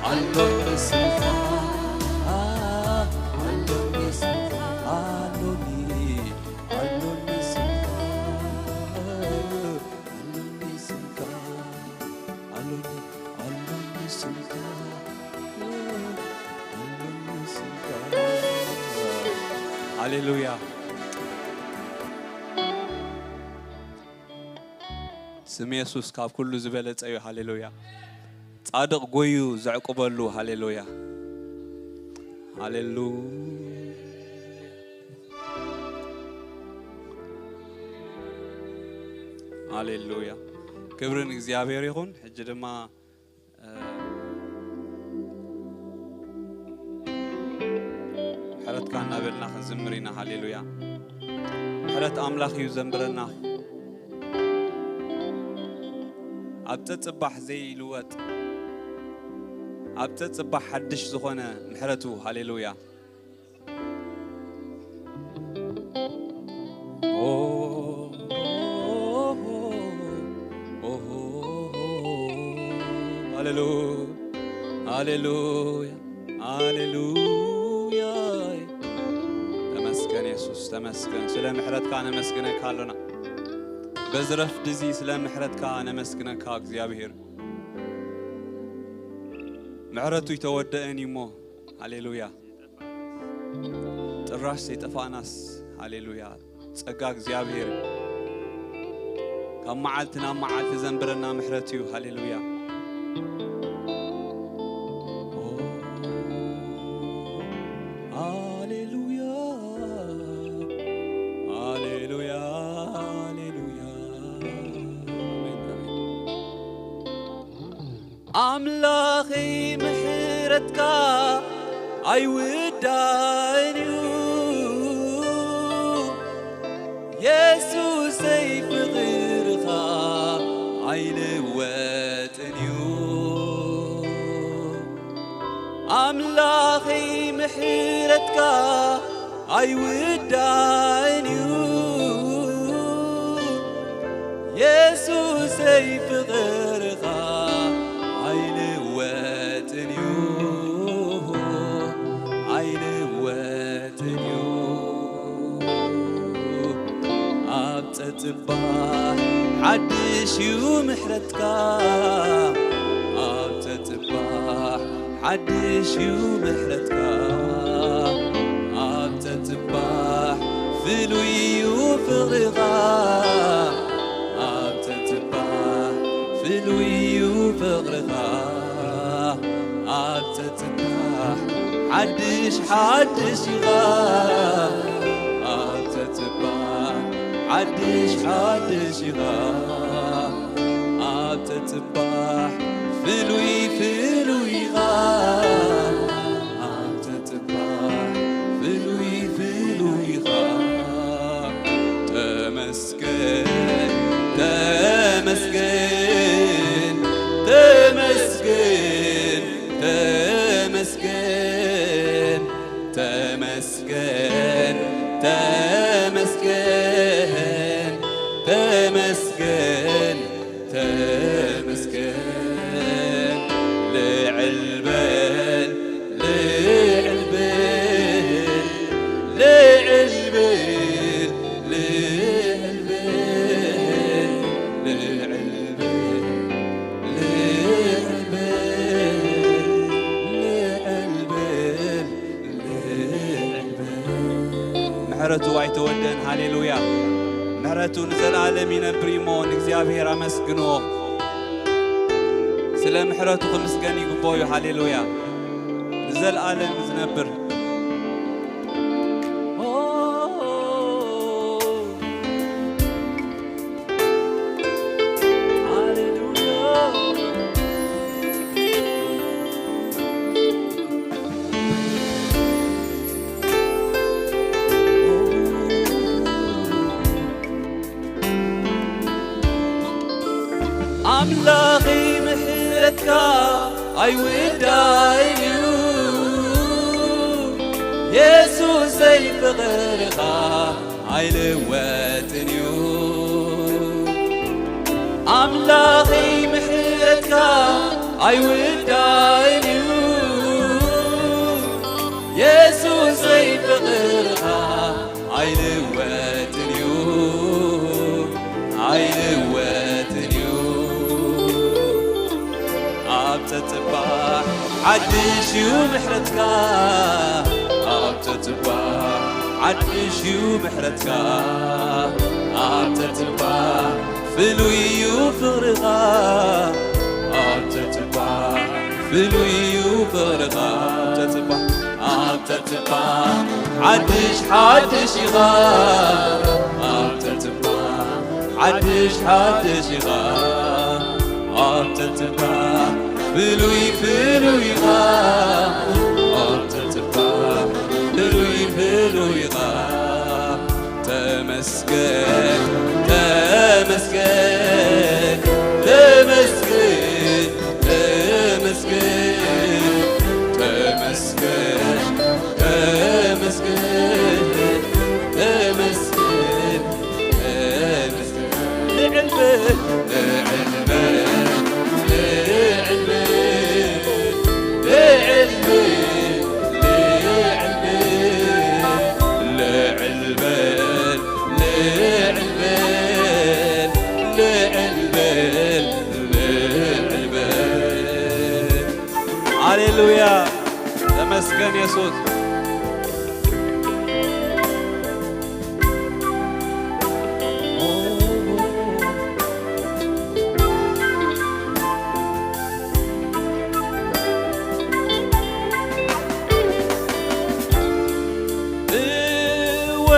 ኣሎኒ ስምካ፣ ኣሎኒ ስምካ፣ ኣሎኒ፣ ኣሎኒ ስምካ፣ ኣሎኒ ስምካ፣ ኣሎኒ፣ ኣሎኒ ስምካ፣ ኣሎኒ ስምካ። ሃሌሉያ። ስም የሱስ ካብ ኩሉ ዝበለጸ እዩ። ሃሌሉያ። ጻድቕ ጎዩ ዘዕቁበሉ። ሃሌሉያ። ሃሌሉ-፣ ሃሌሉያ። ክብሪ ንእግዚኣብሔር ይኹን። ሕጂ ድማ፣ እ፣ ምሕረትካ እናበልና ክንዝምር ኢና። ሃሌሉያ። ምሕረት ኣምላኽ እዩ ዘንብረና። ኣብ ጸጽባሕ ዘይልወጥ፣ ኣብ ጸጽባሕ ሓድሽ ዝኾነ ምሕረቱ። ሃሌሉያ። ኦ፣ ሃሌሉ-፣ ሃሌሉያ፣ ሃሌሉያ። ተመስገን የሱስ፣ ተመስገን። ስለ ምሕረትካ ነመስግነካ ኣሎና። በዚ ረፍዲ እዚ ስለ ምሕረትካ ነመስግነካ እግዚኣብሔር። ምሕረቱ ይተወደአን እዩ እሞ። ሃሌሉያ። ጥራሽ ዘይጠፋእናስ፣ ሃሌሉያ፣ ጸጋ እግዚኣብሔር ካብ መዓልቲ ናብ መዓልቲ ዘንብረና ምሕረት እዩ። ሃሌሉያ። ኦ፣ ሃሌሉያ፣ ሃሌሉያ፣ ሃሌሉያ። ኣሜን፣ ኣሜን። ኣምላኸይ ምሕረትካ ኣይውዳእን እዩ፣ የሱሰይ ፍቕርኻ ኣይልወጥን እዩ። ኣምላኸይ ምሕረትካ ኣይውዳእን እዩ፣ የሱሰይ ፍቕርኻ ኣይልወጥን እዩ፣ ኣይልወጥን እዩ። ኣብ ጸጽባሕ ሓድሽ እዩ ምሕረትካ፣ ኣብ ጸጽባሕ ሓድሽ እዩ ምሕረትካ፣ ኣብ ጸጽባሕ ፍሉይ እዩ ፍቕርኻ፣ ኣብ ጸጽባሕ ፍሉይ እዩ ፍቕርኻ፣ ኣብ ጸጽባሕ ሓድሽ ሓድሽ ኢኻ፣ ኣብ ጸጽባሕ ሓድሽ ሓድሽ ኢኻ፣ ኣብ ጸጽባሕ ፍሉይ ፍሉይ ኢኻ፣ ኣብ ጸጽባሕ ፍሉይ ፍሉይ ኢኻ። ተመስገን፣ ተመስገን፣ ተመስገን፣ ተመስገን፣ ተመስገን፣ ተመስገን፣ ተመስገን፣ ተመስገን። ልዕል በል፣ ልዕል በል፣ ልዕል በል፣ ልዕል በል፣ ልዕል በል፣ ልዕል በል፣ ልዕል በል፣ ልዕል በል። ምሕረቱ ኣይተወደን። ሃሌሉያ። ምሕረቱ ንዘለኣለም ይነብር እሞ ንእግዚኣብሔር ኣመስግንዎ። ስለ ምሕረቱ ክምስገን ይግብኦ እዩ። ሃሌሉያ። ንዘለኣለም ዝነብር። ሃሌሉያ። ኣምላኸይ ምሕረትካ ኣይውዳእን እዩ፣ የሱሰይ ፍቕርኻ ኣይልወጥን እዩ። ኣምላኸይ ምሕረትካ ኣይውዳእን እዩ፣ ሓድሽ እዩ ምሕረትካ ኣብ ተትባዕ፣ ሓድሽ እዩ ምሕረትካ ኣብ ተትባዕ፣ ፍሉይ እዩ ፍቕርኻ ኣብ ተትባዕ፣ ፍሉይ እዩ ፍቕርኻ ኣብ ተትባዕ፣ ኣብ ተትባዕ፣ ሓድሽ ሓድሽ ኢኻ ኣብ ተትባዕ፣ ሓድሽ ሓድሽ ኢኻ ኣብ ተትባዕ፣ ፍሉይ ፍሉይ ኢኻ ኣብ ተትባዕ፣ ፍሉይ ፍሉይ ኢኻ። ተመስገን ተመስገን ተመስገን ተመስገን ተመስገን ተመስገን ተመስገን ተመስገን። ልዕል በል ልዕል በል ልዕል በል ልዕል በል ልዕል በል ልዕል በል ልዕል በል ልዕል በል። ሃሌሉያ ተመስገን የሱስ። እወ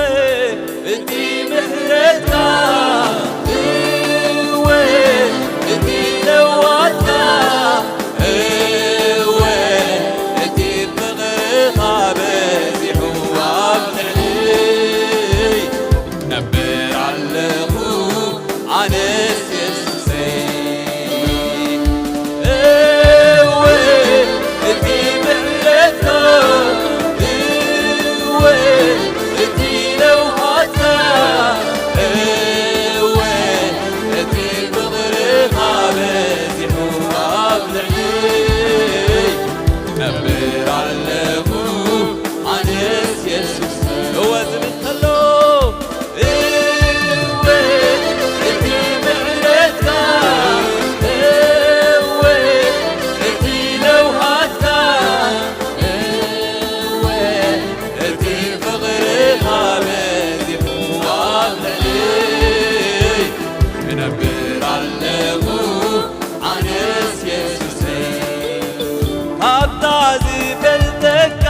እቲ ምሕረትካ፣ እወ እቲ ለዋጥካ፣ እወ እቲ ፍቕርኻ በዚሑ ኣብ ልዕለይ። ነብር ኣለኹ ኣነስ የሱሰይ። እወ እቲ ምሕረትካ፣ እወ እቲ ለውሃትካ፣ እወ እቲ ፍቕርኻ በዚሑ ኣብ ልዕለይ። ነብር ኣለኹ ኣነስ የሱስ። እወ ዝብል ከሎ፣ እወ እቲ ምሕረትካ፣ እወ እቲ ለውሃትካ፣ እወ እቲ ፍቕርኻ በዚሑ ኣብ ልዕለይ። እነብር ኣለኹ ኣነስ የሱሰይ። ካብታ ዝፈልጠካ፣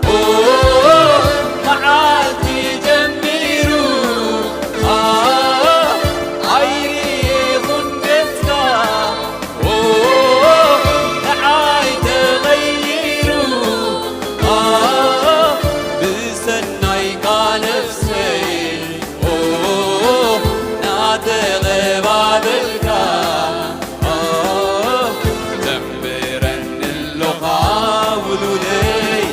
ኦ፣ መዓልቲ ጀሚሩ፣ ኣ፣ ኣይሪ ይኹን ገጽካ፣ ኦ፣ ንዓይ ተቐይሩ፣ ኣ፣ ብሰናይካ ነፍሰይ ኦ፣ ናተቐባበልካ፣ ኦ፣ ዘምረኒ ኣሎኻ ውሉደይ።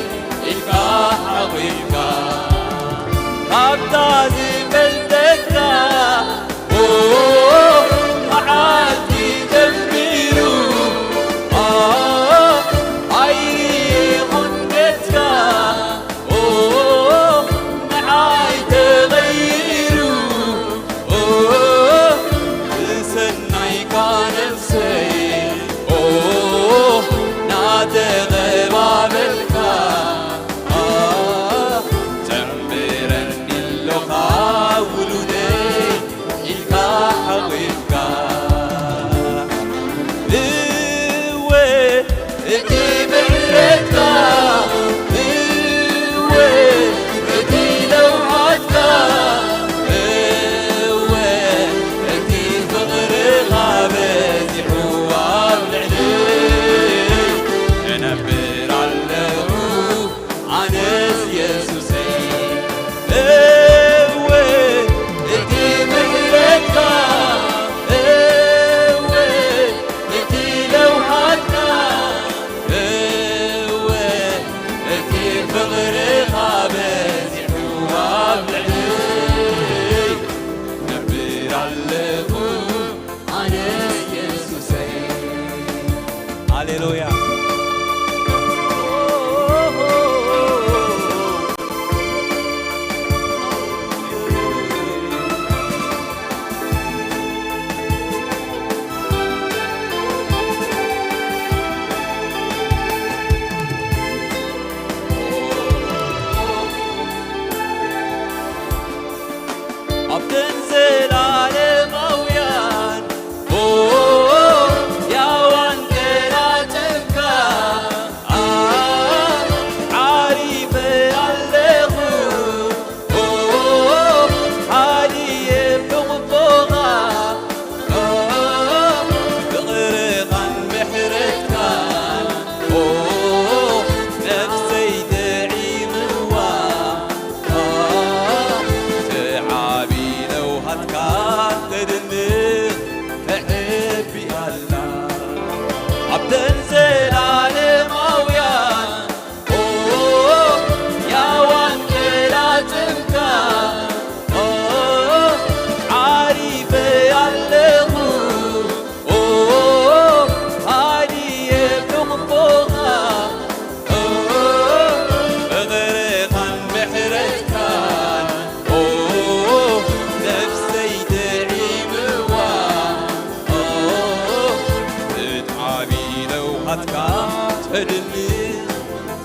እድሊ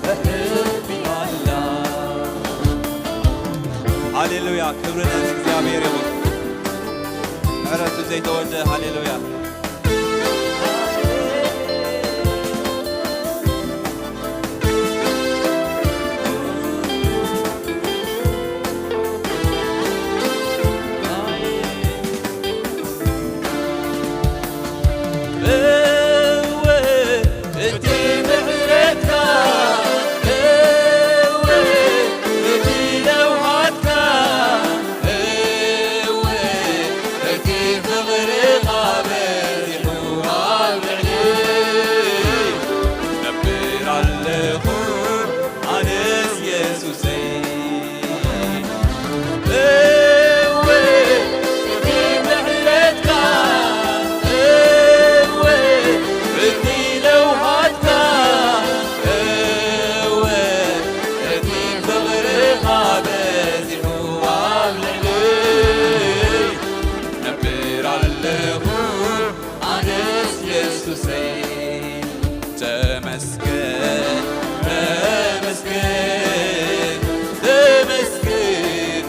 ተህቢ ኣላ። ሃሌሉያ፣ ክብሪ ነቲ እግዚኣብሔር ይኹን። ምሕረቱ ዘይተወደ፣ ሃሌሉያ። እወ፣ እቲ ምሕረትካ፣ እወ፣ እቲ ለውሃትካ፣ እወ፣ እቲ ፍቕርኻ በዚሑ ኣብ ልዕለይ ነብር ኣለኹ ኣነስ የሱሰይ። እወ፣ እቲ ምሕረትካ፣ እወ፣ እቲ ለውሃትካ፣ እወ፣ እቲ ፍቕርኻ በዚሑ ኣብ ልዕለይ ነብር ኣለኹ ኣነስ የሱሰይ። ተመስገን፣ ተመስገን፣ ተመስገን፣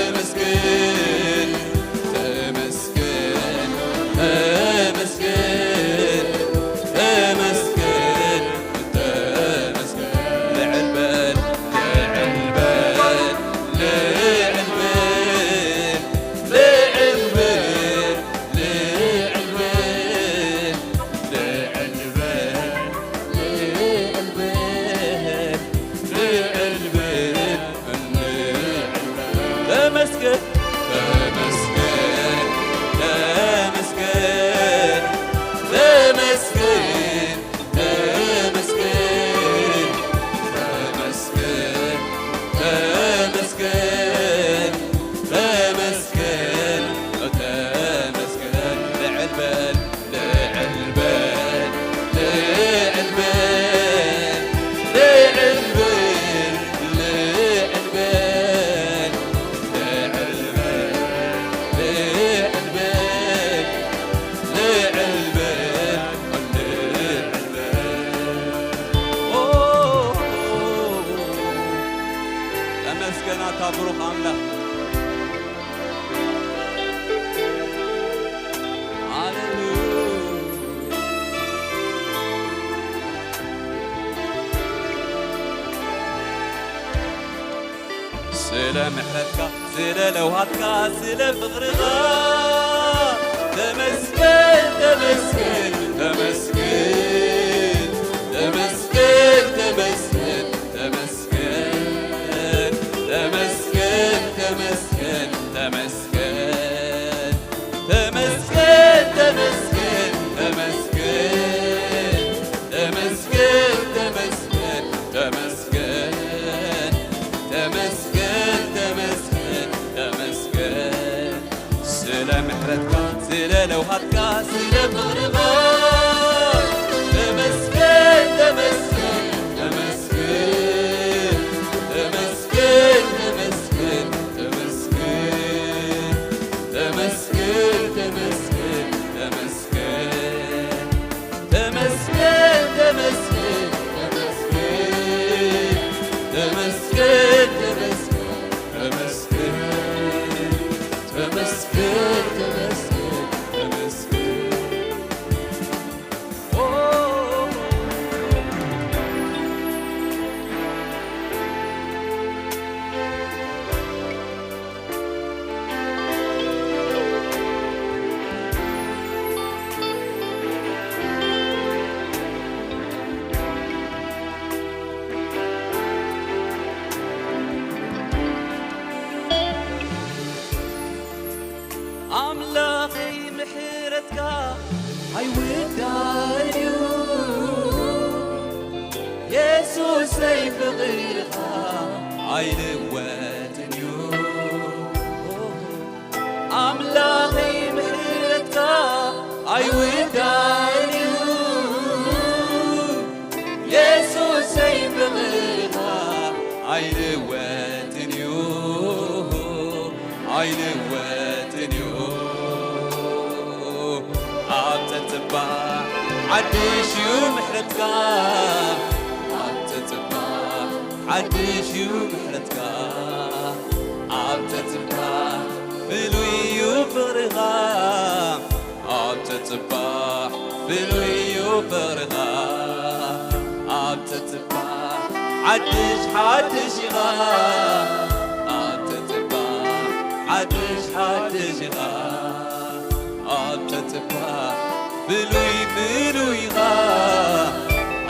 ተመስገን፣ ተመስገን፣ ተመስገን፣ ተመስገን፣ ተመስገን። ልዕል በል፣ ልዕል በል፣ ልዕል በል፣ ልዕል በል። ልዕል በል፣ ልዕል በል፣ ልዕል በል፣ ልዕል በል፣ ልዕል በል። ተመስገን፣ ተመስገን፣ ተመስገን፣ ተመስገን፣ ተመስገን፣ ተመስገን፣ ተመስገን፣ ተመስገን፣ ተመስገን። ልዕል በል፣ ልዕል በል፣ ልዕል በል፣ ልዕል በል፣ ልዕል በል፣ ልዕል በል፣ ልዕል በል። ልዕል በል፣ ልዕል በል። ኦ፣ ተመስገን ኣታ ብሩኽ ኣምላኽ። ሃሌሉያ። ስለ ምሕረትካ፣ ስለ ለውሃትካ፣ ስለ ፍቕርኻ ተመስገን፣ ተመስገን፣ ተመስገን፣ ተመስገን፣ ተመስገን፣ ተመስገን፣ ተመስገን፣ ተመስገን፣ ተመስገን። ተመስገን፣ ተመስገን፣ ተመስገን፣ ተመስገን፣ ተመስገን፣ ተመስገን፣ ተመስገን፣ ተመስገን፣ ተመስገን። ስለ ምሕረትካ፣ ስለ ለውሃትካ፣ ስለ ፍቕርኻ ተመስገን፣ ተመስገን፣ ተመስገን፣ ተመስገን፣ ተመስገን፣ ተመስገን። ተመስገን፣ ተመስገን፣ ተመስገን። ተመስገን፣ ተመስገን፣ ተመስገን። ተመስገን፣ ተመስገን፣ ተመስገን። ተመስገን፣ ተመስገን፣ ተመስገን። ኣምላኸይ ምሕረትካ ኣይውዳእን እዩ፣ የሱሰይ ፍቕርኻ ኣይልወጥን እዩ። ኣምላኸይ ምሕረትካ ኣይውዳእን እዩ፣ የሱሰይ ፍቕርኻ ኣይልወጥን እዩ፣ ኣይልወጥን እዩ። ኣብ ጸጥባ ሓድሽ እዩ ምሕረትካ ኣብ ተጽባሕ፣ ሓድሽ እዩ ምሕረትካ ኣብ ተጽባሕ፣ ፍሉይ እዩ ፍቕርኻ ኣብ ተጽባሕ፣ ፍሉይ እዩ ፍቕርኻ ኣብ ተጽባሕ፣ ሓድሽ ሓድሽ ኢኻ ኣብ ተጽባሕ፣ ሓድሽ ሓድሽ ኢኻ ኣብ ተጽባሕ፣ ፍሉይ ፍሉይ ኢኻ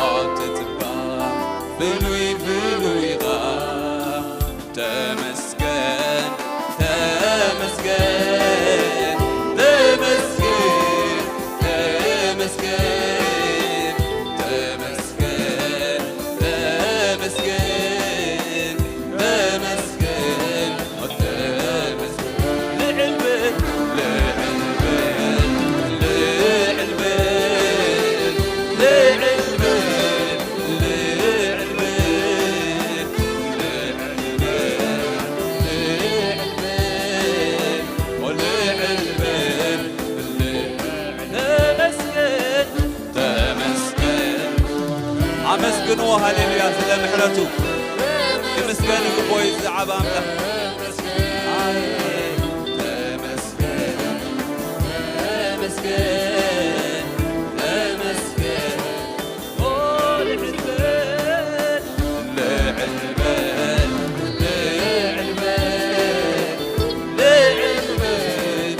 ኣብ ተጽባሕ፣ ፍሉይ ፍሉይ ኢኻ። ተመስገን፣ ተመስገን፣ ተመስገን፣ ተመስገን፣ ተመስገን፣ ተመስገን፣ ተመስገን፣ ተመስገን። ልዕል በል፣ ልዕል በል፣ ልዕል በል፣ ልዕል በል፣ ልዕል በል፣ ልዕል በል፣ ልዕል በል፣ ልዕል በል። ተመስገን፣ ተመስገን። ኣመስግንዎ፣ ሃሌሉያ፣ ስለ ምሕረቱ። ክምስገን ይግብኦ እዩ ዝዓባ ኣምላኽ። ኣይ፣ ተመስገን፣ ተመስገን፣ ተመስገን። ኦ፣ ልዕል በል፣ ልዕል በል፣ ልዕል በል፣ ልዕል በል።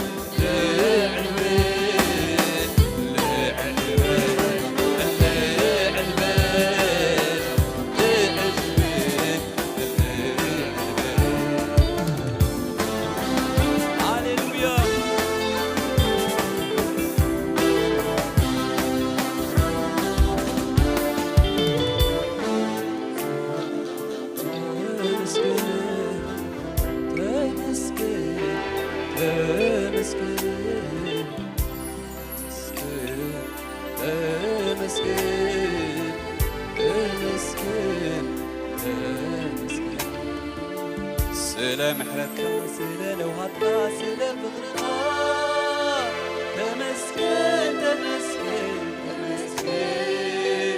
ተመስገን፣ ተመስገን፣ ተመስገን፣ ተመስገን። ስለ ምሕረትካ፣ ስለ ለውሃትካ፣ ስለ ፍቕርኻ ተመስገን፣ ተመስገን፣ ተመስገን፣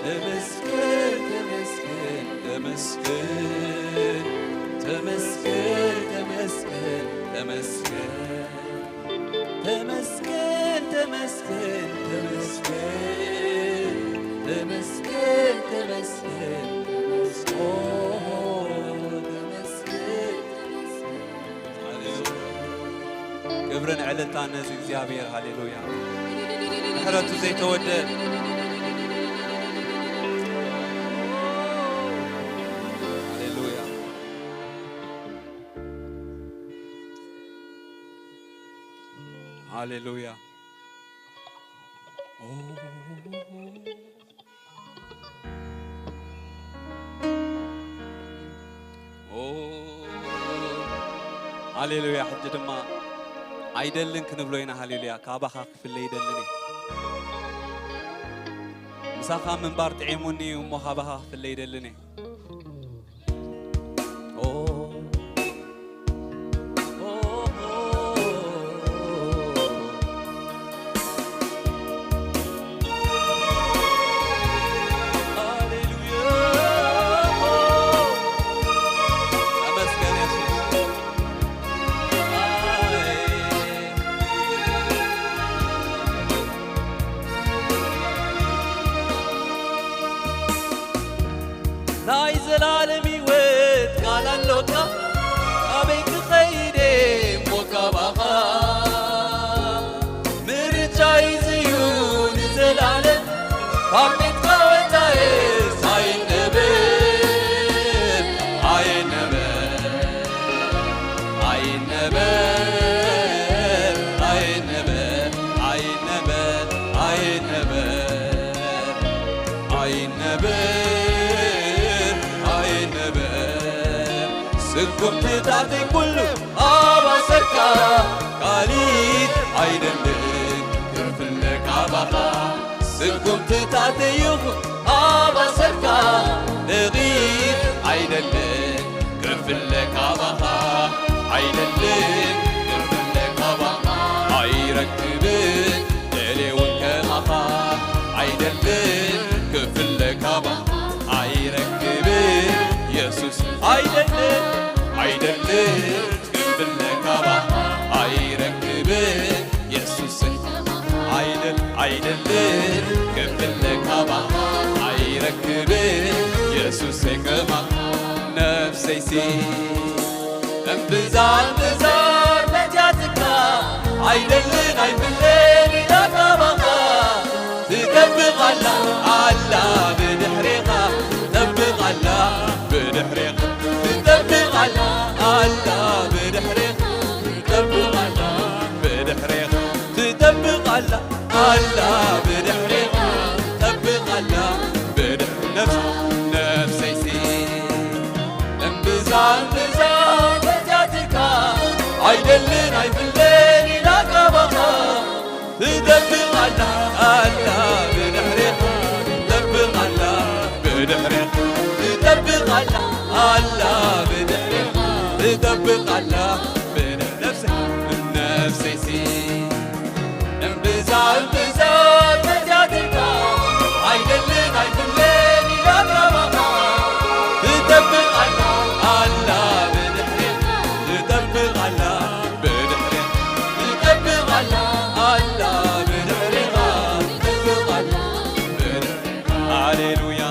ተመስገን፣ ተመስገን፣ ተመስገን፣ ተመስገን፣ ተመስገን። ተመስገን፣ ተመስገን፣ ተመስገን፣ ተመስገን፣ ተመስገን፣ ኦ፣ ተመስገን፣ ተመስገን። ሃሌሉያ። ክብርን ዕልልታን ነዚ እግዚኣብሔር። ሃሌሉያ። ምሕረቱ ዘይተወደእ። ሃሌሉያ። ሃሌሉያ። ኦ፣ ኦ፣ ሃሌሉያ። ሕጂ ድማ ኣይደልን ክንብሎ ኢና። ሃሌሉያ። ካባኻ ክፍለ ይደልን እየ። ምሳኻ ምንባር ጥዒሙኒ እዩ እሞ ካባኻ ክፍለ ይደልን እየ። ናይ ዘላለም ህይወት ቃል ኣሎካ፣ ኣበይ ክኸይድ እሞ ካባኻ? ምርጫይ እዚ እዩ ንዘላለም፣ ካብ ቤትካ ወጻኤስ ኣይነበ፣ ኣይነበ። ኣይነበ፣ ኣይነበ፣ ኣይነበ፣ ኣይነበ፣ ኣይነበ፣ ኣይነበ። ስጉምትታተይ ኩሉ ኣብ ኣሰርካ፣ ካሊእ ኣይደልን ክፍለ ካባኻ። ስጉምትታተይ ይኹን ኣብ ኣሰርካ፣ ነቒት ኣይደልን ክፍለ ካባኻ። ኣይደልን ክፍለ ካባኻ። ኣይረክብን ደልየ እውን ከማኻ። ካባ ኣይረክብን የሱስ ኣይደልን ኣይደልን ክብለካባ ኣይረክብን የሱስ ኣይደል ኣይደልን ክብለካባ ኣይረክብን የሱስ ከማ ነፍሰይሲ እምብዛ እምብዛ መትያትካ ኣይደልን ኣይብልን ኢላ ካባኻ ትጠብቕ ኣላ ኣላ ብድሕሬኻ ትጠብቕ ኣላ ብድሕሬኻ ትጠብቕ ኣላ ኣላ ብድሕሬኻ ትጠብቕ ኣላ ብድሕሬኻ ትጠብቕ ኣላ ኣላ ብድሕሬኻ ትጠብቕ ኣላ ብድሕ ነፍስ ነፍሰይሲ እምብዛ እምብዛ መትያትካ ኣይደልን ኣይብልን ኢላ ካባኻ ትጠብቕ ኣላ ኣላ ብድሕሬኻ ትጠብቕ ኣላ ብድሕሬኻ ትጠብቕ ኣላ ኣላ ብድሕሬኻ ትጠብቕ ኣላ ብድሕ ነፍሰይ ነፍሰይሲ እምብዛ እምብዛ መትያትካ ኣይደልን ኣይብልን ኢላ ካባኻ ትጠብቕ ኣላ ኣላ ብድሕሬኻ ትጠብቕ ኣላ ብድሕሬኻ ትጠብቕ ኣላ ኣላ ብድሕሬኻ ትጠብቕ ኣላ ብድሕሬኻ ሃሌሉያ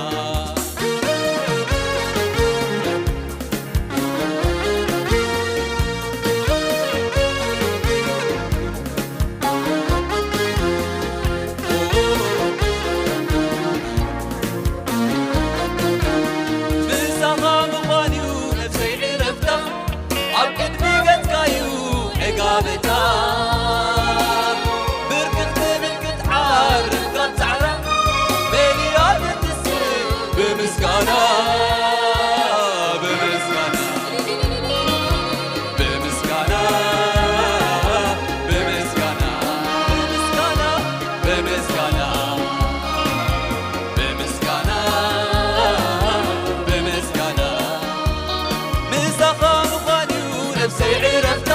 ምሳኻ ምዃን እዩ ነፍሰይ ዕረፍታ ኣብ ቅድሚ ገጽካ እዩ ዕጋበታ ብርክት ትብል ክትዓርፍ ካብ ጻዕራ መሊኣ ክትስእ ብምስጋና ብምስጋና ብምስጋና ብምስጋና ብምስጋና ብምስጋና ብምስጋና ብምስጋና ምሳኻ ምዃን እዩ ነፍሰይ ዕረፍታ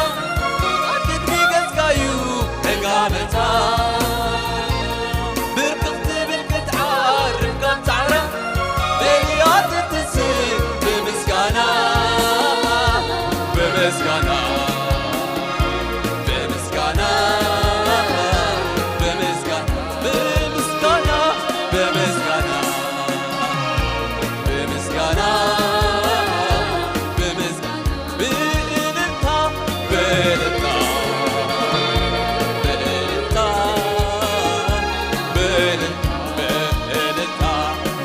ኣብ ቅድሚ ገጽካ እዩ ዕጋበታ ብርክኽ ትብል ክትዓርፍ ካብ ጻዕራ መሊኣ ትትስእ ብምስጋና ብምስጋና ብምስጋና ብምስጋና ብምስጋና ብምስጋና ብምስጋና ብምስጋና ብእልልታ ብእልልታ ብእልልታ ብእልልታ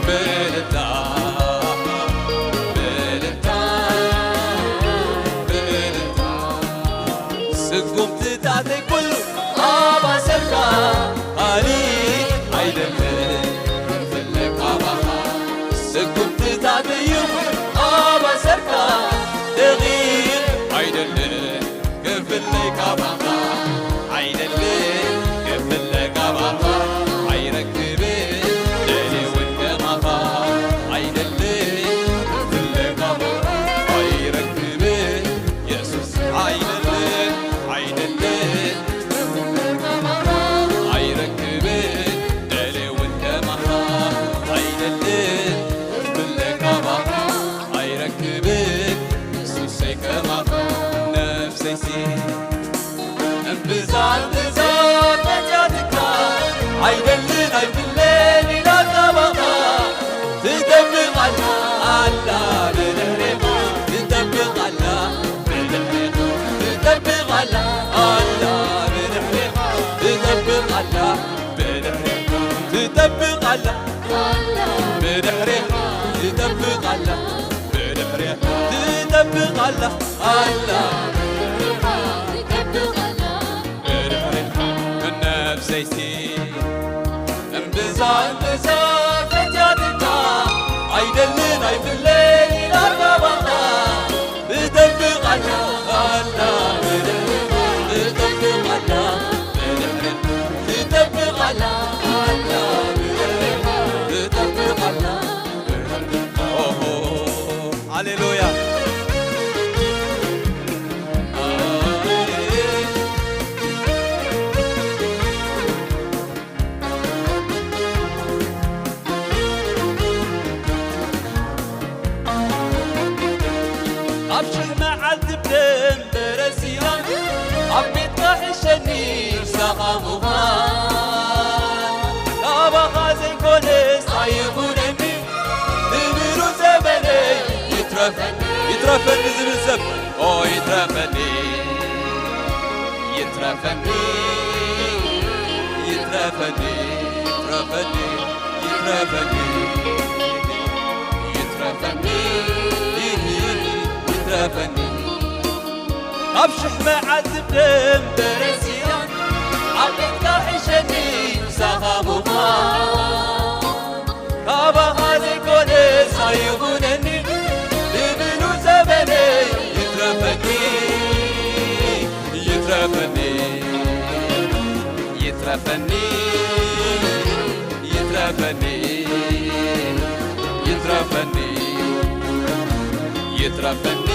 ብእልልታ ብእልልታ ብእልልታ ስጉምትታተይ ኩሉ ኣባሰርካ ኣሊ ኣይደልን ክፍለ ካባኻ ስጉምትታተይ ይኹን ኣባሰርካ ደቂቕ ኣይደልን ክፍለይ ካባኻ ኣይደልን ክፍለ ካባኻ ኣይረክብን ደልየ እውን ከማኻ ኣይደልን ክፍለ ካባኻ ኣይረክብን የሱስ ኣይደልን ኣይደልን ኣይረክብን ደልየ እውን ከማኻ ኣይደልን ክፍለ ካባኻ ኣይረክብን የሱሰይ ከማኻ ነፍሰይሲ እምብዛ እምብዛ መትያትካ ኣይደልን ኣይብልን ኢላ ካባኻ ትጠብቕ ኣላ ኣላ ብድሕሬኻ ትጠብቕ ኣላ ብድሕሬኻ ትጠብቕ ኣላ ኣላ ብድሕሬኻ ትጠብቕ ኣላ ብድሕሬኻ ትጠብቕ ኣላ ብድሕሬኻ ትጠብቕ ኣላ ብድሕሬኻ ትጠብቕ ኣላ ኣላ ብድሕሬኻ ነፍሰይሲ እምብዛ እምብዛ ፈትያትካ ኣይደልን ኣይፍለይ ኢላ ካባኻ ትጠብቕ ኣላ ኣላ ብድሕሬኻ ትጠብቕ ኣላ ብድሕሬኻ ትጠብቕ ኣላ ኣላ ብድሕሬኻ ትጠብቕ ኣላ ሃሌሉያ ይትረፈኒ ዝብል ሰብ፣ ኦ ይትረፈኒ፣ ይትረፈኒ፣ ይትረፈኒ፣ ይትረፈኒ፣ ይትረፈኒ፣ ይትረፈኒ፣ ይትረፈኒ። ካብ ሽሕ መዓልቲ ብደም ተረሲኦን፣ ኣብ ቤትካ ሕሸኒ ምሳኻ ምዃን። ካባኻ ዘይኮነስ ኣይኹነኒ ዝብሉ ዘመነይ ይትረፈኒ፣ ይትረፈኒ፣ ይትረፈኒ፣ ይትረፈኒ፣ ይትረፈኒ፣ ይትረፈኒ፣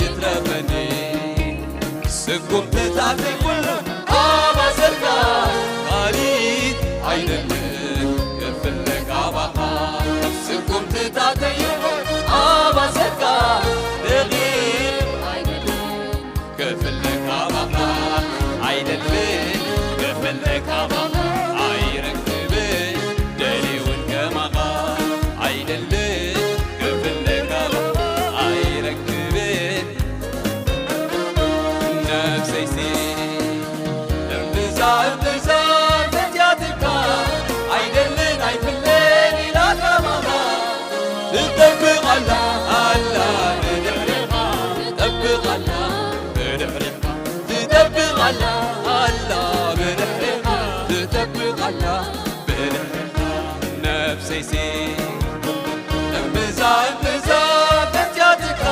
ይትረፈኒ። ስጉምትታተይ ኩሉ ኣባሰርካ፣ ካሊት ኣይደልን ክፍለ ካባኻ። ስጉምትታተይ ይኹን ኣባሰርካ፣ ደቂቕ ኣይደልን ክፍለ ካባኻ። ኣይደልን ክፍለ ካባኻ፣ ኣይረክብን ደልየውን ከማኻ። ኣይደልን ክፍለ ካባኻ፣ ኣይረክብን ነብሰይሲ እምብዛ እምብዛ ፈትያትካ ኣይደልን ኣይፍለን ኢላ ከማኻ ትጠብቕ ኣላ ኣላ ብድሕሬኻ ትጠብቕ ኣላ ብድሕሬኻ ትጠብቕ ኣላ ኣላ ብድሕሬኻ ትጠብቕ ኣላ ብድሕሬኻ ነብሰይሲ እምብዛ እምብዛ ፈትያትካ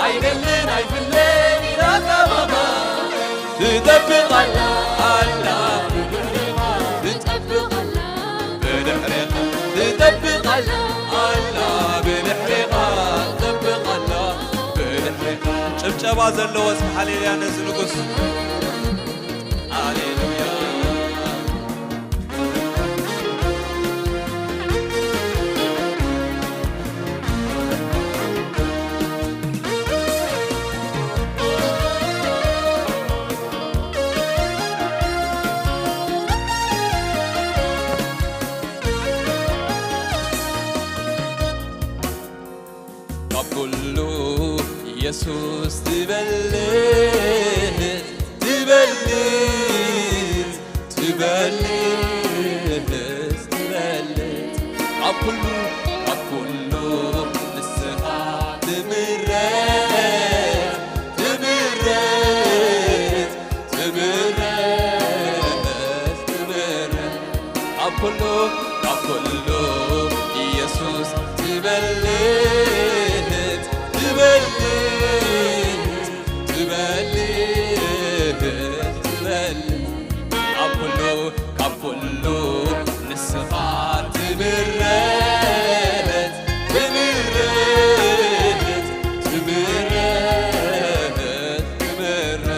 ኣይደልን ኣይፍለን ኢላ ከማኻ ትጠብቕ ኣላ ኣላ ብድሕሬኻ ትጠብቕ ኣላ ብድሕሬኻ ትጠብቕ ኣላ ኣላ ብድሕሬኻ ትጠብቕ ኣላ ብድሕሬኻ ጭብጨባ ዘለዎ እስኪ ሃሌሉያ ነዚ ንጉስ ሃሌሉያ ካብ ኩሉ ኢየሱስ ትበልጽ ትበልጽ ትበልጽ ትበልጽ ካብ ኩሉ ካብ ኩሉ ንስኻ ትምረጽ ትምረጽ ትምረጽ ትምረጽ ካብ ኩሉ ካብ ኩሉ ኢየሱስ ትበልጽ ትበልጽ ትበልጽ ትበልጽ ካብ ኩሉ ካብ ኩሉ ንስኻ ትምረጽ ትምረጽ ትምረጽ ትምረጽ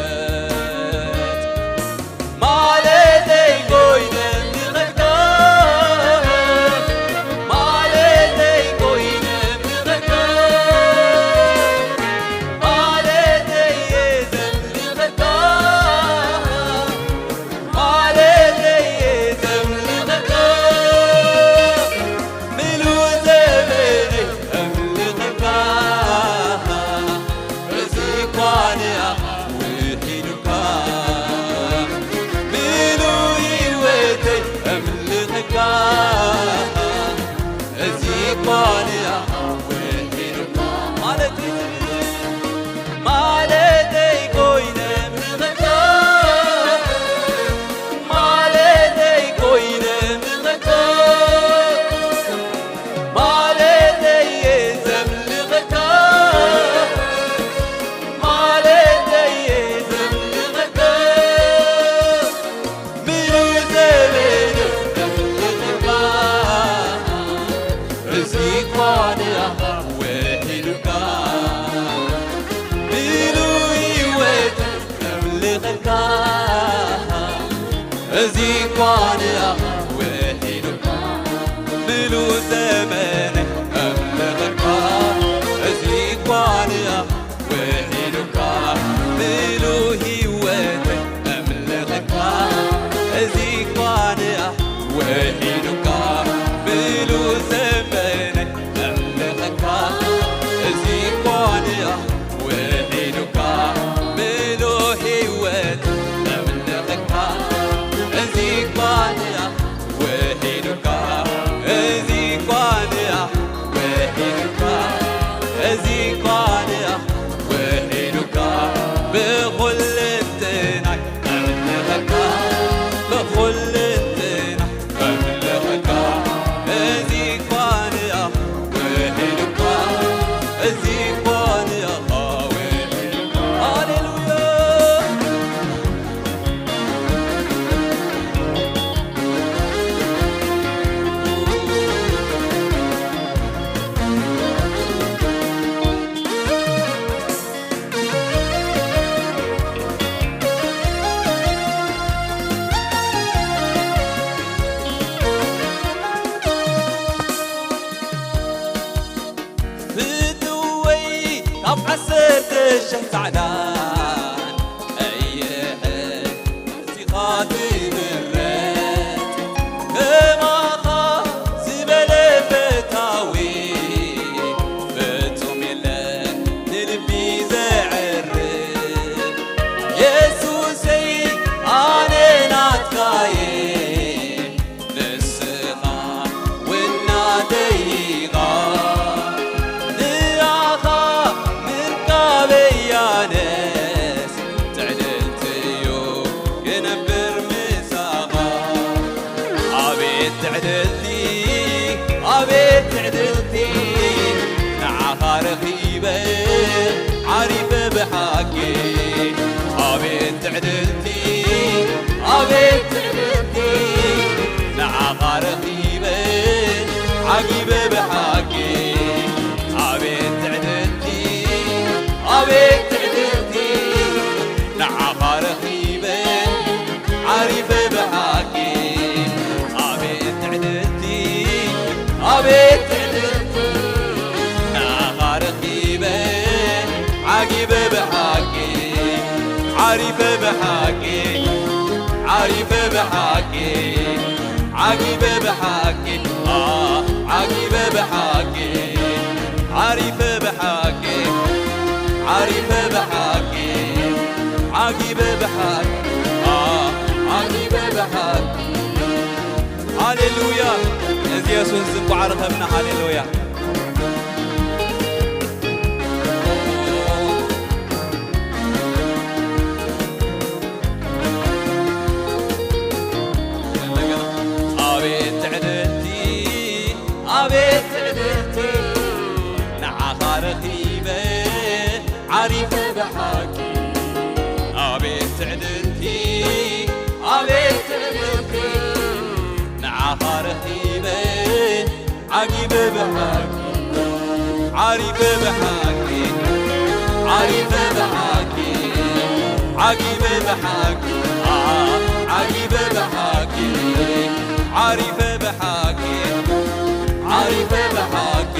ማለተይ ኮይነ ምኸድካ ማለተይ ኮይነ ምኸድካ ማለተይ እየ ዘምልኸካ ማለተይ እየ ዘምልኸካ ምሉእ ዘመነይ እምልኸካ እዚ እኳ ንኣኻ ውሒዱካ ምሉእ ህይወተይ እምልኸካ እዚ እኳ ንኣኻ ውሒዱካ ማለተይ ማለተይ ኮይነ ምኸድካ ማለተይ ኮይነ ምኸድካ ማለተይ እየ ዘምልኸካ ማለተይ እየ ዘምልኸካ ምሉእ ዘመን ዘምልኸካ እዚ እኳ ንኣኻ ውሒዱካ ምሉእ ህይወት ዘምልኸካ እዚ እኳ ንኣኻ ውሒዱካ ምሉእ ዘመን ዘምልኸካ እዚ እኳ ንኣኻ ውሒዱካ ምሉእ ህይወት ዘምልኸካ እዚ እኳ ንኣኻ ውሒዱካ ምሉእ ዘመን ዘምልኸካ ዓሰርተ ሽሕ ጻዕዳን ቀይሕን ኣዚኻ ትምረጽ። ከማኻ ዝበለ ፈታዊ ፍጹም የለን ንልቢ ዘዕርፍ። የሱሰይ ኣነ ናትካ'የ ንስኻ ውናተይ ኢኻ። ንኣኻ ምርካበይ ኣነስ ትዕድልቲ እዩ ክነብር ምሳኻ። ኣቤት ትዕድልቲ፣ ኣቤት ትዕድልቲ፣ ንዓኻ ረኺበ ዓሪፈ ብሓቂ። ኣቤት ትዕድልቲ፣ ኣቤት ትዕድልቲ፣ ንዓኻ ረኺበ ዓጊበ ብሓቂ። ኣቤት ትዕድልቲ፣ ኣቤት ትዕድልቲ፣ ንዓኻ ረኺበ ዓሪፈ ብሓቂ። ኣቤት ትዕድልቲ፣ ኣቤት ትዕድልቲ፣ ንዓኻ ረኺበ ዓጊበ ብሓቂ። ዓሪፈ ብሓቂ፣ ዓሪፈ ብሓቂ፣ ዓጊበ ብሓቂ፣ ኣ፣ ዓጊበ ብሓቂ፣ ዓሪፈ ብሓቂ፣ ዓሪፈ ብሓቂ፣ ዓጊበ ብሓቂ፣ ኣ፣ ዓጊበ ብሓቂ። ሃሌሉያ! ነዚ የሱስ እንቋዕ ረኸብና። ሃሌሉያ! ኣቤት ትዕድልቲ፣ ኣቤት ትዕድልቲ፣ ንዓኻ ረኺበ ዓሪፈ ብሓቂ። ኣቤት ትዕድልቲ፣ ኣቤት ትዕድልቲ፣ ንዓኻ ረኺበ ዓጊበ ብሓቂ፣ ዓሪፈ ብሓቂ፣ ዓሪፈ ብሓቂ፣ ዓጊበ ብሓቂ፣ ዓ-፣ ዓጊበ ብሓቂ፣ ዓሪፈ ብሓቂ፣ ዓሪፈ ብሓቂ፣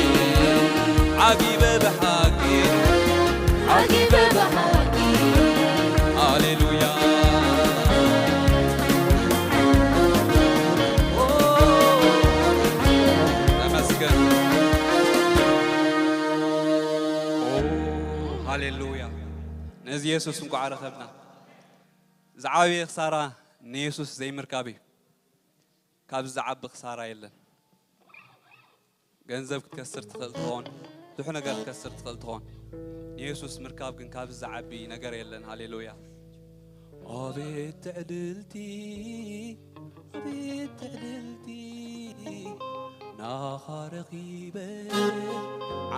ዓጊበ ብሓቂ፣ ዓጊበ ብሓቂ። ሃሌሉያ። ተመስገን። ኦ፣ ሃሌሉያ። ነዚ የሱስ እንቋዕ ረኸብና። ዝዓበየ ክሳራ ንየሱስ ዘይምርካብ እዩ። ካብዚ ዝዓቢ ክሳራ የለን። ገንዘብ ክትከስር ትኽእል ትኸውን፣ ብዙሕ ነገር ክትከስር ትኽእል ትኸውን። ንየሱስ ምርካብ ግን ካብዚ ዝዓቢ ነገር የለን። ሃሌሉያ። ኣቤት ትዕድልቲ፣ ኣቤት ትዕድልቲ፣ ናኻ ረኺበ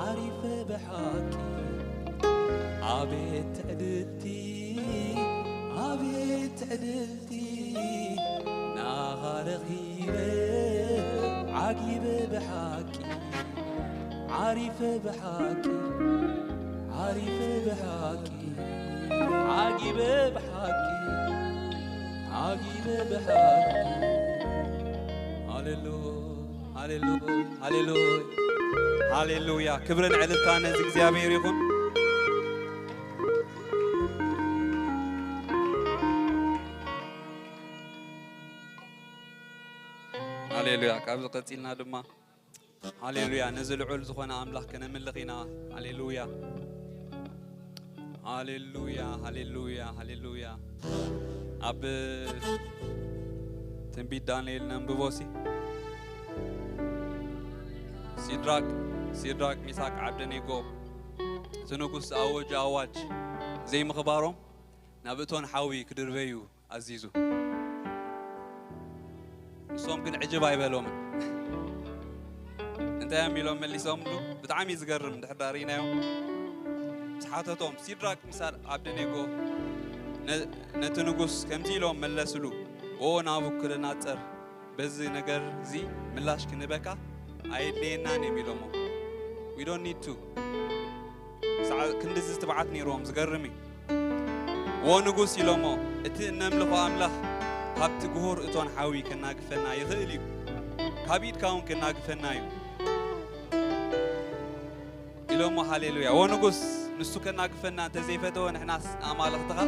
ዓሪፈ ብሓቂ። ኣቤት ትዕድልቲ፣ ኣቤት ትዕድልቲ፣ ናኻ ረኺበ ዓጊበ ብሓቂ። ዓሪፈ ብሓቂ፣ ዓሪፈ ብሓቂ፣ ዓጊበ ብሓቂ፣ ዓጊበ ብሓቂ። ሃሌሉ-፣ ሃሌሉ-፣ ሃሌሉ-፣ ሃሌሉያ። ክብርን ዕልልታ ነዚ እግዚኣብሔር ይኹን። ሃሌሉያ። ካብዚ ቀጺልና ድማ ሃሌሉያ፣ ነዚ ልዑል ዝኾነ ኣምላኽ ከነምልኽ ኢና። ሃሌሉያ፣ ሃሌሉያ፣ ሃሌሉያ፣ ሃሌሉያ። ኣብ ትንቢት ዳንኤል ነንብቦሲ፣ ሲድራቅ፣ ሲድራቅ፣ ሚሳቅ፣ ዓብደኔጎ፣ እቲ ንጉስ ኣወጀ ኣዋጅ ዘይምኽባሮም ናብ እቶን ሓዊ ክድርበዩ ኣዚዙ። ንሶም ግን ዕጅብ ኣይበሎምን። እንታይ እዮም ኢሎም መሊሶምሉ? ብጣዕሚ እዩ ዝገርም። እንድሕር ዳኣ ርኢናዮም፣ ምስ ሓተቶም፣ ሲድራቅ፣ ሚሳቅ፣ ኣብደኔጎ ነ-፣ ነቲ ንጉስ ከምዚ ኢሎም መለስሉ፣ "ኦ ናቡከደነጸር፣ በዚ ነገር እዚ ምላሽ ክንበካ ኣየድልየናን" እዮም ኢሎሞ። We don't need to። ብዛዕባ ክንድዚ ትብዓት ነይርዎም፣ ዝገርም እዩ። "ዎ ንጉስ" ኢሎሞ፣ "እቲ እነምልኾ ኣምላኽ ካብቲ ግሁር እቶን ሓዊ ከናግፈና ይኽእል እዩ፣ ካብ ኢድካ እውን ከናግፈና እዩ" ኢሎሞ። ሃሌሉያ። "ዎ ንጉስ፣ ንሱ ከናግፈና እንተ ዘይፈተወ፣ ንሕናስ ኣማልኽትኻ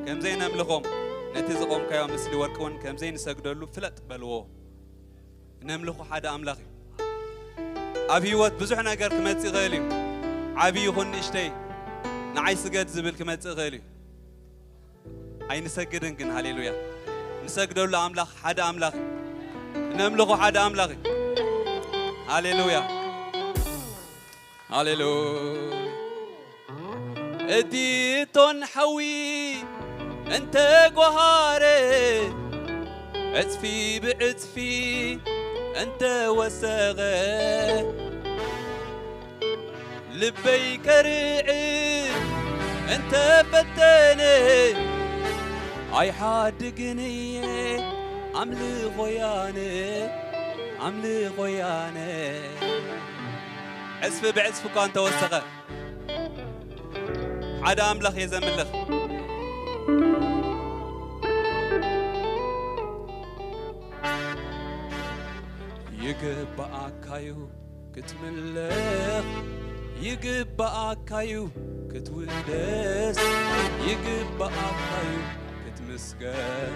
ከም ዘይነምልኾም፣ ነቲ ዝቖምካዮ ምስሊ ወርቂ እውን ከም ዘይንሰግደሉ ፍለጥ በልዎ። ነምልኾ ሓደ ኣምላኽ እዩ። ኣብ ህይወት ብዙሕ ነገር ክመጽእ ይኽእል እዩ። ዓብዪ ይኹን ንእሽተይ፣ ንዓይ ስገድ ዝብል ክመጽእ ይኽእል እዩ። ኣይንሰግድን ግን፣ ሃሌሉያ። ንሰግደሉ ኣምላኽ ሓደ ኣምላኽ እዩ። ነምልኾ ሓደ ኣምላኽ እዩ። ሃሌሉያ። ሃሌሉያ። እቲ እቶን ሓዊ እንተ ጓሃረ፣ ዕጽፊ ብዕጽፊ እንተ ወሰኸ፣ ልበይ ከርዕድ እንተ ፈተነ፣ ኣይሓድግን እየ ኣምልኾ ያነ፣ ኣምልኾ ያነ። ዕጽፊ ብዕጽፊ እኳ እንተወሰኸ፣ ሓደ ኣምላኽ እየ ዘምልኽ። ይግባኣካዩ ክትምለኽ፣ ይግባኣካዩ ክትውደስ፣ ይግባኣካዩ ክትምስገን፣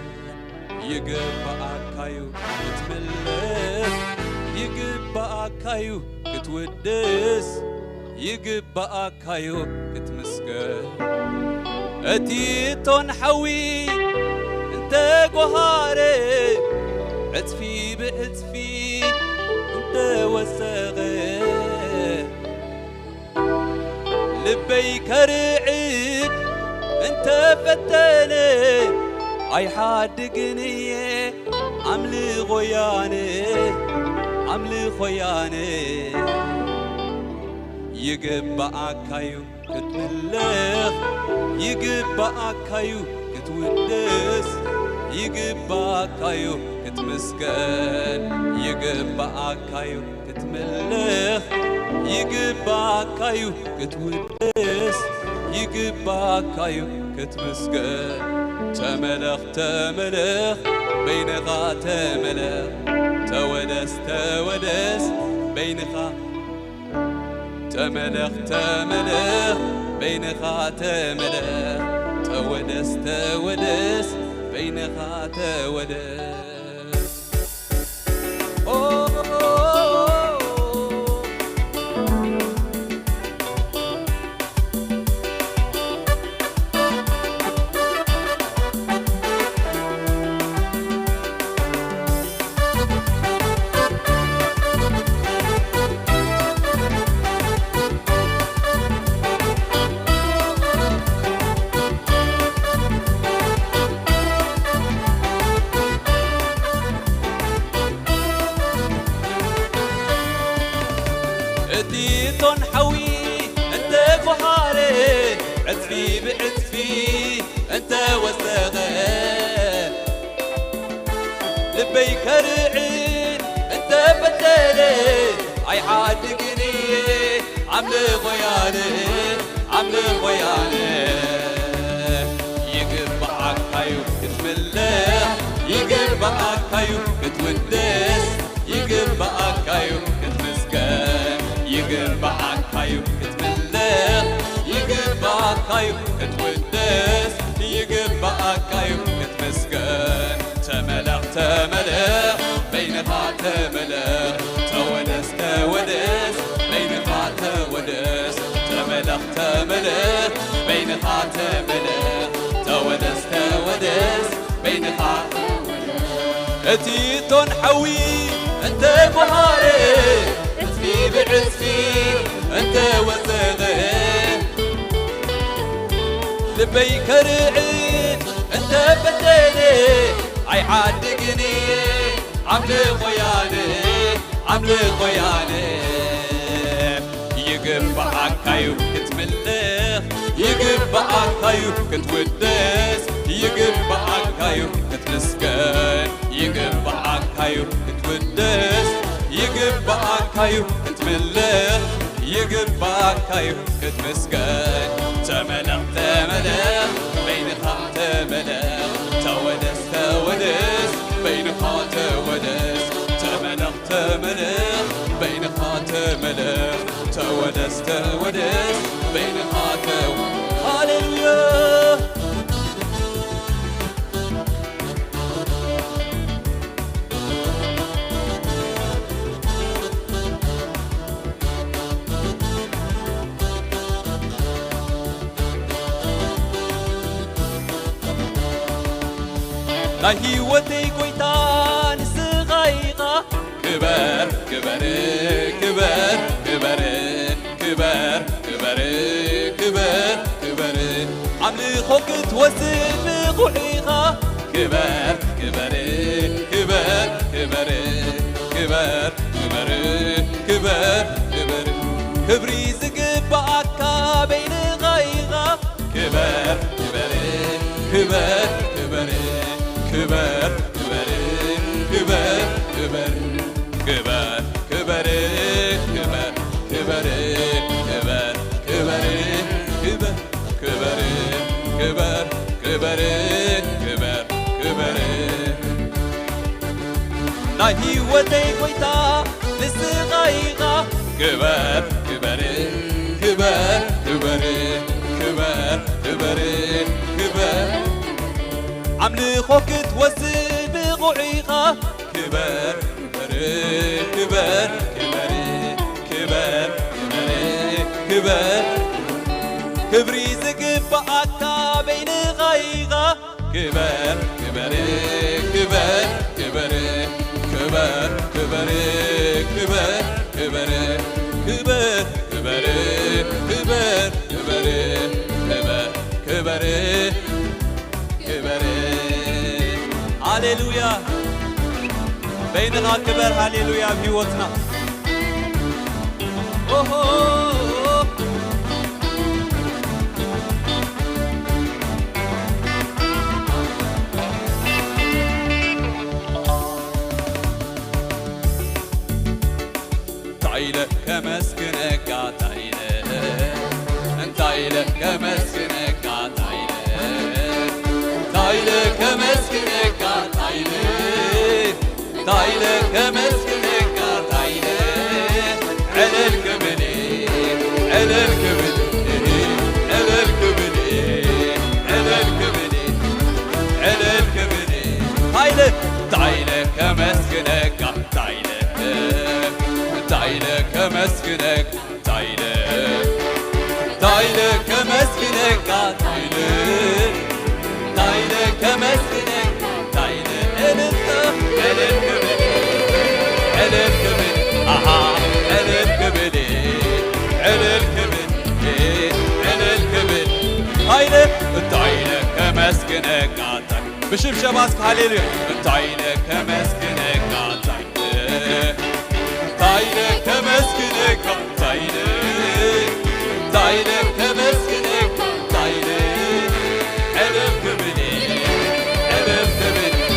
ይግባኣካዩ ክትምለኽ፣ ይግባኣካዩ ክትውደስ፣ ይግባኣካዩ ክትምስገን። እቲ እቶን ሓዊ እንተ ጓሃረ፣ ዕጽፊ ብዕጽፊ እንተ ወሰኸ፣ ልበይ ከርዕድ እንተ ፈተነ፣ ኣይሓድግን እየ ኣምልኾ ያነ፣ ኣምልኾ ያነ። ይግባኣካዩ ክትምለኽ፣ ይግባኣካዩ ክትውደስ፣ ይግባኣካዩ ክትምስገን፣ ይግባኣካዩ ክትምለኽ፣ ይግባኣካዩ ክትውደስ፣ ይግባኣካዩ ክትምስገን። ተመለኽ፣ ተመለኽ፣ በይንኻ ተመለኽ፣ ተወደስ፣ ተወደስ፣ በይንኻ ተመለኽ፣ ተመለኽ፣ በይንኻ ተመለኽ፣ ተወደስ፣ ተወደስ፣ በይንኻ ተወደስ። ኦ፣ እቲ እቶን ሓዊ እንተ ጓሃረ፣ ዕጽፊ ብዕጽፊ እንተ ወሰኸ፣ ልበይ ከርዕድ እንተ ፈተነ፣ ኣይሓድግን እየ ኣምልኾ ያነ፣ ኣምልኾ ያነ። ይግባኣካዩ ክትምለኽ፣ ይግባኣካዩ ክትውደስ፣ ይግባኣካዩ ክትምስገን፣ ይግባኣካዩ ክትምለኽ፣ ይግባኣካዩ ክትውደስ፣ ይግባኣካዩ ክትምስገን። ተመለኽ፣ ተመለኽ፣ በይንኻ ተመለኽ፣ ተወደስ፣ ተወደስ፣ በይንኻ ተወደስ። ተመለኽ፣ ተመለኽ፣ በይንኻ ተመለኽ፣ ተወደስ፣ ተወደስ፣ በይንኻ። እቲ እቶን ሓዊ እንተ ጓሃረ፣ ዕጽፊ ብዕጽፊ እንተ ወሰኸ፣ ልበይ ከርዕድ እንተ ፈተነ፣ ኣይሓድግን እየ ኣምልኾ ያነ፣ ኣምልኾ ያነ። ይግባኣካዩ ክትምለኽ፣ ይግባኣካዩ ክትውደስ፣ ይግባኣካዩ ክትምስገን፣ ይግባኣካዩ ክትውደስ፣ ይግባኣካዩ ክትምለኽ፣ ይግባኣካዩ ክትምስገን። ተመለኽ፣ ተመለኽ፣ በይንኻ ተመለኽ፣ ተወደስ፣ ተወደስ፣ በይንኻ ተወደስ። ተመለኽ፣ ተመለኽ፣ በይንኻ ተመለኽ፣ ተወደስ፣ ተወደስ፣ በይንኻ ተወደስ። ናይ ህይወተይ ጎይታ ንስኻ ኢኻ። ክበር ክበር ክበር ክበር ክበር ክበር ክበር ክበር ኣምልኾ ክትወስድ ብቑዕ ኢኻ። ክበር ክበር ክበር ክበር ክበር ክበር ክበር ክበር ክብሪ ዝግባኣካ በይንኻ ኢኻ። ክበር ክበር ክበር ክበር ክበር ክበር ክበር ክበር ክበር ክበር ክበር ክበር ክበር ክበር ክበር ክበር ክበር ክበር ክበር ናይ ህይወተይ ጎይታ ንስኻ ኢኻ። ክበር ክበር ክበር ክበር ክበር ክበር ክበር ኣምልኾ ክትወስድ ብቑዕ ኢኻ። ክበር ክበር ክበር ክበር ክበር ክበር ክበር ክብሪ ዝግባኣካ በይንኻ ኢኻ። ክበር ክበር ክበር ክበር ክበር ክበር ክበር ክበር ክበር ክበር ክበር ክበር ክበር ክበር ሃሌሉያ። በይንኻ ክበር ሃሌሉያ ኣብ ህይወትና። ኦሆ። እንታይ ኢለ ከመስግነካ እንታይ ኢለ እንታይ ኢለ ከመስግነካ እንታይ ኢለ እንታይ ኢለ ከመስግነካ እንታይ ኢለ እንታይ ኢለ ከመስግነካ እንታይ ኢለ ዕልል ክብል ዕልል ክብል ዕልል ክብል ዕልል ክብል ዕልል ክብል እንታይ ኢለ እንታይ ኢለ ከመስግነካ እንታይ ኢለ እንታይ ኢለ ከመስግነካ እንታይ ኢለ እንታይ ኢለ ከመስግነካ እንታይ ኢለ እንታይ ኢለ ከመስግነካ እንታይ ኢለ እልልታ እልል ክብል እልል ክብል ኣሃ እልል ክብል እልል ክብል እልል ክብል እንታይ ኢለ እንታይ ኢለ ከመስግነካ እንታይ ብሽብሸባ እስከ ሃሌሉያ እንታይ ኢለ ከመስግነካ እንታይ ኢለ እንታይ ኢለ ከመስግነካ እንታይ ኢለ እንታይ ኢለ ከመስግነካ እንታይ ኢለ ዕልል ክብል እየ ዕልል ክብል እየ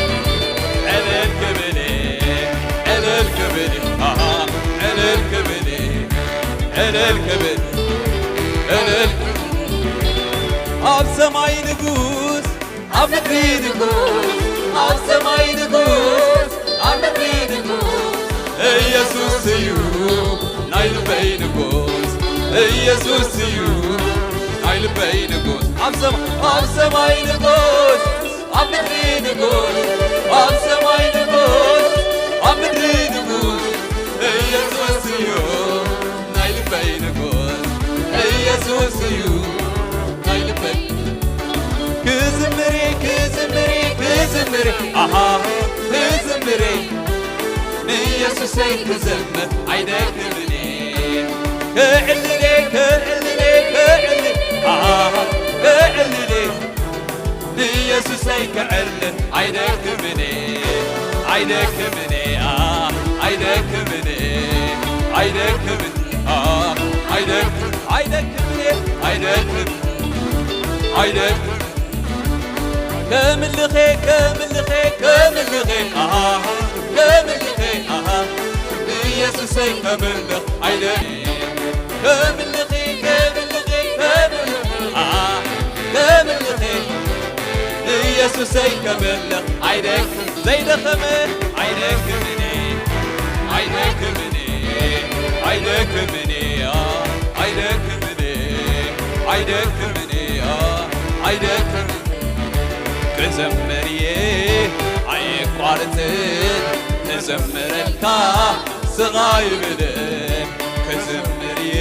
ዕልል ክብል እየ ዕልል ክብል እየ ኣሃ ዕልል ክብል እየ ዕልል ክብል እየ ዕልል ኣብ ሰማይ ንጉስ ኣብ ምድሪ ንጉስ ኣብ ሰማይ ንጉስ ኣብ ምድሪ ንጉስ ኢየሱስ እዩ ናይ ልበይ ንጉስ ኢየሱስ እዩ ናይ ልበይ ንጉስ ኣብ ሰማይ ኣብ ሰማይ ንጉስ ኣብ ምድሪ ንጉስ ኣብ ሰማይ ንጉስ ኣብ ምድሪ ንጉስ ኢየሱስ እዩ ናይ ልበይ ንጉስ ኢየሱስ እዩ ናይ ልበይ ክዝምር ክዝምር ክዝምር ኣሃ ክዝምር ንኢየሱሰይ ክዘምር ኣይደክምን ክዕልል ክዕልል ክዕልል ኣሃ ክዕልል ንኢየሱሰይ ክዕልል ኣይደክምን ኣይደክምን ኣሃ ኣይደክምን ኣይደክምን ኣሃ ኣይደክምን ኣይደክምን ኣይደክምን ኣይደክምን ከምልኸ ከምልኸ ከምልኸ ኣሃ ከምልኸ ኣሃ ንኢየሱሰይ ከምልኽ ኣይደ ከምልኸ ከምልኸ ከምልኸ ኣሃ ከምልኸ ንኢየሱሰይ ከምልኽ ኣይደክም ዘይደኸመ ኣይደክምን ኣይደክምን ኣይደክምን ኣይደክምን ኣይደክምን ኣይደክምን ክዘምር እየ ኣየቋርጽን ክዘምረልካ ስቕ ኣይብልን ክዝምር እየ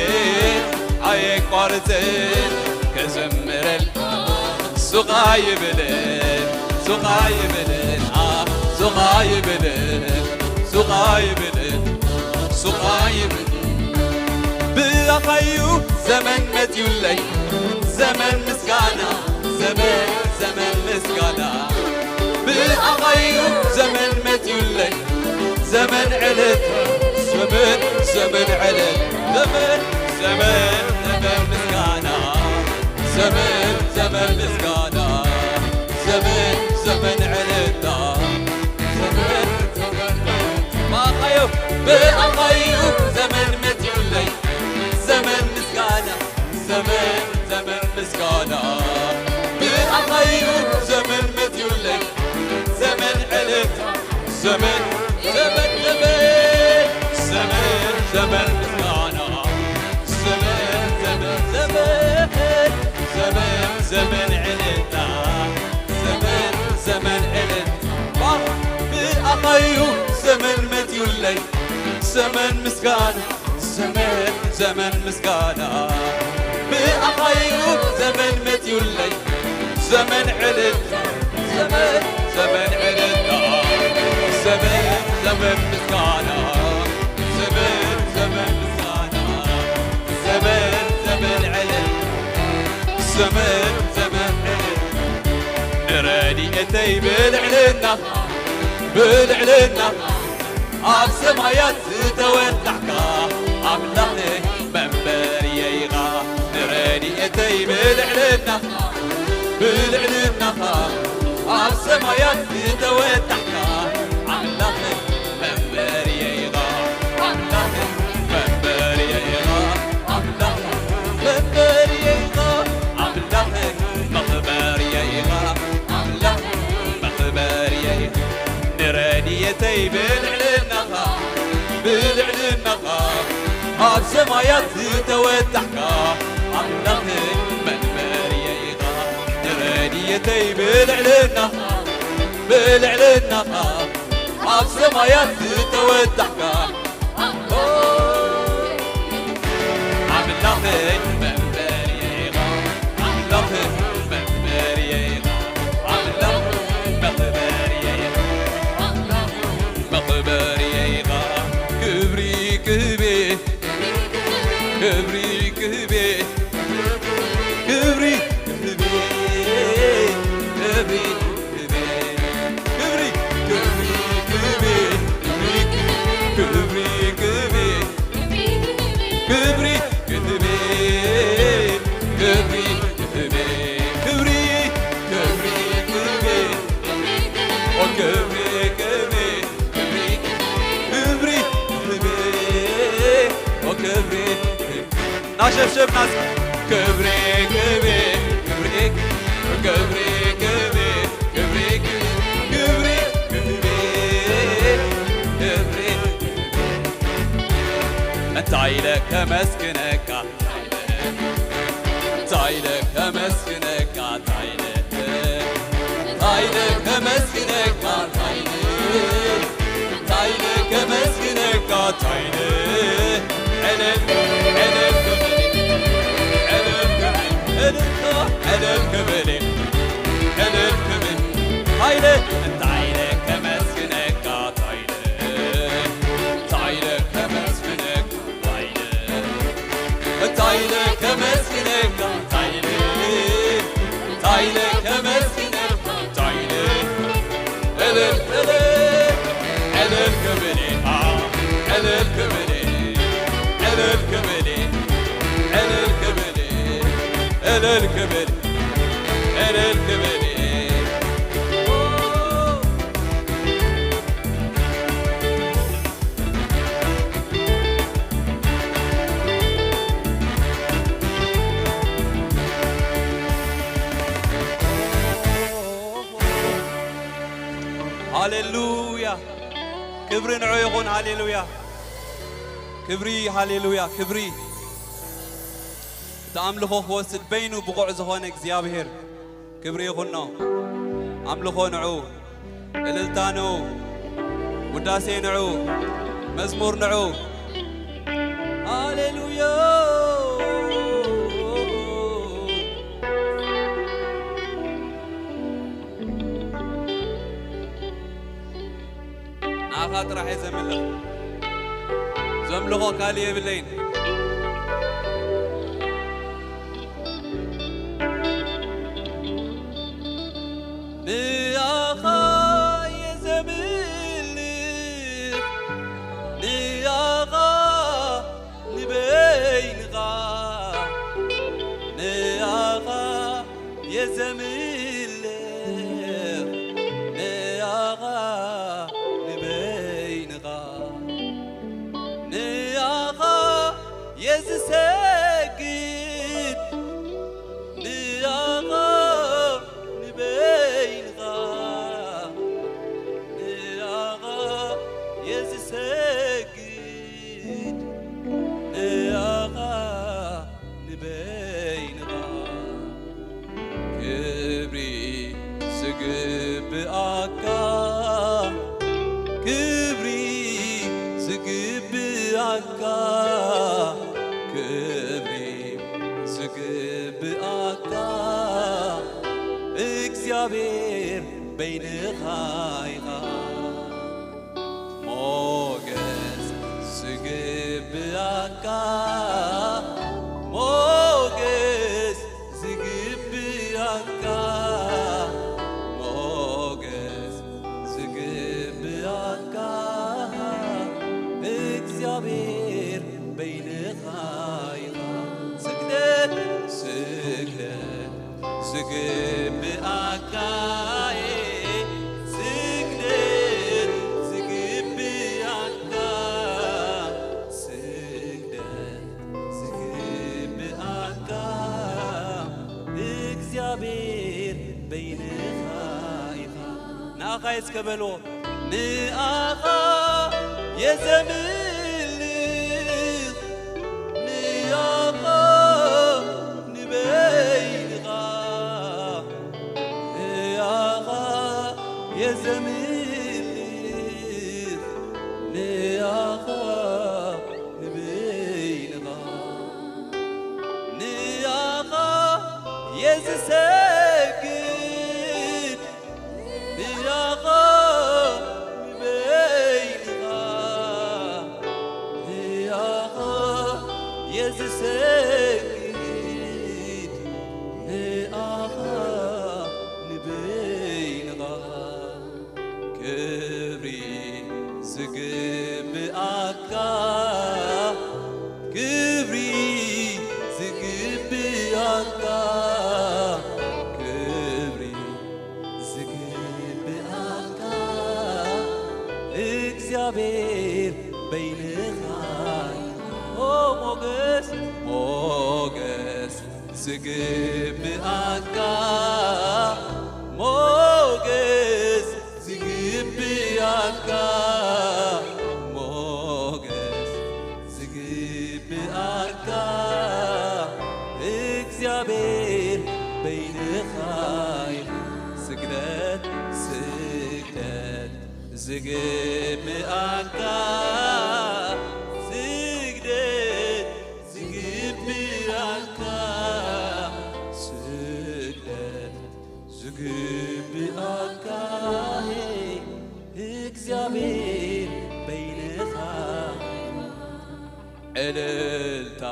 ኣየቋርጽን ክዝምረልካ ስቕ ኣይብልን ሱቕ ኣይብልን፣ ኣ፣ ሱቕ ኣይብልን፣ ሱቕ ኣይብልን፣ ሱቕ ኣይብልን። ብኣኻዩ ዘመን መጺኡለይ፣ ዘመን ምስጋና፣ ዘመን፣ ዘመን ምስጋና። ብኣኻዩ ዘመን መጺኡለይ፣ ዘመን ዕልልታ፣ ዘመን፣ ዘመን ዕልልታ፣ ዘመን፣ ዘመን፣ ዘመን ምስጋና፣ ዘመን፣ ዘመን ምስጋና፣ ዘመን፣ ዘመን ዕልልታ፣ ዘመን፣ ዘመን ዕልልታ። ብኣኻዩ፣ ብኣኻዩ ዘመን መጺኡለይ፣ ዘመን ምስጋና፣ ዘመን፣ ዘመን ምስጋና። ብኣኻዩ ዘመን መጺኡለይ፣ ዘመን ዕልልታ፣ ዘመን፣ ዘመን፣ ዘመን፣ ዘመን፣ ዘመን ምስጋና። ዘመን፣ ዘመን፣ ዘመን፣ ዘመን፣ ዘመን ዕልልታ፣ ዘመን፣ ዘመን ዕልልታ። ብኣኻዩ ዘመን መጺኡለይ፣ ዘመን ምስጋና፣ ዘመን፣ ዘመን ምስጋና። ብኣኻዩ ዘመን መጺኡለይ፣ ዘመን ዕልልታ፣ ዘመን፣ ዘመን ዕልልታ፣ ዘመን፣ ዘመን ምስጋና፣ ዘመን፣ ዘመን ምስጋና፣ ዘመን፣ ዘመን ዕልልታ፣ ዘመን፣ ዘመን ዕልልታ። ንረድኤተይ ብልዕልና፣ ብልዕልና ኣብ ሰማያት ዝተወጣሕካ ኣምላኸይ መንበርየይ ኢኻ። ንረድኤተይ ብልዕልና፣ ብልዕልናኻ ኣብ ሰማያት ዝተወጣሕካ ኣምላኸይ መንበርየይ ኢኻ። ኣምላኸይ መንበርየይ ኢኻ። ኣምላኸይ መንበርየይ ኢኻ። ኣምላኸይ መኽበርየይ ኢኻ። ኣምላኸይ መኽበርየይ ኢኻ። ንረድኤተይ ብልዕልናኻ፣ ብልዕልናኻ ኣብ ሰማያት ዝተወጣሕካ ኣምላኸይ መንበርየይ ኢኻ። ንረድኤተይ ብልዕልናኻ፣ ብልዕልናኻ ኣብ ሰማያት ዝተወጣሕካ ኣምላኸይ መንበርየይ ኢኻ። ኣምላኸይ መንበርየይ ኢኻ። ኣምላኸይ መኽበርየይ ኢኻ። መኽበርየይ ኢኻ። ክብሪ ክህቤ፣ ክብሪ ክህቤ፣ ክብሪ ክህቤ፣ ክብሪ ክብሪ፣ ክብሪ፣ ክብሪ፣ ክብሪ፣ ክብሪ፣ ክብሪ፣ ክብሪ፣ ክብሪ፣ ክብሪ፣ ክብሪ፣ ክብሪ፣ ክብሪ፣ ኦ ክብሪ፣ ክብሪ፣ ክብሪ፣ ክብሪ፣ ክብሪ፣ ኦ ክብሪ፣ ክብሪ። እናሸብሸብና እስኪ። ክብሪ፣ ክብሪ፣ ክብሪ፣ ክብሪ፣ ክብሪ፣ ክብሪ፣ ክብሪ፣ ክብሪ፣ ክብሪ፣ ክብሪ። እንታይ ኢለ ከመስግነካ? እንታይ ኢለ ከመስግነካ? እንታይ ኢለ፣ እንታይ ኢለ ከመስግነካ? እንታይ ኢለ፣ እንታይ ኢለ ከመስግነካ? እንታይ ኢለ፣ ዕልል፣ ዕልል ክብል፣ ዕልል ክብል፣ እልልታ፣ ዕልል ክብል፣ ዕልል ክብል። እንታይ ኢለ፣ እንታይ ኢለ ከመስግነካ? እንታይ ኢለ፣ እንታይ ኢለ ከመስግነካ? እንታይ ኢለ፣ እንታይ ኢለ ከመስግነካ? እንታይ ኢለ፣ እንታይ ኢለ ከመስግነካ? እንታይ ኢለ፣ እልል፣ እልል፣ እልል ክብል፣ ኣ፣ እልል ክብል፣ እልል ክብል፣ እልል ክብል፣ እልል ክብል፣ እልል ክብል። ሃሌሉያ! ክብሪ ንዑ ይኹን። ሃሌሉያ! ክብሪ፣ ሃሌሉያ! ክብሪ! እቲ ኣምልኾ ክወስድ በይኑ ብቑዕ ዝኾነ እግዚኣብሔር ክብሪ ይኹኖ። ኣምልኾ ንዑ፣ እልልታ ንዑ፣ ውዳሴ ንዑ፣ መዝሙር ንዑ። ሃሌሉያ! ኣምልኾ ካልእ የብለይን። ንኣኻ እየ ዘምልኽ፣ ንኣኻ ንበይንኻ፣ ንኣኻ እየ ዘምልኽ፣ ንኣኻ ንበይንኻ፣ ንኣኻ እየ ዝሰግድ፣ ንኣኻ ንበይንኻ፣ ንኣኻ እየ ዝሰግድ፣ ንኣኻ ንበይንኻ። ክብሪ ዝግብኣካ፣ ክብሪ ዝግብኣካ፣ ክብሪ ዝግብኣካ፣ እግዚኣብሔር በይንኻ ኢኻ። ሞገስ ዝግብኣካ፣ ሞገስ ዝግብኣካ፣ ሞገስ ዝግብኣካ፣ እግዚኣብሔር በይንኻ ኢኻ። ስግደት፣ ስግደት ዝግብኣካ፣ ስግደት ዝግብኣካ፣ ስግደት ዝግብኣካ፣ እግዚኣብሔር በይንኻ ኢኻ። ንኣኻ እየ እስከ በልዎ። ንኣኻ እየ ዘምልኽ፣ ንኣኻ ንበይንኻ፣ ንኣኻ እየ ዘምልኽ፣ ንኣኻ ንበይንኻ፣ ንኣኻ እየ ዝሰግድ፣ ንኣኻ ንበይንኻ፣ ንኣኻ እየ ዝሰግድ፣ ንኣኻ ንበይንኻ። ክብሪ ዝግብኣካ፣ ክብሪ ዝግብኣካ፣ ክብሪ ዝግብኣካ እግዚኣብሔር በይንኻ ኢኻ። ኦ ሞገስ፣ ሞገስ ዝግብኣካ፣ ሞገስ ዝግብኣካ፣ ሞገስ ዝግብኣካ እግዚኣብሔር በይንኻ ኢኻ። ስግደት፣ ስግደት ዝግብኣካ፣ ስግደት ዝግብኣካ፣ ስግደት ዝግብኣካ እግዚኣብሔር በይንኻ። እልልታ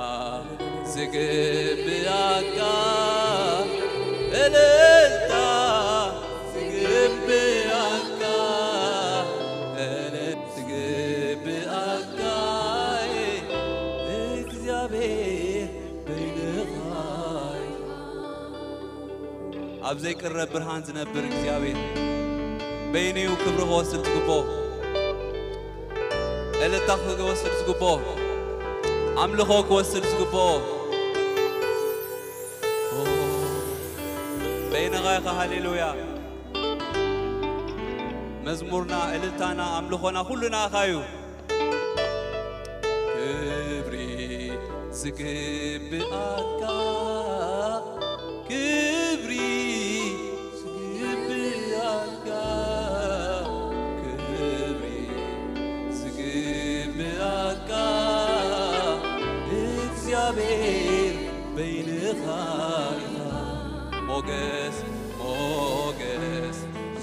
ዝግብኣካ፣ እልልታ ዝግብኣካ፣ እልልታ ዝግብኣካ እግዚኣብሔር በይንኻ። ኣብ ዘይቅረብ ብርሃን ዝነብር እግዚኣብሔር በይኑ እዩ ክብሪ ክወስድ ዝግብኦ፣ እልልታ ክወስድ ዝግብኦ፣ ኣምልኾ ክወስድ ዝግብኦ። በይንኻ ኢኻ። ሃሌሉያ። መዝሙርና፣ እልልታና፣ ኣምልኾና፣ ኩሉ ንኣኻ እዩ። ክብሪ ዝግብኣካ፣ ክብሪ ዝግብኣካ፣ ክብሪ ዝግብኣካ እግዚኣብሔር በይንኻ ኢኻ። ሞገስ፣ ሞገስ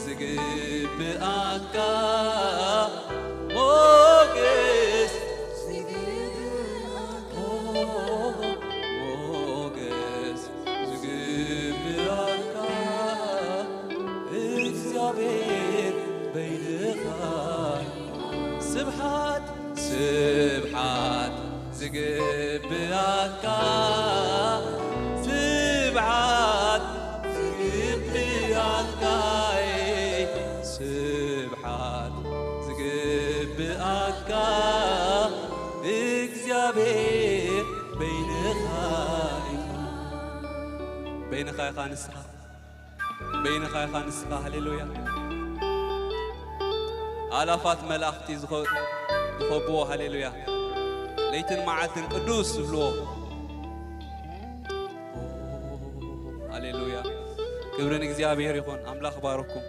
ዝግብኣካ፣ ሞገስ ዝግብኣካ ስብዓት ዝግብኣካ ስብዓት ዝግብኣካ እግዚኣብሔር በይንኻ ኢኻ። በይንኻ ኢኻ ንስኻ። በይንኻ ኢኻ ንስኻ። ሃሌሉያ። ኣላፋት መላእኽቲ ዝኸ-፣ ዝኸብዎ። ሃሌሉያ። ለይትን መዓልትን ቅዱስ ዝብልዎ። ሃሌሉያ። ክብሪ ንእግዚኣብሔር ይኹን። ኣምላኽ ባረኩም።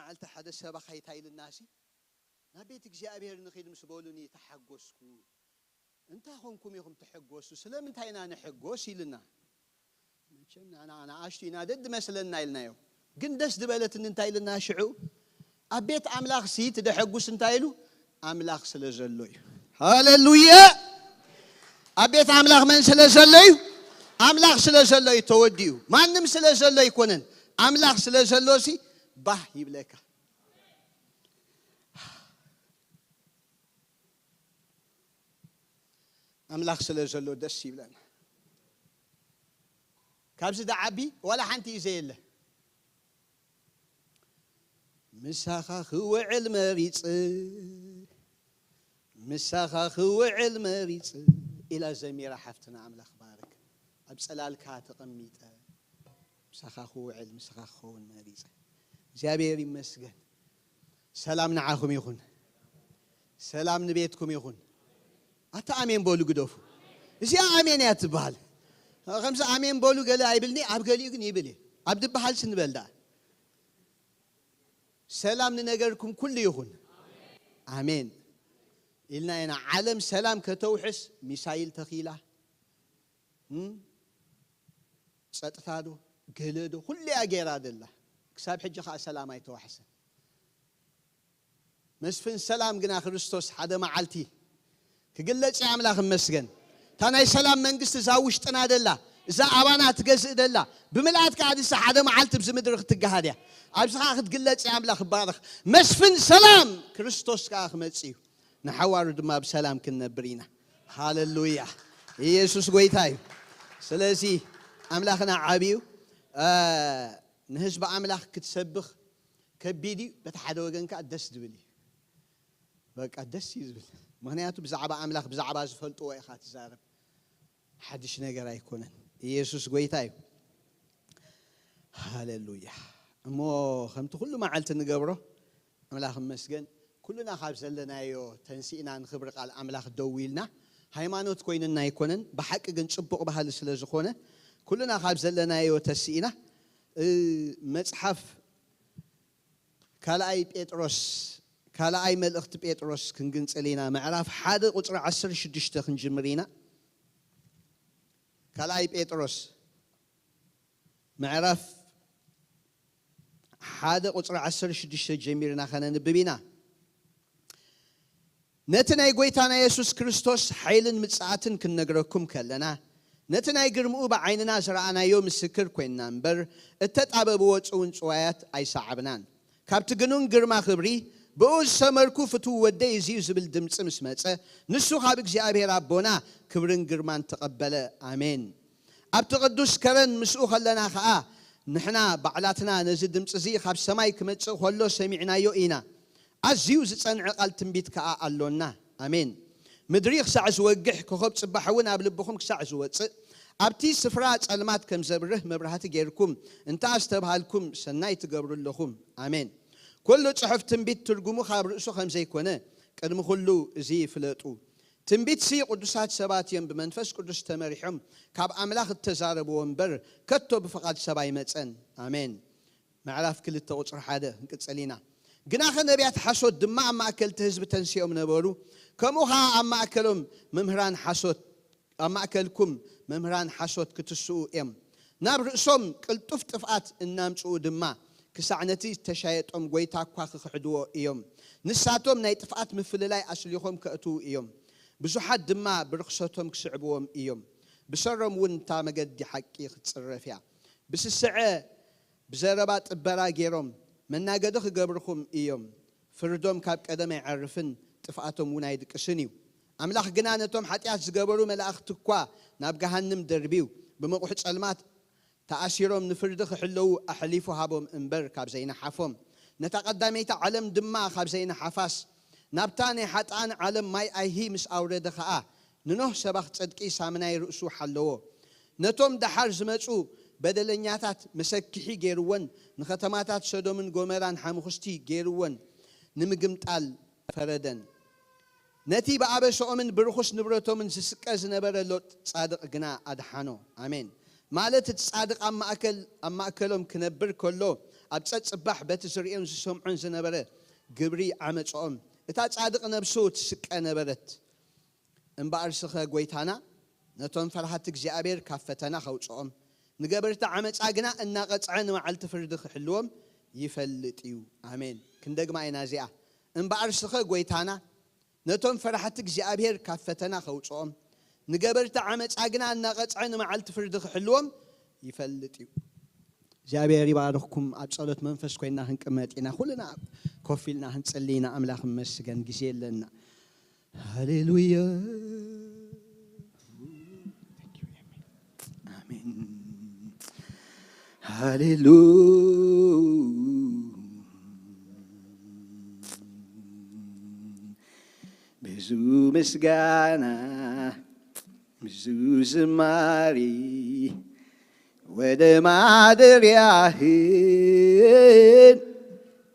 መዓልቲ ሓደ ሰባኻይ እንታይ ኢልናሲ፣ ናብ ቤት እግዚኣብሔር ንኺድ ምስ በሉኒ ተሓጎስኩ። እንታይ ኾንኩም ኢኹም ትሕጎሱ? ስለምንታይ ኢና ንሕጎስ ኢልና። መቸም ንኣና ንኣሽቱ ኢና ደድ መስለና ኢልናዮ። ግን ደስ ዝበለትኒ እንታይ ኢልና ሽዑ፣ ኣብ ቤት ኣምላኽ ሲ ትደሐጉስ እንታይ ኢሉ? ኣምላኽ ስለ ዘሎ እዩ። ሃሌሉያ! ኣብ ቤት ኣምላኽ መን ስለ ዘሎ እዩ? ኣምላኽ ስለ ዘሎ እዩ ተወዲኡ። ማንም ስለ ዘሎ ኣይኮነን። ኣምላኽ ስለ ዘሎ ሲ ባህ ይብለካ። ኣምላኽ ስለ ዘሎ ደስ ይብለና። ካብዚ ደዓቢ ዋላ ሓንቲ እዩ ዘየለ። ምሳኻ ክውዕል መሪጽ፣ ምሳኻ ክውዕል መሪጽ ኢላ ዘሚራ ሓፍትና። ኣምላኽ ባርክ። ኣብ ጸላልካ ተቐሚጠ ምሳኻ ክውዕል፣ ምሳኻ ክኸውን መሪጸ። እግዚኣብሔር ይመስገን። ሰላም ንዓኹም ይኹን። ሰላም ንቤትኩም ይኹን። ኣታ ኣሜን በሉ ግደፉ። እዚኣ ኣሜን እያ ትበሃል። ከምዚ ኣሜን በሉ ገለ ኣይብልኒ፣ ኣብ ገሊኡ ግን ይብል እየ። ኣብ ድበሃል ስንበል ደኣ። ሰላም ንነገርኩም ኩሉ ይኹን። ኣሜን ኢልና ኢና። ዓለም ሰላም ከተውሕስ ሚሳይል ተኺላ። እም? ጸጥታ ዶ? ገለ ዶ? ኩሉ እያ ገይራ ደላ። ክሳብ ሕጂ ኸኣ ሰላም ኣይተዋሕሰን። መስፍን ሰላም ግና ክርስቶስ ሓደ መዓልቲ ክግለጽ እዩ። ኣምላኽ እመስገን። እታ ናይ ሰላም መንግስቲ እዛ ውሽጥና ደላ፣ እዛ ኣባና ትገዝእ ደላ፣ ብምልኣት ከኣ ንሳ ሓደ መዓልቲ ኣብዚ ምድሪ ክትገሃድ እያ። ኣብዚ ኸኣ ክትግለጽ እያ። ኣምላኽ ይባረኽ። መስፍን ሰላም ክርስቶስ ከኣ ክመጽእ እዩ። ንሓዋሩ ድማ ብሰላም ክንነብር ኢና። ሃሌሉያ። ኢየሱስ ጎይታ እዩ። ስለዚ ኣምላኽና ዓቢ እዩ። እ፣ ንህዝቢ ኣምላኽ ክትሰብኽ ከቢድ እዩ፣ በቲ ሓደ ወገን ከኣ ደስ ዝብል እዩ። በቃ ደስ እዩ ዝብል። ምኽንያቱ ብዛዕባ ኣምላኽ፣ ብዛዕባ ዝፈልጥዎ ኢኻ ትዛረብ። ሓድሽ ነገር ኣይኮነን። ኢየሱስ ጎይታ እዩ። ሃሌሉያ። እሞ ከምቲ ኩሉ መዓልቲ ንገብሮ፣ ኣምላኽ እመስገን፣ ኩልና ካብ ዘለናዮ ተንሲእና ንኽብሪ ቃል ኣምላኽ ደው ኢልና፣ ሃይማኖት ኮይንና ኣይኮነን፣ ብሓቂ ግን ጽቡቕ ባህሊ ስለ ዝኾነ፣ ኩልና ካብ ዘለናዮ ተሲእና፣ እ፣ መጽሓፍ ካልኣይ ጴጥሮስ፣ ካልኣይ መልእኽቲ ጴጥሮስ ክንግንጽል ኢና። ምዕራፍ ሓደ ቁጽሪ ዓሰርተ ሽዱሽተ ክንጅምር ኢና። ካልኣይ ጴጥሮስ ምዕራፍ ሓደ ቁጽሪ ዓሰርተ ሽዱሽተ ጀሚርና ከነንብብ ኢና። ነቲ ናይ ጎይታና የሱስ ክርስቶስ ሓይልን ምጽኣትን ክንነግረኩም ከለና፣ ነቲ ናይ ግርምኡ ብዓይንና ዝረኣናዮ ምስክር ኮይንና እምበር፣ እተጣበብዎ ጽውንጽዋያት ኣይሰዓብናን። ካብቲ ግኑን ግርማ ክብሪ፣ ብኡ ዝሰመርኩ ፍቱው ወደይ እዚ እዩ ዝብል ድምጺ ምስ መጸ፣ ንሱ ካብ እግዚኣብሔር ኣቦና ክብርን ግርማን ተቐበለ። ኣሜን። ኣብቲ ቅዱስ ከረን ምስኡ ከለና ኸኣ፣ ንሕና ባዕላትና ነዚ ድምጺ እዚ ካብ ሰማይ ክመጽእ ከሎ ሰሚዕናዮ ኢና። ኣዝዩ ዝጸንዐ ቃል ትንቢት ከኣ ኣሎና። ኣሜን። ምድሪ ክሳዕ ዝወግሕ፣ ኮኸብ ጽባሕ እውን ኣብ ልብኹም ክሳዕ ዝወጽእ፣ ኣብቲ ስፍራ ጸልማት ከም ዘብርህ መብራህቲ ጌርኩም እንተ ኣስተብሃልኩም፣ ሰናይ ትገብሩ ኣለኹም። ኣሜን። ኩሉ ጽሑፍ ትንቢት ትርጉሙ ካብ ርእሱ ከም ዘይኮነ፣ ቅድሚ ኩሉ እዚ ፍለጡ። ትንቢትሲ ቅዱሳት ሰባት እዮም ብመንፈስ ቅዱስ ተመሪሖም ካብ ኣምላኽ እተዛረብዎ እምበር፣ ከቶ ብፍቓድ ሰብ ኣይመጸን። ኣሜን። ምዕራፍ ክልተ ቁጽሪ ሓደ ክንቅጽል ኢና። ግናኸ ነቢያት ሓሶት ድማ ኣብ ማእከል እቲ ህዝቢ ተንሲኦም ነበሩ፣ ከምኡ ኸኣ ኣብ ማእከሎም መምህራን ሓሶት፣ ኣብ ማእከልኩም መምህራን ሓሶት ክትስኡ እዮም። ናብ ርእሶም ቅልጡፍ ጥፍኣት እናምጽኡ ድማ፣ ክሳዕ ነቲ እተሻየጦም ጐይታ እኳ ክኽሕድዎ እዮም። ንሳቶም ናይ ጥፍኣት ምፍልላይ ኣስሊኾም ከእትዉ እዮም። ብዙሓት ድማ ብርኽሰቶም ክስዕብዎም እዮም። ብሰሮም እውን እታ መገዲ ሓቂ ክትጽረፍ እያ። ብስስዐ ብዘረባ ጥበራ ገይሮም መናገዲ ክገብርኹም እዮም። ፍርዶም ካብ ቀደም ኣይዐርፍን፣ ጥፍኣቶም እውን ኣይድቅስን እዩ። ኣምላኽ ግና ነቶም ሓጢኣት ዝገበሩ መላእኽቲ እኳ ናብ ገሃንም ደርብዩ፣ ብመቑሕ ጸልማት ተኣሲሮም ንፍርዲ ክሕለዉ ኣሕሊፉ ሃቦም እምበር ካብ ዘይነሓፎም፣ ነታ ቀዳመይቲ ዓለም ድማ ካብ ዘይነሓፋስ፣ ናብታ ናይ ሓጥኣን ዓለም ማይ ኣይሂ ምስ ኣውረደ ኸኣ፣ ንኖህ ሰባኽ ጽድቂ ሳምናይ ርእሱ ሓለዎ። ነቶም ደሓር ዝመጹ በደለኛታት መሰኪሒ ገይርወን፣ ንኸተማታት ሰዶምን ጎመራን ሓሙኽስቲ ገይርወን፣ ንምግምጣል ፈረደን። ነቲ ብኣበሰኦምን ብርኹስ ንብረቶምን ዝስቀ ዝነበረ ሎጥ ጻድቕ ግና ኣድሓኖ። ኣሜን። ማለት እቲ ጻድቕ ኣብ ማእከል፣ ኣብ ማእከሎም ክነብር ከሎ፣ ኣብ ጸጽባሕ በቲ ዝርእዮን ዝሰምዖን ዝነበረ ግብሪ ዓመጾኦም እታ ጻድቕ ነብሱ ትስቀ ነበረት። እምበኣር ስኸ ጐይታና ነቶም ፈርሃቲ እግዚኣብሔር ካብ ፈተና ኸውጽኦም፣ ንገበርቲ ዓመጻ ግና እናቐጽዐ ንመዓልቲ ፍርዲ ክሕልዎም ይፈልጥ እዩ። ኣሜን። ክንደግማ ኢና እዚኣ። እምበኣር ስኸ ጐይታና ነቶም ፈራሕቲ እግዚኣብሔር ካብ ፈተና ኸውጽኦም፣ ንገበርቲ ዓመጻ ግና እናቐጽዐ ንመዓልቲ ፍርዲ ክሕልዎም ይፈልጥ እዩ። እግዚኣብሔር ይባርኽኩም። ኣብ ጸሎት መንፈስ ኮይና ክንቅመጥ ኢና። ኩልና ኮፍ ኢልና ክንጽሊ ኢና። ኣምላኽ ይመስገን፣ ግዜ ኣለና። ሃሌሉያ። ኣሜን። ሃሌሉ። ብዙ ምስጋና፣ ብዙ ዝማሪ ወደ ማደሪያህን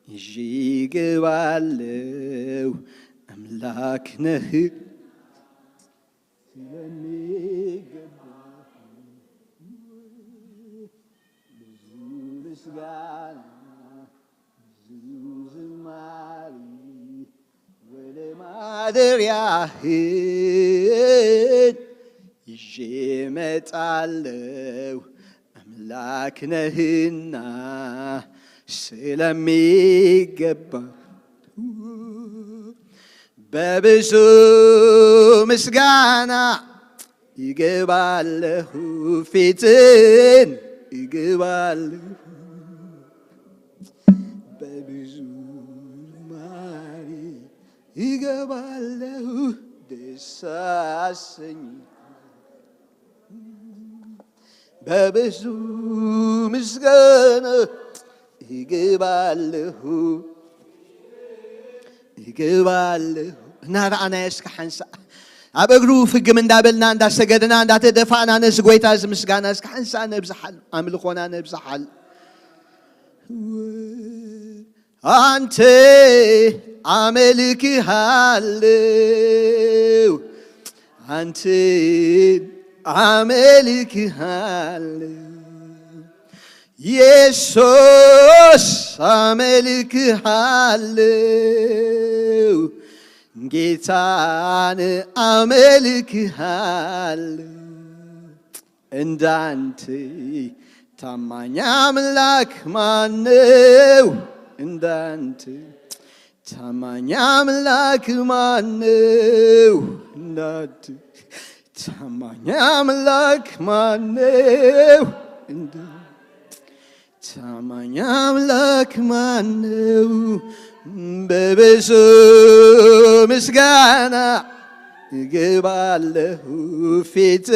ይዤ እገባለሁ። ኣምላክ ነህ ስለሚገባ፣ ብዙ ምስጋና፣ ብዙ ዝማሪ ወደ ማደሪያህን ይዤ እመጣለሁ። ኣምላክ ነህና ስለሚገባ፣ በብዙ ምስጋና እገባለሁ፣ ፊትን እገባለሁ፣ በብዙ ዝማሬ እገባለሁ፣ ደስ አሰኝ፣ በብዙ ምስጋና እገባለሁ፣ እገባለሁ። እናረኣናዮ እስከ ሓንሳእ ኣብ እግሩ ፍግም እንዳበልና፣ እንዳሰገድና፣ እንዳተደፋእና ነዚ ጎይታ እዚ ምስጋና እስከ ሓንሳእ ነብዝሓሉ፣ ኣምልኾና ነብዝሓሉ። አንተ አመልክሃለሁ፣ አንተ አመልክሃለሁ፣ ኢየሱስ አመልክሃለሁ፣ ጌታን አመልክሃለሁ። እንዳንተ ታማኝ አምላክ ማነው? እንዳንተ ታማኝ አምላክ ማነው? እንዳንተ ታማኝ አምላክ ማነው? እንደ ታማኝ አምላክ ማነው? በብዙ ምስጋና እገባለሁ ፊት።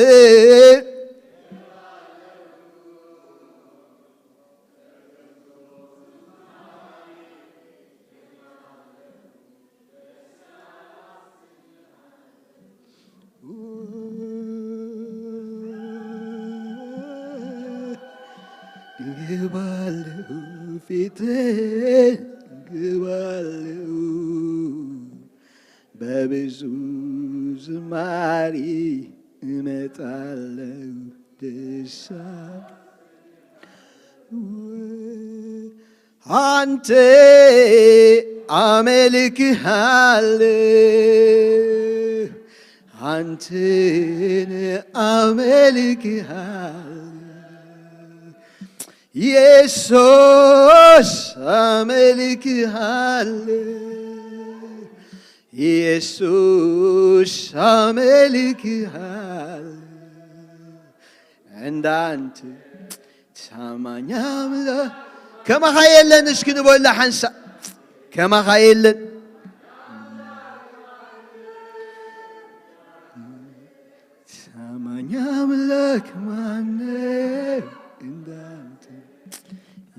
እገባለሁ ፊት፣ እገባለሁ በብዙ ዝማሬ እመጣለሁ ደስ አንተ አመልክሃለሁ፣ አንተን አመልክሃለሁ፣ ኢየሱስ አመልክሃለሁ፣ ኢየሱስ አመልክሃለሁ። እንዳንተ ታማኝ አምላክ ከማኻ የለን። እስኪ ንበላ ሓንሳ ከማኻ የለን። ታማኝ አምላክ ማነው እንዳንተ?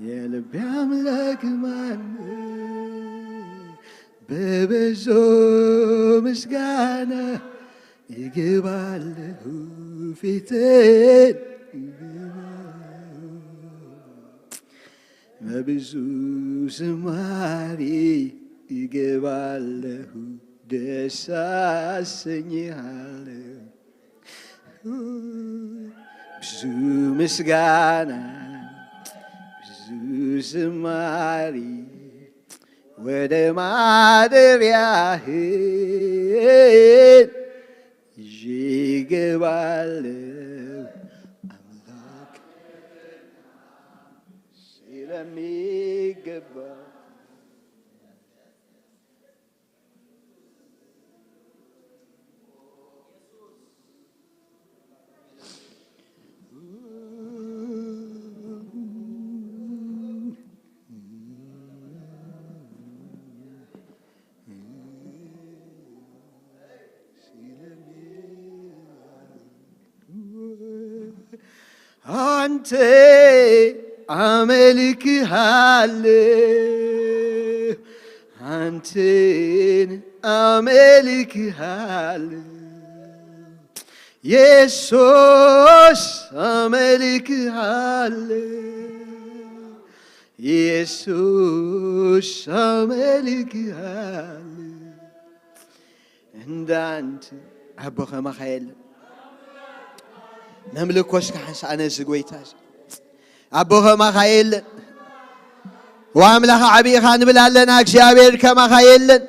የልቤ አምላክ ማነው? በብዙ ምስጋና እገባለሁ ፊትን፣ እገባለሁ በብዙ ዝማሬ እገባለሁ፣ ደስ አሰኝሃለሁ። ብዙ ምስጋና፣ ብዙ ዝማሪ ወደ ማደሪያህ ይዤ እገባለሁ፣ አምላክ ስለሚገባ። አንተ አመልክሃለሁ፣ አንተን አመልክሃለሁ፣ ኢየሱስ አመልክሃለሁ፣ ኢየሱስ አመልክሃለሁ። እንዳንተ ኣቦ ከማኻ የለን። ነምልኮ እስከ ሓንሳእ ነዚ ጎይታ እዚ። ኣቦ ከማኻ የለን። ወኣምላኽ ዓቢ ኢኻ ንብል ኣለና። እግዚኣብሔር ከማኻ የለን።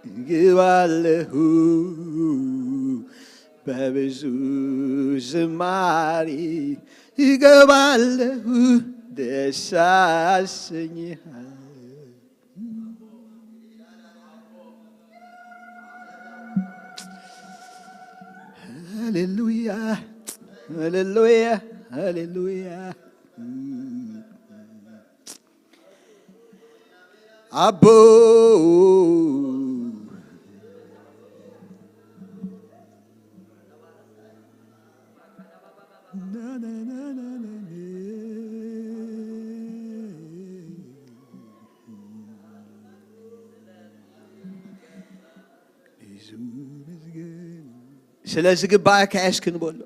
እገባለሁ በብዙ ዝማሬ እገባለሁ፣ ደስ አሰኝሃለሁ። ሃሌሉያ፣ ሃሌሉያ፣ ሃሌሉያ። አቦ ስለ ዝግባእካ እስኪ ንበሎ።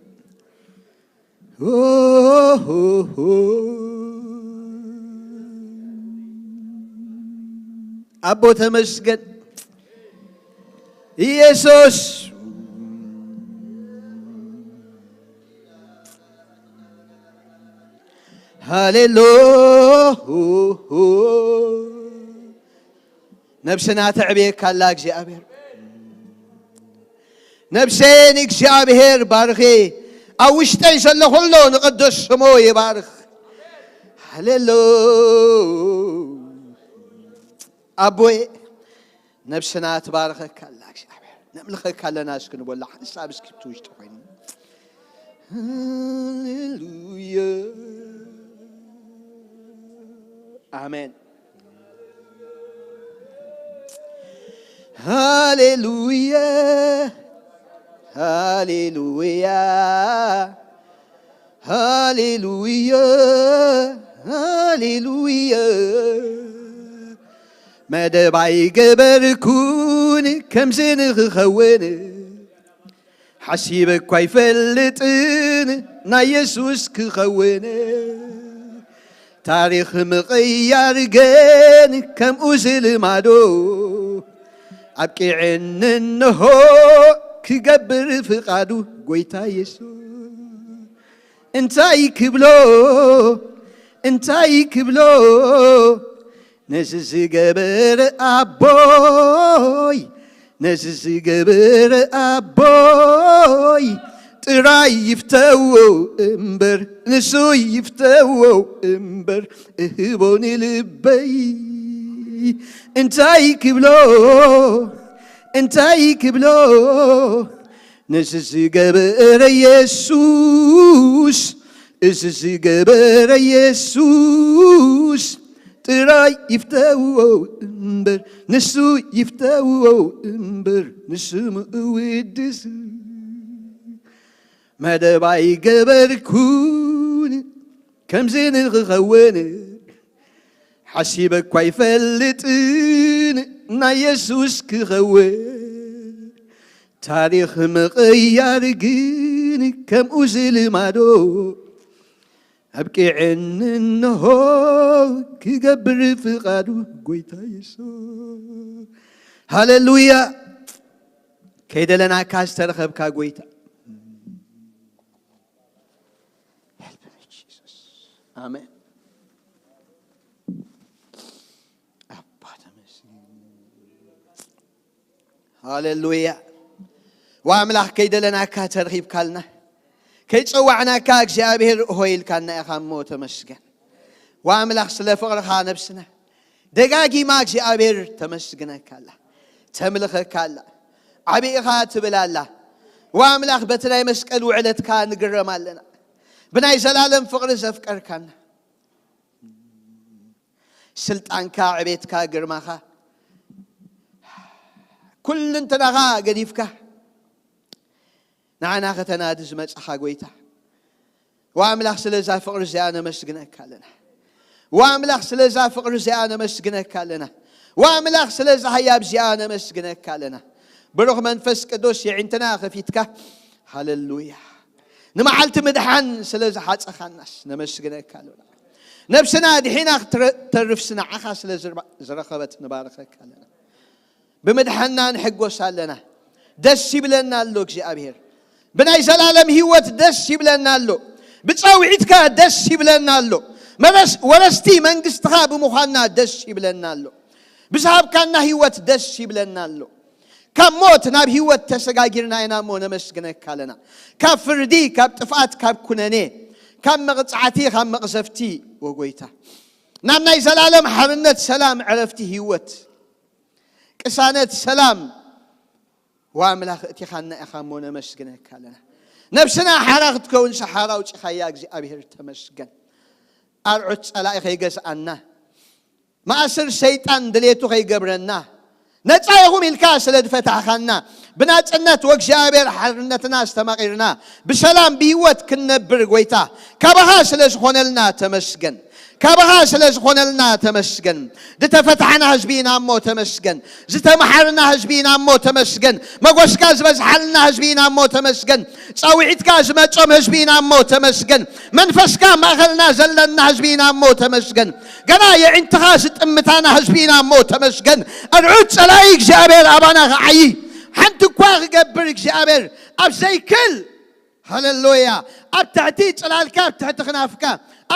ኣቦ ተመስገን ኢየሱስ። ሃሌሉ ነብስና ተዕብየካ ኣላ እግዚኣብሔር። ነብሰይ ንእግዚኣብሔር ባርኺ፣ ኣብ ውሽጠይ ዘሎ ኩሉ ንቅዱስ ስሙ ይባርኽ። ሃሌሉ ኣቦይ፣ ነብስና ትባርኸካ ኣላ እግዚኣብሔር። ነምልኸካ ኣለና እስኪ ንበላ ሓንሳብ እስኪ እቲ ውሽጢ ኮይኑ። ሃሌሉያ ኣሜን። ሃሌሉያ ሃሌሉያ ሃሌሉያ ሃሌሉያ። መደብ ኣይገበርኩን ከምዚ ንኽኸውን፣ ሓሲበ እኳ ኣይፈልጥን ናይ የሱስ ክኸውን። ታሪኽ ምቕያር ግን ከምኡ ዝልማዶ፣ ኣብቂዐኒ እንሆ ክገብር ፍቓዱ። ጎይታ የሱስ እንታይ ክብሎ፣ እንታይ ክብሎ፣ ነዚ ዝገበረ ኣቦይ፣ ነዚ ዝገበረ ኣቦይ፣ ጥራይ ይፍተዎ እምበር፣ ንሱ ይፍተዎ እምበር፣ እህቦ ንልበይ። እንታይ ክብሎ፣ እንታይ ክብሎ፣ ነዚ ዝገበረ የሱስ፣ እዚ ዝገበረ የሱስ ጥራይ ይፍተዎ እምበር፣ ንሱ ይፍተዎ እምበር፣ ንስሙ እውድስ። መደብ ኣይገበርኩን ከምዚ ንኽኸውን፣ ሓሲበ እኳ ኣይፈልጥን ናይ የሱስ ክኸውን። ታሪኽ ምቕያር ግን ከምኡ ዝልማዶ፣ ኣብቂዕኒ እንሆ ክገብር ፍቓዱ ጎይታ የሱስ። ሃሌሉያ። ከይደለናካ ዝተረኸብካ ጎይታ። Help me, Jesus. ኣሜን። ኣባ ተመስገን። ሃሌሉያ። ወኣምላኽ ከይደለናካ ተረኺብካልና፣ ከይጸዋዕናካ እግዚኣብሔር እሆ ኢልካና ኢኻ እሞ ተመስገን። ወኣምላኽ ስለ ፍቕርኻ ነብስና ደጋጊማ እግዚኣብሔር ተመስግነካ ኣላ፣ ተምልኸካ ኣላ፣ ዓቢ ኢኻ ትብል ኣላ። ወኣምላኽ በቲ ናይ መስቀል ውዕለትካ ንግረም ኣለና፣ ብናይ ዘላለም ፍቕሪ ዘፍቀርካና። ስልጣንካ፣ ዕቤትካ፣ ግርማኻ፣ ኩልንትናኻ ገዲፍካ ንዓና ከተናዲ ዝመጻኻ ጎይታ፣ ወኣምላኽ ስለዛ ፍቕሪ እዚኣ ነመስግነካ ኣለና። ወኣምላኽ ስለዛ ፍቕሪ እዚኣ ነመስግነካ ኣለና። ወኣምላኽ ስለዛ ህያብ እዚኣ ነመስግነካ ኣለና። ብሩኽ መንፈስ ቅዱስ የዒንትና ከፊትካ፣ ሃሌሉያ፣ ንመዓልቲ ምድሓን ስለ ዝሓጸኻናስ ነመስግነካ ኣለና። ነብስና ድሒና ክትተርፍስ ንዓኻ ስለ ዝረባ- ዝረኸበት ንባርኸካ ኣለና። ብምድሓንና ንሕጎስ ኣለና። ደስ ይብለና ኣሎ እግዚኣብሔር። ብናይ ዘላለም ህይወት ደስ ይብለና ኣሎ። ብጻውዒትካ ደስ ይብለና ኣሎ። መረስ- ወረስቲ መንግስትኻ ብምዃንና ደስ ይብለና ኣሎ። ብዝሃብካና ህይወት ደስ ይብለና ኣሎ። ካብ ሞት ናብ ህይወት ተሰጋጊርና ኢና እሞ ነመስግነካ ኣለና። ካብ ፍርዲ፣ ካብ ጥፍኣት፣ ካብ ኩነኔ፣ ካብ መቕጻዕቲ፣ ካብ መቕዘፍቲ፣ ወጎይታ፣ ናብ ናይ ዘላለም ሓርነት፣ ሰላም፣ ዕረፍቲ፣ ህይወት፣ ቅሳነት፣ ሰላም፣ ወኣምላኽ እቲኻና ኢኻ እሞ ነመስግነካ ኣለና። ነብስና ሓራ ክትከውን ሰሓራ ኣውጺኻያ እግዚኣብሔር ተመስገን። ኣርዑት ጸላኢ ከይገዝኣና፣ ማእስር ሰይጣን ድሌቱ ከይገብረና፣ ነጻ ኢኹም ኢልካ ስለ ዝፈታሕኻና፣ ብናጽነት ወእግዚኣብሔር ሓርነትና ኣስተማቒርና፣ ብሰላም ብህይወት ክንነብር ጎይታ፣ ካባኻ ስለ ዝኾነልና ተመስገን። ካባኻ ስለ ዝኾነልና ተመስገን። ዝተፈታሕና ህዝቢ ኢና እሞ ተመስገን። ዝተመሓርና ህዝቢ ኢና እሞ ተመስገን። መጎስካ ዝበዝሓልና ህዝቢ ኢና እሞ ተመስገን። ጻውዒትካ ዝመጾም ህዝቢ ኢና እሞ ተመስገን። መንፈስካ ማእኸልና ዘለና ህዝቢ ኢና እሞ ተመስገን። ገና የዒንትኻ ዝጥምታና ህዝቢ ኢና እሞ ተመስገን። ኣርዑት ጸላኢ እግዚኣብሔር ኣባና ክዓዪ፣ ሓንቲ እኳ ክገብር እግዚኣብሔር ኣብ ዘይክል፣ ሃሌሉያ፣ ኣብ ትሕቲ ጽላልካ፣ ኣብ ትሕቲ ክናፍካ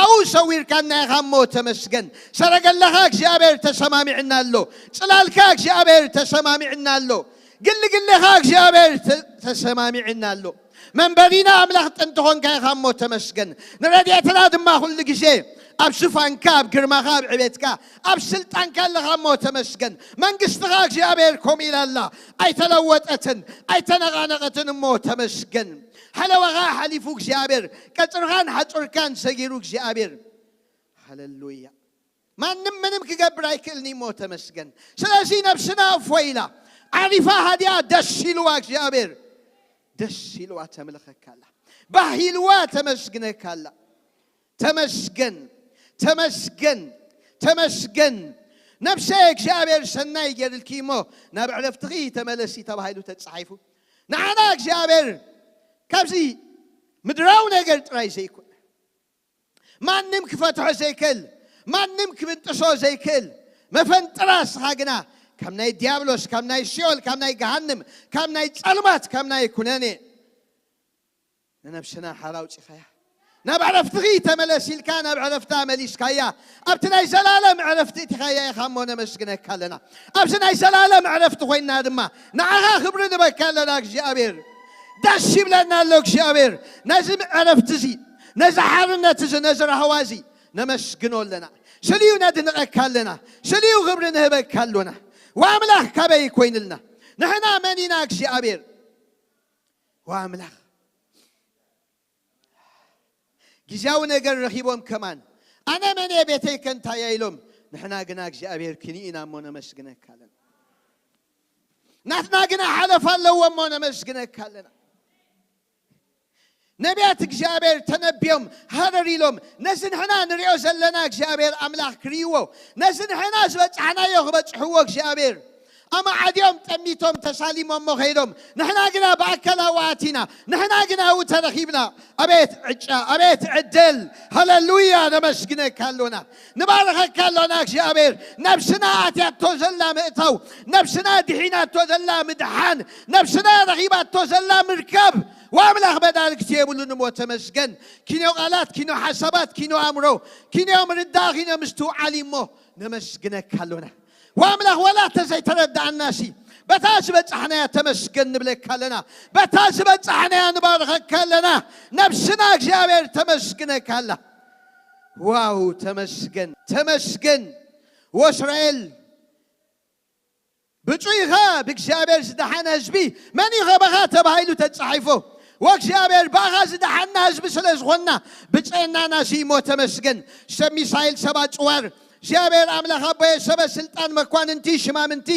ኣብኡ ሰዊርካና ኢኻ እሞ ተመስገን። ሰረገላኻ እግዚኣብሔር ተሰማሚዕና ኣሎ። ጽላልካ እግዚኣብሔር ተሰማሚዕና ኣሎ። ግልግሌኻ እግዚኣብሔር ተ- ተሰማሚዕና ኣሎ። መንበሪና ኣምላኽ ጥንቲ ኾንካ ኢኻ እሞ ተመስገን። ንረድኤትና ድማ ኩሉ ግዜ ኣብ ዙፋንካ፣ ኣብ ግርማኻ፣ ኣብ ዕቤትካ፣ ኣብ ስልጣንካ ኣለኻ እሞ ተመስገን። መንግስትኻ እግዚኣብሔር ከምኡ ኢላ ኣላ፣ ኣይተለወጠትን ኣይተነቓነቐትን እሞ ተመስገን። ሓለዋኻ ሓሊፉ እግዚኣብሔር፣ ቀጽርኻን ሓጹርካን ሰጊሩ እግዚኣብሔር። ሃሌሉያ። ማንም ምንም ክገብር ኣይክእልን እሞ ተመስገን። ስለዚ ነብስና እፎይ ኢላ፣ ዓሪፋ ሃዲያ፣ ደስ ኢልዋ እግዚኣብሔር፣ ደስ ኢልዋ ተምልኸካ ኣላ፣ ባህ ኢልዋ ተመስግነካ ኣላ። ተመስገን፣ ተመስገን፣ ተመስገን። ነብሰይ እግዚኣብሔር ሰናይ ገይርልኪ እሞ ናብ ዕረፍትኺ ተመለሲ ተባሂሉ ተጻሒፉ። ንዓና እግዚኣብሔር ካብዚ ምድራዊ ነገር ጥራይ ዘይኮነ፣ ማንም ክፈትሖ ዘይክእል፣ ማንም ክብንጥሶ ዘይክእል መፈንጥራ እስኻ ግና ካብ ናይ ዲያብሎስ፣ ካብ ናይ ሲኦል፣ ካብ ናይ ገሃንም፣ ካብ ናይ ጸልማት፣ ካብ ናይ ኩነኔ ንነብስና ሓራ ኣውጺኻያ። ናብ ዕረፍትኺ ተመለስ ኢልካ ናብ ዕረፍታ መሊስካያ። ኣብቲ ናይ ዘላለም ዕረፍቲ እቲኻያ ኢኻ እሞ ነመስግነካ ኣለና። ኣብዚ ናይ ዘላለም ዕረፍቲ ኮይና ድማ ንዓኻ ክብሪ ንበካ ኣለና እግዚኣብሔር። ደስ ይብለና ኣሎ እግዚኣብሔር። ነዚ ዕረፍቲ እዚ፣ ነዚ ሓርነት እዚ፣ ነዚ ራህዋ እዚ ነመስግኖ ኣለና። ስልዩ ነድንቐካ ኣለና። ስልዩ ክብሪ ንህበካ ኣሎና። ወኣምላኽ ካበይ ኮይንልና? ንሕና መን ኢና እግዚኣብሔር? ወኣምላኽ ግዜያዊ ነገር ረኺቦም ከማን ኣነ መን እየ ቤተይ ከንታያ ኢሎም፣ ንሕና ግና እግዚኣብሔር ክንኢ ኢና እሞ ነመስግነካ ኣለና። ናትና ግና ሓለፋ ኣለዎ እሞ ነመስግነካ ኣለና። ነቢያት እግዚኣብሔር ተነቢዮም ሃረር ኢሎም ነዚ ንሕና ንሪኦ ዘለና እግዚኣብሔር ኣምላኽ ክርእይዎ፣ ነዚ ንሕና ዝበጻሕናዮ ክበጽሕዎ እግዚኣብሔር ኣማዓድዮም ጠሚቶም ተሳሊሞሞ ከይዶም፣ ንሕና ግና ብኣካል ኣብኡ ኣቲና፣ ንሕና ግና ኣብኡ ተረኺብና። ኣቤት ዕጫ፣ ኣቤት ዕድል! ሃሌሉያ! ነመስግነካ ኣሎና፣ ንባርኸካ ኣሎና እግዚኣብሔር። ነብስና ኣትያቶ ዘላ ምእታው፣ ነብስና ድሒናቶ ዘላ ምድሓን፣ ነብስና ረኺባቶ ዘላ ምርካብ፣ ወኣምላኽ መዳርግቲ የብሉን እሞ ተመስገን። ኪኖ ቃላት፣ ኪኖ ሓሳባት፣ ኪኖ ኣእምሮ፣ ኪኖ ምርዳእ፣ ኪኖ ምስትውዓል እሞ ነመስግነካ ኣሎና። ወኣምላኽ፣ ዋላ እንተዘይተረዳእናሲ፣ በታ ዝበጻሕናያ ተመስገን ንብለካ ኣለና። በታ ዝበጻሕናያ ንባርኸካ ኣለና። ነብስና እግዚኣብሔር ተመስግነካ ኣላ። ዋው፣ ተመስገን፣ ተመስገን። ወእስራኤል ብፁዕ ኢኻ ብእግዚኣብሔር ዝደሓነ ህዝቢ፣ መን እዩ ከማኻ ተባሂሉ ተጻሒፉ። ወእግዚኣብሔር ብኣኻ ዝደሓና ህዝቢ ስለ ዝኾንና፣ ብጽዕናና እሞ ተመስገን። ሰብ ሚሳኤል፣ ሰብ ኣጽዋር፣ እግዚኣብሔር ኣምላኽ ኣቦየ፣ ሰበ ስልጣን፣ መኳንንቲ፣ ሽማምንቲ፣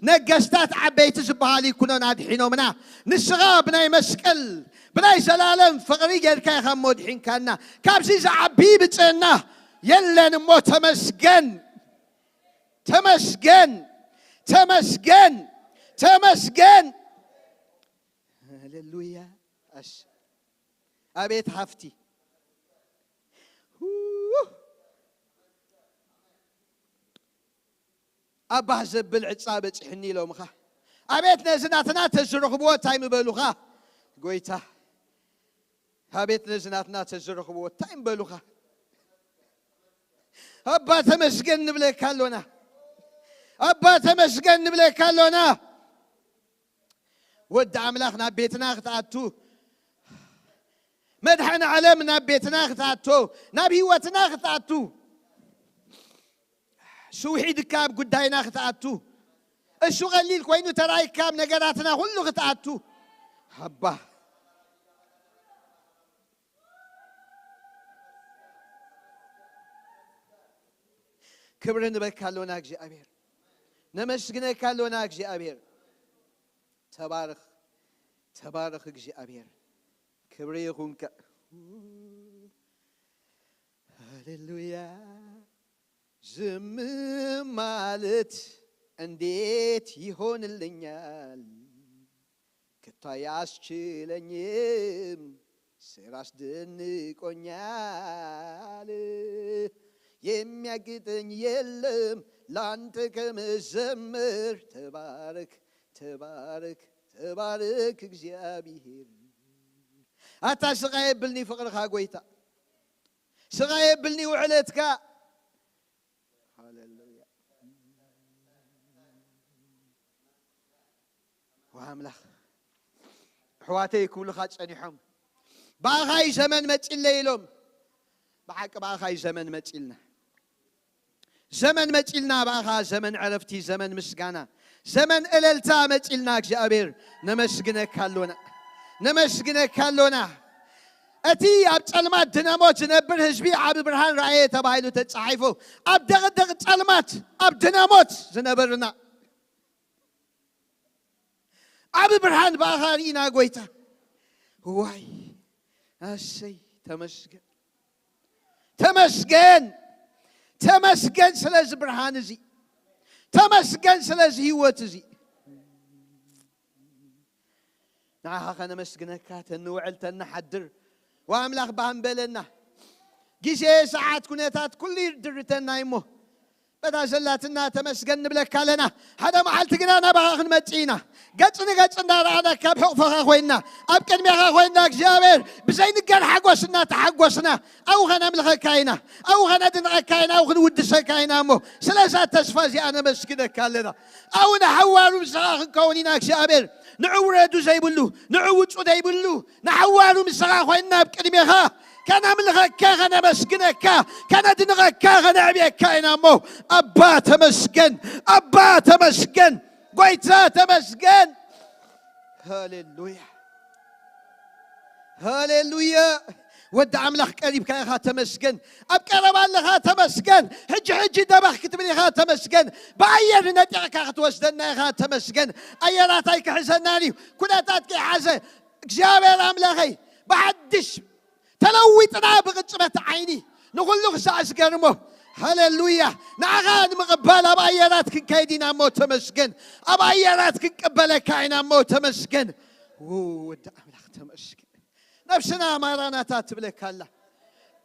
ነገስታት፣ ዓበይቲ ዝበሃሉ ይኩኖን ኣድሒኖምና። ንስኻ ብናይ መስቀል፣ ብናይ ዘላለም ፍቕሪ ጌርካ ኢኻ እሞ ድሒንካና። ካብዚ ዝዓቢ ብጽዕና የለን እሞ ተመስገን፣ ተመስገን፣ ተመስገን፣ ተመስገን። ሃሌሉያ። ኣሽ-፣ ኣቤት ሃፍቲ። ሁ-፣ ኣባህ ዘብል ዕጻ በጺሕኒ ኢሎምኻ። ኣቤት ነዚ ናትና ተዝረኽብዎ እንታይ ምበሉኻ? ጎይታ፣ ኣቤት ነዚ ናትና ተዝረኽብዎ እንታይ ምበሉኻ? ኣባ ተመስገን ንብለካ ኣሎና። ኣባ ተመስገን ንብለካ ኣሎና። ወዲ ኣምላኽ ናብ ቤትና ክትኣቱ፣ መድሓኒ ዓለም ናብ ቤትና ክትኣቱ፣ ናብ ህይወትና ክትኣቱ፣ ስውሒድካ ኣብ ጉዳይና ክትኣቱ፣ እሱ ቀሊል ኮይኑ ተራይካ ኣብ ነገራትና ኩሉ ክትኣቱ፣ ኣባ ክብሪ ንበካ ኣሎና እግዚኣብሔር። ነመስግነካ ኣሎና እግዚኣብሔር። ተባረኽ፣ ተባረኽ እግዚኣብሔር። ክብሪ ይኹንካ። ሃሌሉያ። ዝም ማለት እንዴት ይሆንልኛል? ከቶ አያስችለኝም፣ ስራ አስደንቆኛል። የሚያግደኝ የለም ላንተ ከመዘመር። ተባረክ፣ ተባረክ፣ ተባረክ እግዚአብሔር። ኣታ ስቓይ የብልኒ ፍቕርኻ ጎይታ፣ ስቓይ የብልኒ ውዕለትካ። ሃሌሉያ። ወኣምላኽ፣ ኣሕዋተይ ክብሉኻ ጸኒሖም፣ ብኣኻ እዩ ዘመን መጺለይ ኢሎም። ብሓቂ ብኣኻ እዩ ዘመን መጺልና። ዘመን መጺልና ብኣኻ፣ ዘመን ዕረፍቲ፣ ዘመን ምስጋና፣ ዘመን እለልታ መጺልና። እግዚኣብሔር ነመስግነካ ኣሎና፣ ነመስግነካ ኣሎና። እቲ ኣብ ጸልማት ድነሞት ዝነብር ህዝቢ ዓቢ ብርሃን ረኣየ ተባሂሉ ተጻሒፉ። ኣብ ደቕደቕ ጸልማት፣ ኣብ ድነሞት ዝነበርና ዓቢ ብርሃን ብኣኻ ርኢና ጎይታ። ዋይ ኣሰይ፣ ተመስገን፣ ተመስገን፣ ተመስገን ስለዚ ብርሃን እዚ፣ ተመስገን ስለዚ ህይወት እዚ። ንዓኻ ከነመስግነካ፣ ተንውዕል ተንሓድር፣ ወኣምላኽ ባህ እምበለና። ግዜ፣ ሰዓት፣ ኩነታት ኩሉ ይድርተና እሞ፣ በታ ዘላትና ተመስገን ንብለካ ኣለና። ሓደ መዓልቲ ግና ናባኻ ክንመጽእ ኢና። ገጽ ንገጽ እንዳረኣናካ ኣብ ሕቑፍኻ ኮይንና፣ ኣብ ቅድሜኻ ኮይንና እግዚኣብሔር ብዘይንገር ሓጎስ እናተሓጎስና ኣብኡ ኸነምልኸካ ኢና፣ ኣብኡ ኸነድንቐካ ኢና፣ ኣብኡ ክንውድሰካ ኢና። እሞ ስለዛ ተስፋ እዚኣ ነመስግነካ ኣለና። ኣብኡ ንሓዋሩ ምሳኻ ክንከውን ኢና እግዚኣብሔር። ንዑ ውረዱ ዘይብሉ፣ ንዑ ውጹ ዘይብሉ፣ ንሓዋሩ ምሳኻ ኮይንና ኣብ ቅድሜኻ ከነምልኸካ፣ ከነመስግነካ፣ ከነድንቐካ፣ ከነዕብየካ ኢና። እሞ ኣባ ተመስገን፣ ኣባ ተመስገን፣ ጎይታ ተመስገን። ሃሌሉያ፣ ሃሌሉያ። ወዲ ኣምላኽ ቀሪብካ ኢኻ፣ ተመስገን። ኣብ ቀረባ ኣለኻ፣ ተመስገን። ሕጂ ሕጂ ደበኽ ክትብል ኢኻ፣ ተመስገን። ብኣየር ነጢቕካ ክትወስደና ኢኻ፣ ተመስገን። ኣየራት ኣይክሕዘናን እዩ፣ ኩነታት ከይሓዘ እግዚኣብሔር ኣምላኸይ፣ ብሓድሽ ተለዊጥና ብቕጽበት ዓይኒ ንኹሉ ክሳዕ ዝገርሞ ሃሌሉያ። ንዓኻ ንምቕባል ኣብ ኣየራት ክንከይድ ኢና እሞ ተመስገን። ኣብ ኣየራት ክንቀበለካ ኢና እሞ ተመስገን። ው-፣ ወዲ ኣምላኽ ተመስገን። ነብስና ማራናታ ትብለካ ኣላ።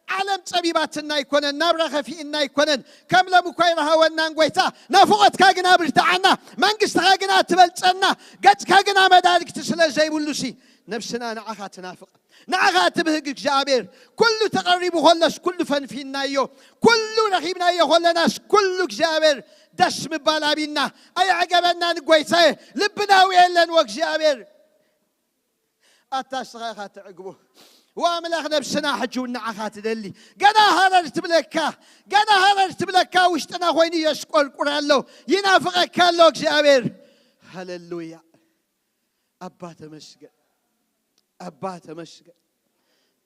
ዓለም ጸቢባትና ኣይኮነን፣ ናብራ ከፊእና ኣይኮነን። ከም ሎም እኳ ኣይረሃወናን ጎይታ፣ ናፍቖትካ ግና ብርትዓና፣ መንግስትኻ ግና ትበልጸና፣ ገጽካ ግና መዳርግቲ ስለ ዘይብሉሲ፣ ነብስና ንዓኻ ትናፍቕ። ንዓኻ ትብህግ እግዚኣብሔር። ኩሉ ተቐሪቡ ከሎስ ኩሉ ፈንፊናዮ፣ ኩሉ ረኺብናዮ ከለናስ ኩሉ እግዚኣብሔር ደስ ምባል ኣቢና። ኣየዕገበናን ጎይታየ፣ ልብናዊ የለን ወእግዚኣብሔር። ኣታ እስኻ ኢኻ ትዕግቦ። ወኣምላኽ ነብስና ሕጂ እውን ንዓኻ ትደሊ። ገና ሃረር ትብለካ፣ ገና ሃረር ትብለካ። ውሽጥና ኮይኑ የሽቆርቁር ኣሎ፣ ይናፍቐካ ኣሎ እግዚኣብሔር። ሃሌሉያ። ኣባ ተመስገን፣ ኣባ ተመስገን፣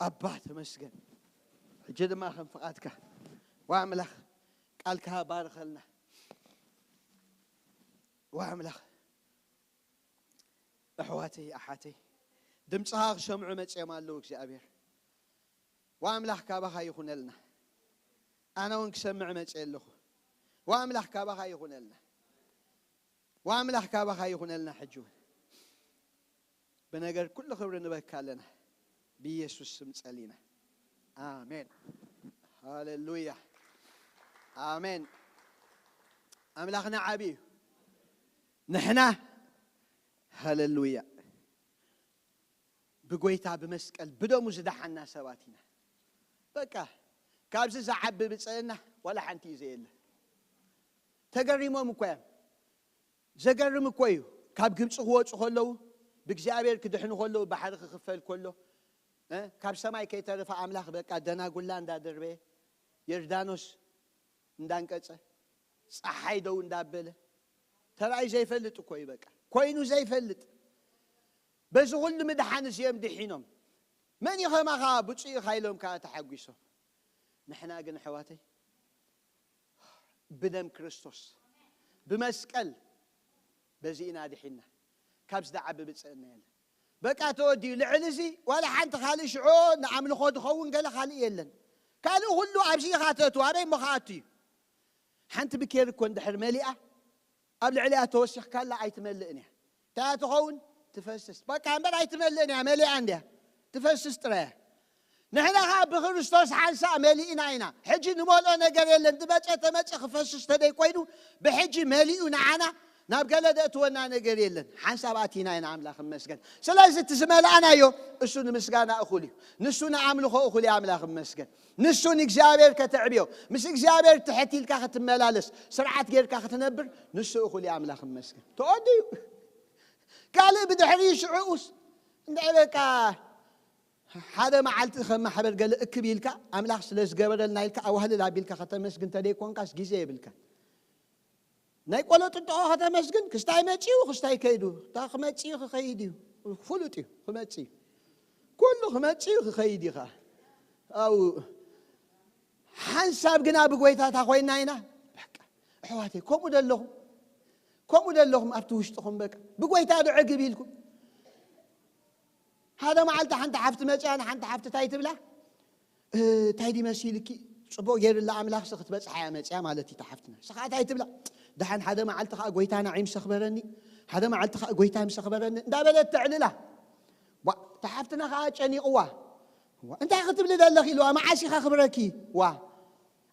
ኣባ ተመስገን። ሕጂ ድማ ከም ፍቓድካ ወኣምላኽ ቃልካ ባርኸልና። ወኣምላኽ ኣሕዋተይ ኣሓተይ ድምፅኻ ክሰምዑ መፅኦም ኣለዉ እግዚኣብሔር። ወኣምላኽ ካባኻ ይኹነልና። ኣነ እውን ክሰምዕ መፅእ ኣለኹ። ወኣምላኽ ካባኻ ይኹነልና። ወኣምላኽ ካባኻ ይኹነልና። ሕጂ እውን ብነገር ኩሉ ክብሪ ንበካ ኣለና። ብኢየሱስ ስም ጸሊና። ኣሜን። ሃሌሉያ። ኣሜን። ኣምላኽና ዓቢ እዩ። ንሕና፣ ሃሌሉያ፣ ብጎይታ ብመስቀል ብደሙ ዝደሓና ሰባት ኢና። በቃ ካብዚ ዝዓቢ ብጽእና ዋላ ሓንቲ እዩ ዘየለ። ተገሪሞም እኮ እዮም። ዘገርም እኮ እዩ። ካብ ግብፂ ክወፁ ከለዉ፣ ብእግዚኣብሔር ክድሕኑ ከለዉ፣ ባሕሪ ክኽፈል ከሎ፣ እ፣ ካብ ሰማይ ከይተረፈ ኣምላኽ በቃ ደናጉላ እንዳደርበየ፣ ዮርዳኖስ እንዳንቀፀ፣ ፀሓይ ደው እንዳበለ፣ ተራእዩ ዘይፈልጥ እኮ እዩ። በቃ ኮይኑ ዘይፈልጥ። በዚ ኩሉ ምድሓን እዚኦም ድሒኖም፣ መን እዩ ከማኻ ብፁዕ ኢኻ ኢሎም ከዓ ተሓጒሶም። ንሕና ግን ኣሕዋተይ፣ ብደም ክርስቶስ፣ ብመስቀል፣ በዚ ኢና ድሒንና። ካብ ዝደዓቢ ብፅእና የለን። በቃ ተወዲኡ። ልዕሊ እዚ ዋላ ሓንቲ ካልእ ሽዑ ንኣምልኾ ዝኸውን ገለ ካልእ የለን። ካልእ ኩሉ ኣብዚ ኢኻ ተእትዎ፣ ኣበይ እሞ ክኣቱ እዩ? ሓንቲ ብኬር እኮ እንድሕር መሊኣ፣ ኣብ ልዕሊኣ ተወሲኽካላ ኣይትመልእን እያ። እንታይ እያ ትኸውን? ትፈስስ። በቃ እምበር ኣይትመልእን እያ፣ መሊኣ እንድያ። ትፈስስ ጥራይ እያ። ንሕና ኸዓ ብክርስቶስ ሓንሳእ መሊእና ኢና። ሕጂ ንመልኦ ነገር የለን። ዝመጸ ተመጸ ክፈስስ ተደይ ኮይኑ፣ ብሕጂ መሊኡ ንዓና ናብ ገለ ዘእትወና ነገር የለን። ሓንሳብ ኣቲና ኢና፣ ኣምላኽ ይመስገን። ስለዚ እቲ ዝመላእናዮ እሱ ንምስጋና እኹል እዩ። ንሱ ንኣምልኾ እኹል እዩ፣ ኣምላኽ ይመስገን። ንሱ ንእግዚኣብሔር ከተዕብዮ፣ ምስ እግዚኣብሔር ትሕት ኢልካ ክትመላለስ፣ ስርዓት ጌርካ ክትነብር፣ ንሱ እኹል እዩ፣ ኣምላኽ ይመስገን። ተወዲኡ። ካልእ ብድሕሪ ሽዑኡስ፣ እንድዒ በቃ ሓደ መዓልቲ ከም ማሕበር ገለ እክብ ኢልካ፣ ኣምላኽ ስለ ዝገበረልና ኢልካ፣ ኣዋህልል ኣቢልካ ከተመስግን ተደይኮንካስ ግዜ የብልካ። ናይ ቆሎ ጥጥቖ ከተመስግን፣ ክስታይ መጺኡ፣ ክስታይ ከይዱ። እታ ክመጺኡ ክኸይድ እዩ። ፍሉጥ እዩ፣ ክመጺ እዩ። ኩሉ ክመጺኡ ክኸይድ እዩ ኸዓ። ኣው ሓንሳብ ግና ብጎይታ እታ ኮይና ኢና። በቃ፣ ኣሕዋተይ፣ ከምኡ ደለኹም፣ ከምኡ ደለኹም ኣብቲ ውሽጥኹም፣ በቃ፣ ብጎይታ ዶ ዕግብ ኢልኩም? ሓደ መዓልቲ ሓንቲ ሓፍቲ መጽያ፣ ንሓንቲ ሓፍቲ እንታይ ትብላ? እ፣ እንታይ ድዩ መሲልኪ? ጽቡቕ ገይሩላ ኣምላኽሲ ክትበጽሓ እያ መጽያ ማለት እዩ፣ እታ ሓፍትና። ንሳ ኸኣ እንታይ ትብላ? ደሓን ሓደ መዓልቲ ኸኣ ጎይታ ንዓይ ምስ ኣኽበረኒ፣ ሓደ መዓልቲ ኸኣ ጎይታ ምስ ኣኽበረኒ እንዳበለት ተዕልላ። ዋ፣ እታ ሓፍትና ኸኣ ጨኒቕዋ። ዋ፣ እንታይ ክትብሊ ዘለኺ ኢልዋ፣ መዓስ ኢኻ ክብረኪ? ዋ፣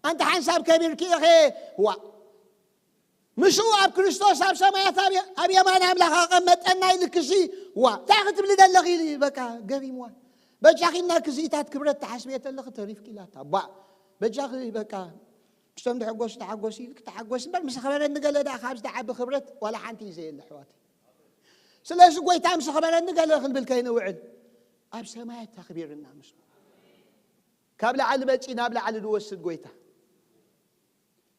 ኣንቲ ሓንሳብ ከቢርኪ ኢኺ። ዋ፣ ምስኡ ኣብ ክርስቶስ ኣብ ሰማያት ኣብ፣ ኣብ የማን ኣምላኽ ኣቐመጠና ኢልክሲ፣ ዋ፣ እንታይ ክትብሊ ዘለኺ? በቃ ገሪምዋ። በጃኺ እና ክዚኢታት ክብረት ትሓስብየ ተለኺ ተሪፍኪ ኢላታ። ባ፣ በጃኺ በቃ ምስቶም ዝሕጎሱ ተሓጎሲ ኢልኪ ተሓጎሲ እምበር፣ ምስ ኣኽበረኒ ገለ ደኣ ካብዚ ዝዓቢ ክብረት ዋላ ሓንቲ እዩ ዘየለ ኣሕዋተይ። ስለዚ ጎይታ ምስ ኣኽበረኒ ገለ ክንብል ከይንውዕል፣ ኣብ ሰማያት ተኽቢርና ምስኡ። ካብ ላዕሊ መጺ ናብ ላዕሊ ዝወስድ ጎይታ።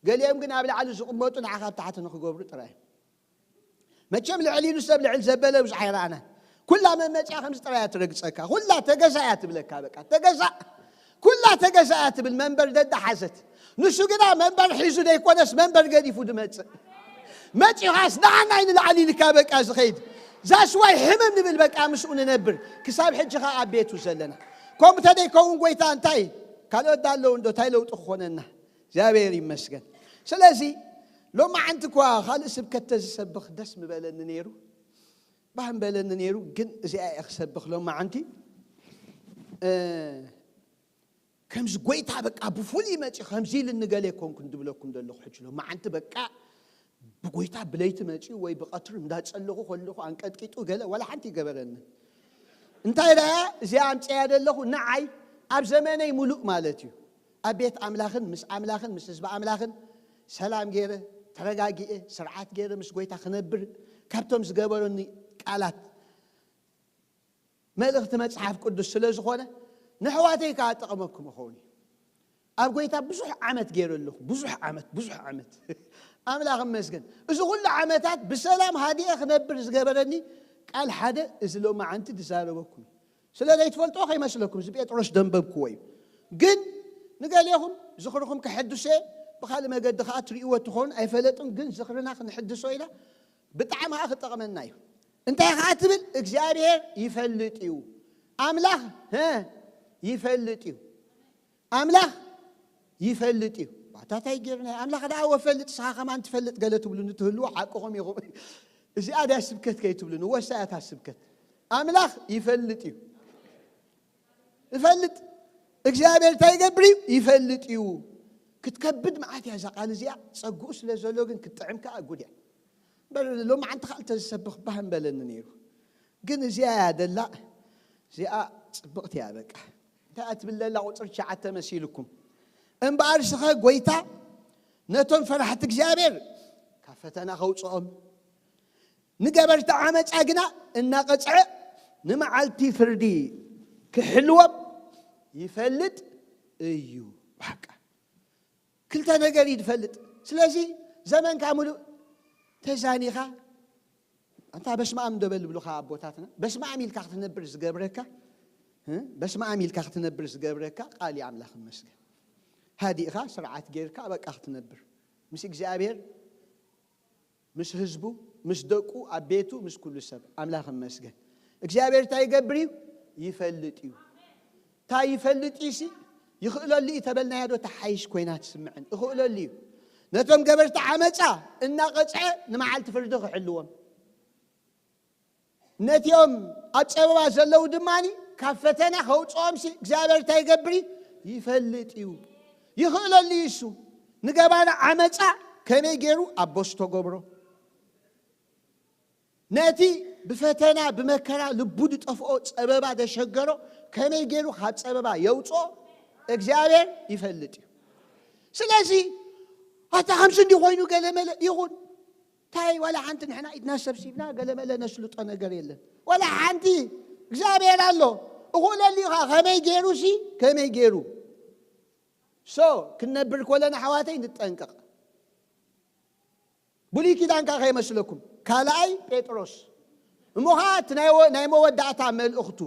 ገሊኦም ግን ኣብ ላዕሊ ዝቕመጡ ንዓኻ ኣብ ታሕቲ ንኽገብሩ ጥራይ። መቸም ልዕል ኢሉ ሰብ ልዕል ዘበለ ብዙሕ ኣይረኣናን። ኩላ መመጽያ ከምዚ ጥራይ እያ ትረግጸካ። ኩላ ተገዛ እያ ትብለካ። በቃ ተገዛ፣ ኩላ ተገዛ እያ ትብል፣ መንበር ደዳሓዘት። ንሱ ግና መንበር ሒዙ ዘይኮነስ መንበር ገዲፉ ዝመጽእ። መጺኻስ ንዓናይ ንላዕሊ ኢልካ በቃ ዝኸይድ። ዛስዋይ ሕምም ንብል በቃ ምስኡ ንነብር። ክሳብ ሕጂ ኸኣ ኣብ ቤቱ ዘለና። ከምኡ ተደይከውን ጎይታ እንታይ ካልኦት ዳ ኣለዉ እንዶ እንታይ ለውጢ ክኾነና? እግዚኣብሔር ይመስገን። ስለዚ ሎማዓንቲ እኳ ካልእ ስብከት ተዝሰብኽ ደስ ምበለኒ ነይሩ፣ ባህ ምበለኒ ነይሩ። ግን እዚኣ እየ ክሰብኽ ሎማዓንቲ። እ፣ ከምዚ ጎይታ በቃ ብፍሉይ መፂኡ ከምዚ ኢልኒ ገለ ኣይኮንኩን ዝብለኩም ዘለኹ። ሕጂ ሎማዓንቲ በቃ ብጎይታ ብለይቲ መፂኡ ወይ ብቐትሪ እንዳፀለኹ ከለኹ ኣንቀጥቂጡ ገለ ዋላ ሓንቲ ይገበረኒ። እንታይ ደኣ እዚኣ ኣምፅያ ዘለኹ ንዓይ ኣብ ዘመነይ ሙሉእ ማለት እዩ ኣብ ቤት ኣምላኽን ምስ ኣምላኽን ምስ ህዝቢ ኣምላኽን ሰላም ገይረ ተረጋጊኤ ስርዓት ገይረ ምስ ጎይታ ክነብር ካብቶም ዝገበሩኒ ቃላት መልእኽቲ መጽሓፍ ቅዱስ ስለ ዝኾነ ንሕዋተይ ከኣ ጠቕመኩም እኸውን እዩ። ኣብ ጎይታ ብዙሕ ዓመት ገይረ ኣለኹ። ብዙሕ ዓመት፣ ብዙሕ ዓመት። ኣምላኽ እመስገን። እዚ ኩሉ ዓመታት ብሰላም ሃዲኤ ክነብር ዝገበረኒ ቃል ሓደ እዚ ሎማዓንቲ ዝዛረበኩም እዩ። ስለ ዘይትፈልጦ ከይመስለኩም፣ እዚ ጴጥሮስ ደንበብክዎ እዩ። ግን ንገሌኹም ዝኽርኹም ከሐድሶ እየ፣ ብኻልእ መገዲ ከኣ ትርእይዎ ትኾኑ ኣይፈለጥን፣ ግን ዝኽርና ክንሕድሶ ኢና። ብጣዕሚ ከኣ ክጠቕመና እዩ። እንታይ ከኣ ትብል? እግዚኣብሔር ይፈልጥ እዩ። ኣምላኽ፣ ሀ፣ ይፈልጥ እዩ። ኣምላኽ ይፈልጥ እዩ። ባታ እንታይ ጌርና? ኣምላኽ ደኣ ወፈልጥ፣ ንስኻ ከማን ትፈልጥ ገለ ትብሉኒ ትህልዉ፣ ሓቅኹም ኢኹም። እዚኣ ድያ ስብከት ከይትብሉኒ፣ ወሳያ እታ ስብከት። ኣምላኽ ይፈልጥ እዩ። ይፈልጥ። እግዚኣብሔር እንታይ ይገብር እዩ? ይፈልጥ እዩ። ክትከብድ መዓት እያ እዛ ቃል እዚኣ፣ ጸግኡ ስለ ዘሎ ግን ክትጥዕም ከኣ ጉድ እያ። እምበር ሎማዓንቲ ከኣ እንተዝሰብኽ ባህ ምበለኒ ነይሩ። ግን እዚኣ እያ ደላ፣ እዚኣ ጽብቕቲ እያ በቃ። እንታይ እያ ትብል ዘላ ቁጽሪ ትሽዓተ መሲልኩም? እምበኣር ስኸ ጎይታ ነቶም ፈራሕቲ እግዚኣብሔር ካብ ፈተና ከውጽኦም፣ ንገበርቲ ዓመጻ ግና እናቐጽዐ ንመዓልቲ ፍርዲ ክሕልዎም ይፈልጥ እዩ። በቃ ክልተ ነገር እዩ ዝፈልጥ። ስለዚ ዘመንካ ሙሉእ ተዛኒኻ፣ ኣንታ በስመ ኣብ እንዶ በል ይብሉኻ ኣቦታትና። በስመ ኣብ ኢልካ ክትነብር ዝገብረካ፣ እ? በስመ ኣብ ኢልካ ክትነብር ዝገብረካ ቃል እዩ። ኣምላኽ ይመስገን። ሃዲእኻ ስርዓት ጌርካ በቃ ክትነብር ምስ እግዚኣብሔር፣ ምስ ህዝቡ፣ ምስ ደቁ፣ ኣብ ቤቱ፣ ምስ ኩሉ ሰብ። ኣምላኽ ይመስገን። እግዚኣብሔር እንታይ ይገብር እዩ? ይፈልጥ እዩ። እንታይ ይፈልጥ እዩ ሲ? ይኽእለሉ እዩ ተበልናያ ዶ ትሓይሽ ኮይና ትስምዐን? ይኽእለሉ እዩ። ነቶም ገበርቲ ዓመጻ እናቐጽዐ ንመዓልቲ ፍርዲ ክሕልዎም፣ ነቲኦም ኣብ ጸበባ ዘለዉ ድማ ካብ ፈተና ከውጽኦም ሲ እግዚኣብሔር እንታይ ይገብር እዩ? ይፈልጥ እዩ። ይኽእለሉ እዩ እሱ። ንገባሪ ዓመጻ ከመይ ገይሩ ኣቦ ዝተገብሮ፣ ነቲ ብፈተና ብመከራ ልቡ ዝጠፍኦ ጸበባ ዘሸገሮ ከመይ ገይሩ ካብ ጸበባ የውጽኦ እግዚኣብሔር ይፈልጥ እዩ። ስለዚ ኣታ ከምዚ እንዲ ኮይኑ ገለመለ ይኹን፣ እንታይ ዋላ ሓንቲ ንሕና ኢድና ሰብሲብና ገለመለ ነስልጦ ነገር የለን። ዋላ ሓንቲ እግዚኣብሔር ኣሎ፣ እኹለሉ ኢኻ። ከመይ ገይሩ ሲ ከመይ ገይሩ? ሶ ክንነብር ኮለና ኣሕዋተይ ንጠንቀቕ። ብሉይ ኪዳን ከኣ ከይመስለኩም፣ ካልኣይ ጴጥሮስ እሞ ኸኣ እቲ ናይ ወ-፣ ናይ መወዳእታ መልእኽቱ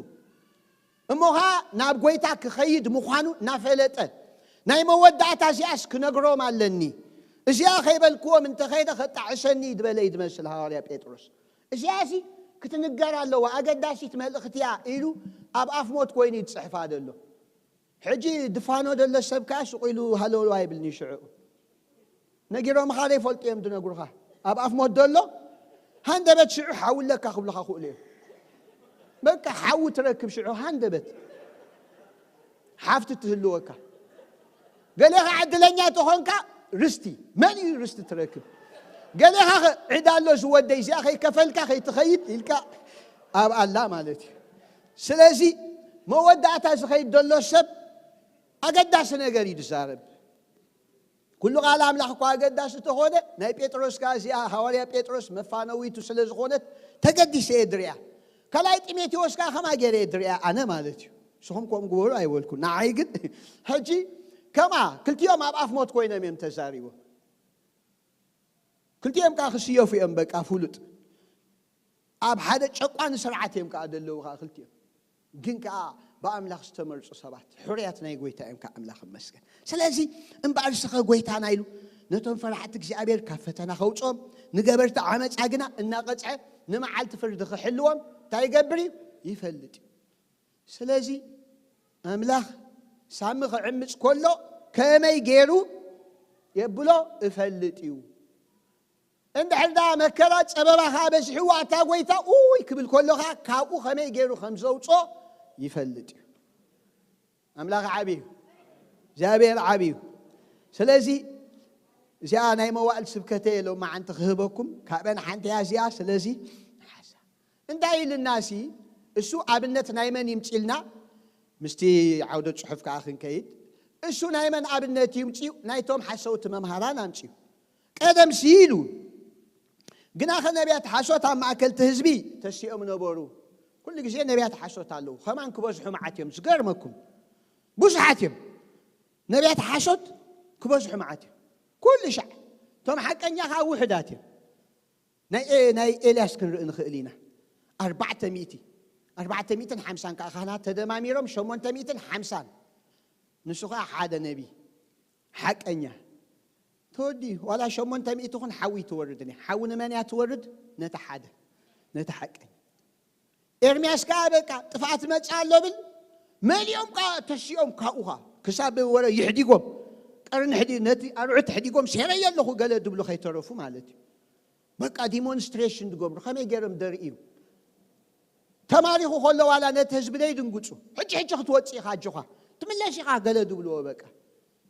እሞ ኸኣ ናብ ጐይታ ክኸይድ ምዃኑ እናፈለጠ፣ ናይ መወዳእታ እዚኣስ ክነግሮም ኣለኒ፣ እዚኣ ከይበልክዎም እንተኸይደ ከጣዕሰኒ እዩ ዝበለ እዩ ዝመስል ሃዋርያ ጴጥሮስ። እዚኣሲ ክትንገር ኣለዋ፣ ኣገዳሲት መልእኽቲ እያ ኢሉ ኣብ ኣፍ ሞት ኮይኑ እዩ ዝጽሕፋ ዘሎ። ሕጂ ድፋኖ ዘሎ ሰብ ከኣ ስቕ ኢሉ ሃለውለው ኣይብልን'ዩ ሽዑ። ነጊሮምኻ ዘይፈልጡ እዮም ዝነግሩኻ። ኣብ ኣፍ ሞት ዘሎ ሃንደበት ሽዑ ሓዊ ኣለካ ክብሉኻ ክእሉ እዮም። በቃ ሓዊ ትረክብ ሽዑ ሃንደበት ሓፍቲ ትህልወካ። ገሌኻ ዕድለኛ ተኾንካ ርስቲ መን እዩ ርስቲ ትረክብ? ገሌኻ ኸ ዕዳ ኣሎ ዝወደይ እዚኣ ከይከፈልካ ከይትኸይድ ኢልካ ኣብ ኣላ ማለት እዩ። ስለዚ መወዳእታ ዝኸይድ ዘሎ ሰብ ኣገዳሲ ነገር እዩ ዝዛረብ። ኩሉ ቃል ኣምላኽ እኳ ኣገዳሲ ተኾነ ናይ ጴጥሮስ ከኣ እዚኣ ሃዋርያ ጴጥሮስ መፋነዊቱ ስለ ዝኾነት ተገዲሰ እየ ድሪያ። ካልኣይ ጢሞቴዎስ ከኣ ከምኣ ገይረ እየ ድሪያ ኣነ ማለት እዩ። ንስኹም ከምኡ ግበሩ ኣይበልኩ። ንዓይ ግን ሕጂ ከምኣ ክልቲኦም ኣብ ኣፍ ሞት ኮይኖም እዮም ተዛሪቦም። ክልቲኦም ከኣ ክስየፉ እዮም በቃ ፍሉጥ። ኣብ ሓደ ጨቋኒ ስርዓት እዮም ከኣ ዘለዉ ከኣ ክልቲኦም። ግን ከኣ ብኣምላኽ ዝተመርጹ ሰባት ሕሩያት ናይ ጎይታ እዮም ከኣ ኣምላኽ ይመስገን። ስለዚ እምበኣር ስኸ ጎይታና ኢሉ ነቶም ፈራሕቲ እግዚኣብሔር ካብ ፈተና ከውጽኦም ንገበርቲ ዓመጻ ግና እናቐጽዐ ንመዓልቲ ፍርዲ ክሕልዎም እንታይ ይገብር እዩ? ይፈልጥ እዩ። ስለዚ ኣምላኽ ሳሚ ክዕምጽ ከሎ ከመይ ገይሩ የብሎ እፈልጥ እዩ። እንድሕር ደኣ መከራ ጸበባ ኸዓ በዚሕዎ ኣታ ጐይታ ኡይ ክብል ከሎ ኸዓ ካብኡ ኸመይ ገይሩ ከም ዘውፅኦ ይፈልጥ እዩ። ኣምላኽ ዓቢ እዩ። እግዚኣብሔር ዓቢ እዩ። ስለዚ እዚኣ ናይ መዋእል ስብከተ የሎም መዓንቲ ክህበኩም ካብአን ሓንቲ እያ እዚኣ። ስለዚ ሓሳ እንታይ ኢልና ሲ እሱ ኣብነት ናይ መን ይምፅልና? ምስቲ ዓውደ ጽሑፍ ከዓ ክንከይድ እሱ ናይ መን ኣብነት ይምፅኡ? ናይቶም ሓሰውቲ መምሃራን ኣምፅኡ። ቀደም ሲ ኢሉ ግና ኸ ነቢያት ሓሶት ኣብ ማእከል እቲ ህዝቢ ተሲኦም ነበሩ። ኩሉ ግዜ ነቢያት ሓሶት ኣለዉ። ከማን ክበዝሑ መዓት እዮም። ዝገርመኩም ብዙሓት እዮም። ነቢያት ሓሶት ክበዝሑ መዓት እዮም። ኩሉ ሻዕ እቶም ሓቀኛ ከዓ ውሕዳት እዮም። ናይ ኤ- ናይ ኤልያስ ክንርኢ ንኽእል ኢና። ኣርባዕተ ሚእቲ ኣርባዕተ ሚእትን ሓምሳን ከዓ ካህናት ተደማሚሮም ሸሞንተ ሚእትን ሓምሳን። ንሱ ከዓ ሓደ ነቢ ሓቀኛ ተወዲ ዋላ ሸሞንተ ሚእቲ ኹን ሓዊ ትወርድ እያ። ሓዊ ንመን እያ ትወርድ? ነቲ ሓደ ነቲ ሓቀኛ። ኤርምያስ ከዓ በቃ ጥፍኣት መፅእ ኣሎ ብል መሊኦም ከዓ ተሲኦም ካብኡ ከዓ ክሳብ ወረ ይሕዲጎም ቀርኒ ሕዲ ነቲ ኣርዑት ሕዲጎም ሴረየ ኣለኹ ገለ ድብሉ ከይተረፉ ማለት እዩ። በቃ ዲሞንስትሬሽን ዝገብሩ ከመይ ገይሮም ደርእዩ ተማሪኹ ከሎ ዋላ ነቲ ህዝቢ ደይ ድንግፁ ሕጂ ሕጂ ክትወፅእ ኢኻ ኣጆኻ ትምለስ ኢኻ ገለ ድብልዎ በቃ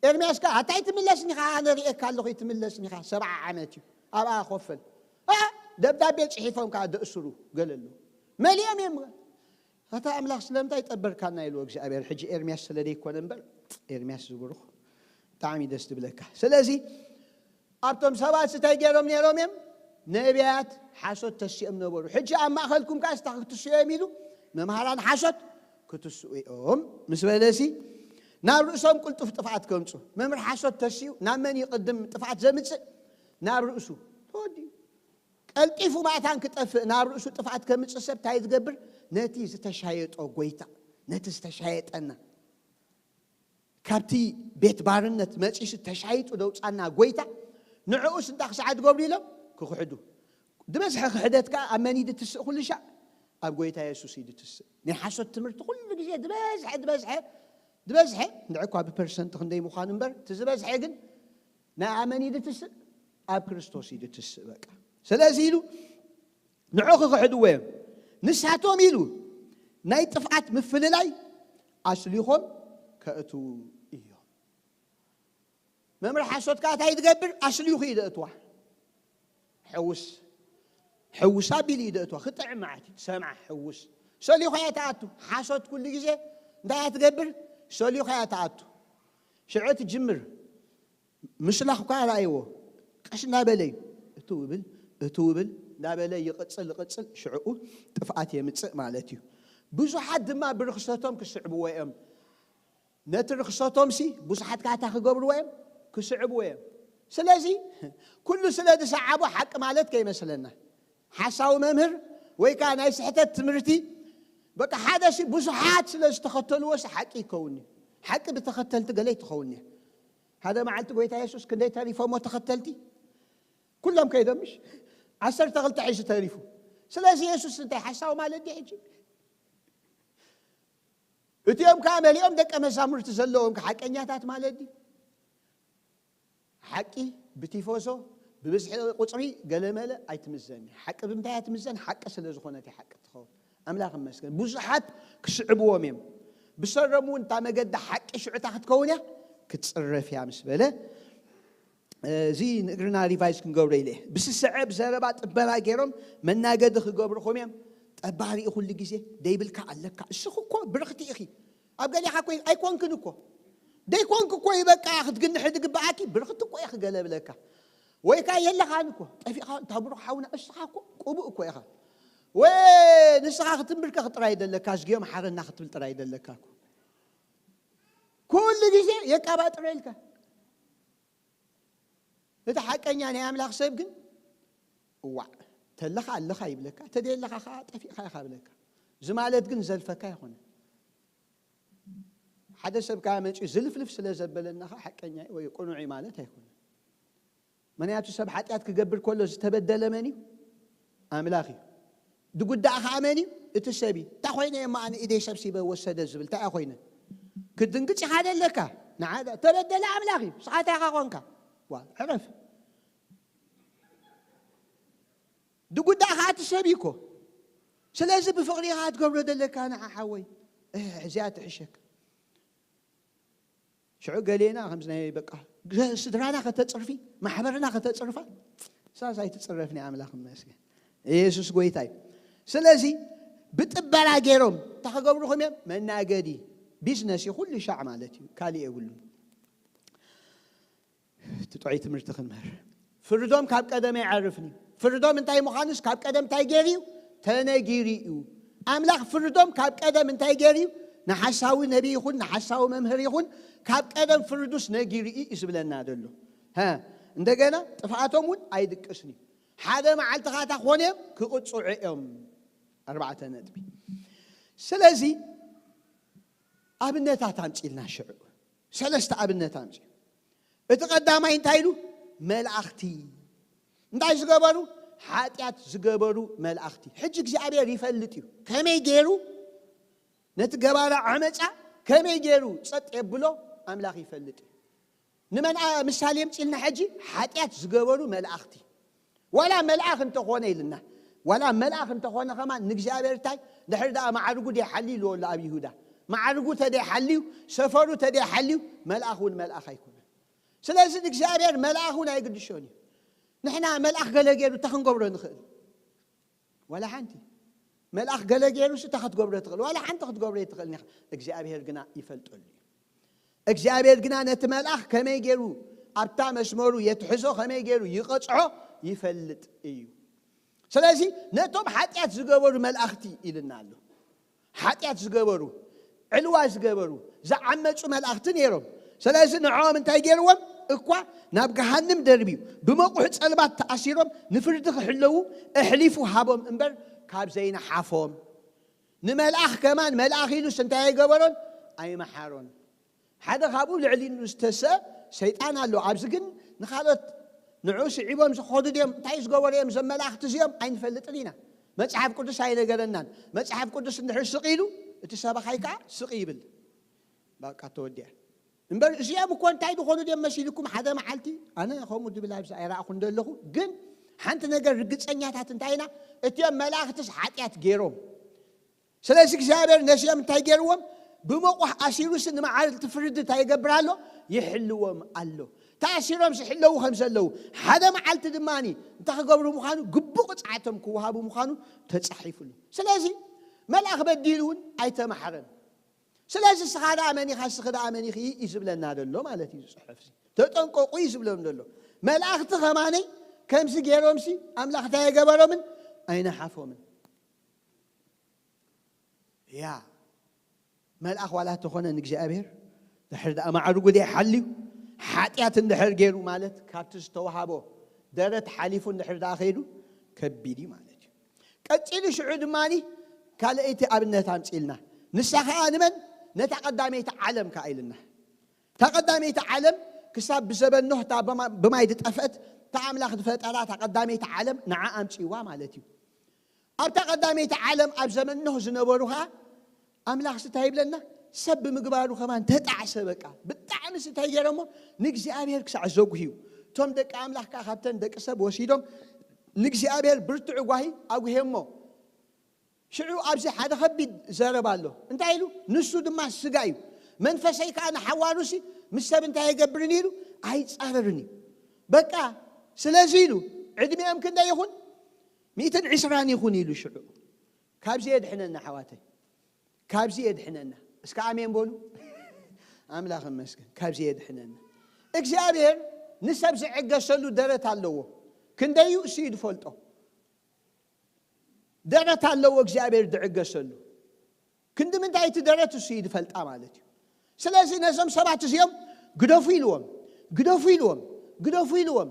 ኤርምያስ ከ ኣታይ ትምለስኒ ኸዓ ኣነ ርእየካ ኣለኹ ትምለስኒ ኸዓ ሰብዓ ዓመት እዩ ኣብኣ ኮፈል ደብዳቤ ፅሒፎም ከዓ ደእስሩ ገለ ኣለዉ መሊኦም እዮም ኣታ ኣምላኽ ስለምንታይ ጠበርካና ኢልዎ እግዚኣብሔር ሕጂ ኤርምያስ ስለ ደይኮነ እምበር ኤርምያስ ዝብሩኽ ብጣዕሚ ደስ ትብለካ ስለዚ ኣብቶም ሰባት እንታይ ገይሮም ነይሮም እዮም ነቢያት ሓሶት ተሲኦም ነበሩ ሕጂ ኣብ ማእኸልኩም ከዓ ስታ ክትስኡ እዮም ኢሉ መምሃራን ሓሶት ክትስኡ እዮም ምስ በለሲ ናብ ርእሶም ቅልጡፍ ጥፍኣት ከምፁ መምህር ሓሶት ተሲኡ ናብ መን ይቕድም ጥፍኣት ዘምፅእ ናብ ርእሱ ተወዲኡ ቀልጢፉ ማእታን ክጠፍእ ናብ ርእሱ ጥፍኣት ከምፅእ ሰብ እንታይ ዝገብር ነቲ ዝተሻየጦ ጎይታ ነቲ ዝተሻየጠና ካብቲ ቤት ባርነት መፂሱ ተሻይጡ ደውፃና ጎይታ ንዕኡስ እንታ ክሳዕ ትገብሩ ኢሎም ክኽሕዱ ዝበዝሐ ክሕደት ከዓ ኣብ መን እዩ ድትስእ ኩሉ ሻዕ ኣብ ጎይታ የሱስ እዩ ድትስእ ናይ ሓሶት ትምህርቲ ኩሉ ግዜ ዝበዝሐ ዝበዝሐ ዝበዝሐ እንድዕኳ ብፐርሰንት ክንደይ ምዃኑ እምበር እቲ ዝበዝሐ ግን ናይ ኣመን እዩ ድትስእ ኣብ ክርስቶስ እዩ ድትስእ በቃ ስለዚ ኢሉ ንዑ ክኽሕድዎ እዮም ንሳቶም ኢሉ ናይ ጥፍኣት ምፍልላይ ኣስሊኾም ከእትዉ እዮም መምህር ሓሶት ከዓ እንታይ ትገብር ኣስሊኹ እዩ ደእትዋ ሕውስ ሕውስ ኣቢሉ እዩ ደእትዋ ክጥዕም መዓት እዩ ሰምዓ ሕውስ ሰሊኹ እያ ተኣቱ ሓሶት ኩሉ ግዜ እንታይ እያ ትገብር ሰሊኹ እያ ተኣቱ ሽዑ ትጅምር ምስላኽ እኳ ረኣይዎ ቀስ እናበለ እዩ እትውብል እትውብል እናበለ ይቕፅል ይቕፅል ሽዕኡ ጥፍኣት የምፅእ ማለት እዩ ብዙሓት ድማ ብርክሰቶም ክስዕብዎ እዮም ነቲ ርክሰቶም ሲ ብዙሓት ካታ ክገብርዎ እዮም ክስዕብዎ እዮም ስለዚ ኩሉ ስለ ዝሰዓቦ ሓቂ ማለት ከይመስለና ሓሳዊ መምህር ወይ ከዓ ናይ ስሕተት ትምህርቲ በቃ ሓደ ሲ ብዙሓት ስለ ዝተኸተልዎ ሲ ሓቂ ይከውን እዩ ሓቂ ብተኸተልቲ ገለ ይትኸውን እያ ሓደ መዓልቲ ጎይታ የሱስ ክንደይ ተሪፎሞ ተኸተልቲ ኩሎም ከይዶም ምሽ ዓሰርተ ክልተ ሒዙ ተሪፉ ስለዚ የሱስ እንታይ ሓሳዊ ማለት ዲ ሕጂ እቲኦም ከዓ መሊኦም ደቀ መዛሙርቲ ዘለዎም ሓቀኛታት ማለት ዲ ሓቂ ብቲፎዞ ብብዝሒ ቁፅሪ ገለመለ ኣይትምዘን ሓቂ ብምንታይ ኣይትምዘን ሓቂ ስለ ዝኾነት ሓቂ ትኸውን ኣምላኽ መስገን ብዙሓት ክስዕብዎም እዮም ብሰሮም እውን እታ መገዲ ሓቂ ሽዑታ ክትከውን እያ ክትፅረፍ እያ ምስ በለ እዚ ንእግርና ሪቫይዝ ክንገብሮ ኢለ ብስስዐ ብዘረባ ጥበባ ገይሮም መናገዲ ክገብርኹም እዮም ጠባሪኡ ኩሉ ግዜ ደይብልካ ኣለካ እስኹ እኮ ብርኽቲ ኢኺ ኣብ ገሊኻ ኮይ ኣይኮንክን እኮ ደይኮንክ እኮ ይበቃ ክትግንሕ ዝግበኣኪ ብርኽቲ እኮ ኢኺ ገለ ብለካ ወይ ከዓ የለኻን እኮ ጠፊኻ እንታ ብሩኽ ሓውና እስኻ እኮ ቅቡእ እኮ ኢኻ ወይ ንስኻ ክትንብርከኽ ጥራይ ደለካ ዝግዮም ሓረና ክትብል ጥራይ ደለካ እኮ ኩሉ ግዜ የቃባጥረልካ እቲ ሓቀኛ ናይ ኣምላኽ ሰብ ግን እዋዕ ተለኻ ኣለኻ ይብለካ ተደየለኻ ከዓ ጠፊእካ ኢኻ ብለካ እዚ ማለት ግን ዘልፈካ ይኮነ ሓደ ሰብ ከዓ መፂኡ ዝልፍልፍ ስለ ዘበለና ከዓ ሓቀኛ ወይ ቅኑዕ ማለት ኣይኮነ ምክንያቱ ሰብ ሓጢኣት ክገብር ከሎ ዝተበደለ መን እዩ ኣምላኽ እዩ ድጉዳእ ከዓ መን እዩ እቲ ሰብ እዩ እንታይ ኮይነ እማ ኣነ ኢደይ ሰብሲበ ወሰደ ዝብል እንታይ ኮይነ ክትድንግፅ ኢኻ ደለካ ንዓ ተበደለ ኣምላኽ እዩ ስኻ እንታይ ኢኻ ኮንካ ዋ፣ ዕረፍ። ድጉዳ ኸዓ እቲ ሰብ እዩ እኮ። ስለዚ ብፍቕሪ ኢኻ ትገብሮ ዘለካ ንዓ ሓወይ። እህ፣ እዚኣ ትሕሸክ። ሽዑ ገሌና ከምዚ ናይ በቃ፣ ገ-፣ ስድራና ከተጽርፊ፣ ማሕበርና ከተጽርፋ፣ ሳስ ኣይትጽረፍኒ፣ ኣምላኽ ይመስገን። ኢየሱስ ጎይታ እዩ። ስለዚ ብጥበራ ገይሮም እንታይ ክገብሩኹም እዮም? መናገዲ፣ ቢዝነስ እዩ፣ ኩሉ ሻዕ ማለት እዩ፣ ካልእ የብሉን። እቲ ጥዑይ ትምህርቲ ክንምህር። ፍርዶም ካብ ቀደም ኣይዓርፍን እዩ። ፍርዶም እንታይ ምዃኑስ ካብ ቀደም እንታይ ገይሩ እዩ? ተነጊሩ እዩ። ኣምላኽ ፍርዶም ካብ ቀደም እንታይ ገይሩ እዩ? ንሓሳዊ ነቢይ ይኹን ንሓሳዊ መምህር ይኹን ካብ ቀደም ፍርዱስ ነጊሩ እዩ እዩ ዝብለና ዘሎ። ሀ፣ እንደገና ጥፍኣቶም እውን ኣይድቅስን እዩ። ሓደ መዓልቲ ኻታ ክኾኑ እዮም፣ ክቕጽዑ እዮም። ኣርባዕተ ነጥቢ። ስለዚ ኣብነታት ኣምጺልና ሽዑ። ሰለስተ ኣብነት ኣምጺኡ። እቲ ቀዳማይ እንታይ ኢሉ? መላእኽቲ። እንታይ ዝገበሩ? ሓጢኣት ዝገበሩ መላእኽቲ። ሕጂ እግዚኣብሔር ይፈልጥ እዩ። ከመይ ገይሩ ነቲ ገባሪ ዓመጻ ከመይ ገይሩ ጸጥ የብሎ ኣምላኽ ይፈልጥ እዩ። ንመን ኣ-፣ ምሳሌ የምጽልና ሕጂ? ሓጢኣት ዝገበሩ መላእኽቲ። ዋላ መልኣኽ እንተኾነ ኢልና፣ ዋላ መልኣኽ እንተኾነ ከማን ንእግዚኣብሔር እንታይ? ድሕሪ ደኣ ማዕርጉ ደይሓልዩ ኢልዎ ኣሎ ኣብ ይሁዳ። ማዕርጉ ተደይሓልዩ፣ ሰፈሩ ተደይሓልዩ፣ መልኣኽ እውን መልኣኽ ኣይኮነን። ስለዚ ንእግዚኣብሔር መልኣኽ እውን ኣይግድሾን እዩ። ንሕና መልኣኽ ገለ ገይሩ እንታይ ክንገብሮ ንኽእል? ዋላ ሓንቲ። መልኣኽ ገለ ገይሩስ እንታይ ክትገብሮ ትኽእል? ዋላ ሓንቲ ክትገብሮ ኣይትኽእልን ኢኻ። እግዚኣብሔር ግና ይፈልጠሉ እዩ። እግዚኣብሔር ግና ነቲ መልኣኽ ከመይ ገይሩ ኣብታ መስመሩ የትሕዞ፣ ከመይ ገይሩ ይቐጽዖ ይፈልጥ እዩ። ስለዚ ነቶም ሓጢኣት ዝገበሩ መላእኽቲ ኢልና ኣሎ። ሓጢኣት ዝገበሩ፣ ዕልዋ ዝገበሩ፣ ዝዓመፁ መላእኽቲ ነይሮም። ስለዚ ንዕኦም እንታይ ገይርዎም? እኳ ናብ ገሃንም ደርብዩ ብመቑሕ ጸልማት ተኣሲሮም ንፍርዲ ክሕለዉ ኣሕሊፉ ሃቦም እምበር ካብ ዘይነሓፎም። ንመልኣኽ ከማን መልኣኽ ኢሉስ እንታይ ኣይገበሮን? ኣይመሓሮን። ሓደ ካብኡ ልዕሊኡ ዝተሰ ሰይጣን ኣሎ። ኣብዚ ግን ንኻልኦት ንዕኡ ስዒቦም ዝኸዱ ድዮም? እንታይ ዝገበሩ እዮም እዞም መላእኽቲ እዚኦም? ኣይንፈልጥን ኢና። መጽሓፍ ቅዱስ ኣይነገረናን። መጽሓፍ ቅዱስ እንድሕር ስቕ ኢሉ፣ እቲ ሰባኻይ ከኣ ስቕ ይብል። በቃ ተወዲኣ። እምበር እዚኦም እኮ እንታይ ዝኾኑ ድዮም መሲልኩም? ሓደ መዓልቲ ኣነ ከምኡ ድብል ኣብዚ ኣይረኣኹን ዘለኹ። ግን ሓንቲ ነገር ርግጸኛታት እንታይ ኢና? እቲኦም መላእኽትስ ሓጢኣት ገይሮም። ስለዚ እግዚኣብሔር ነዚኦም እንታይ ገይርዎም? ብመቑሕ ኣሲሩስ ንመዓልቲ ፍርዲ እንታይ ይገብር ኣሎ? ይሕልዎም ኣሎ። ተኣሲሮም ዝሕለዉ ከም ዘለዉ፣ ሓደ መዓልቲ ድማ እንታይ ክገብሩ ምዃኑ፣ ግቡእ ቅጽዓቶም ክወሃቡ ምዃኑ ተጻሒፉሉ። ስለዚ መልኣኽ በዲሉ እውን ኣይተማሕረን። ስለዚ እስኻ ደኣ መን ኢኻ፣ እስኺ ደኣ መን ኢኺ እዩ ዝብለና ዘሎ ማለት እዩ። ዝጽሑፍ ተጠንቀቑ እዩ ዝብሎም ዘሎ። መላእኽቲ ኸማነይ ከምዚ ገይሮምሲ ኣምላኽ እንታይ ኣይገበሮምን? ኣይነሓፎምን። ያ መልኣኽ ዋላ ተኾነ ንእግዚኣብሔር ድሕር ደኣ ማዕርጉ ደይ ሓልዩ፣ ሓጢኣት እንድሕር ገይሩ ማለት ካብቲ ዝተዋሃቦ ደረት ሓሊፉ እንድሕር ደኣ ኸይዱ ከቢድ እዩ ማለት እዩ። ቀጺሉ ሽዑ ድማኒ ካልኣይቲ ኣብነት ኣምጺልና፣ ንሳ ኸኣ ንመን? ነታ ቀዳመይቲ ዓለም ከኣ ኢልና። እታ ቀዳመይቲ ዓለም ክሳብ ብዘበን ኖህ እታ ብማ-፣ ብማይ ዝጠፍአት እታ ኣምላኽ ዝፈጠራ እታ ቀዳመይቲ ዓለም ንዓ ኣምጺዋ ማለት እዩ። ኣብታ ቀዳመይቲ ዓለም ኣብ ዘመን ኖህ ዝነበሩ ኸኣ ኣምላኽስ እንታይ ይብለና? ሰብ ብምግባሩ ከማን ተጣዕሰ። በቃ ብጣዕሚ እንታይ ገይሮሞ? ንእግዚኣብሔር ክሳዕ ዘጉህዩ። እቶም ደቂ ኣምላኽ ከኣ ካብተን ደቂ ሰብ ወሲዶም ንእግዚኣብሔር ብርቱዕ ጓሂ ኣጉሄሞ። ሽዑ ኣብዚ ሓደ ኸቢድ ዘረባ ኣሎ። እንታይ ኢሉ? ንሱ ድማ ስጋ እዩ፣ መንፈሰይ ከኣ ንሓዋሩሲ ምስ ሰብ እንታይ ኣይገብርን ኢሉ? ኣይጻረርን እዩ። በቃ ስለዚ ኢሉ ዕድሜኦም ክንደይ ይኹን? ሚእትን ዕስራን ይኹን ኢሉ ሽዑ። ካብዚ የድሕነና ኣሕዋተይ፣ ካብዚ የድሕነና። እስከ ኣሜን በሉ። ኣምላኽ ይመስገን፣ ካብዚ የድሕነና። እግዚኣብሔር ንሰብ ዝዕገሰሉ ደረት ኣለዎ። ክንደዩ እሱ እዩ ዝፈልጦ። ደረት ኣለዎ እግዚኣብሔር ዝዕገሰሉ። ክንዲ ምንታይ እቲ ደረት እሱ እዩ ዝፈልጣ ማለት እዩ። ስለዚ ነዞም ሰባት እዚኦም ግደፉ ኢልዎም፣ ግደፉ ኢልዎም፣ ግደፉ ኢልዎም።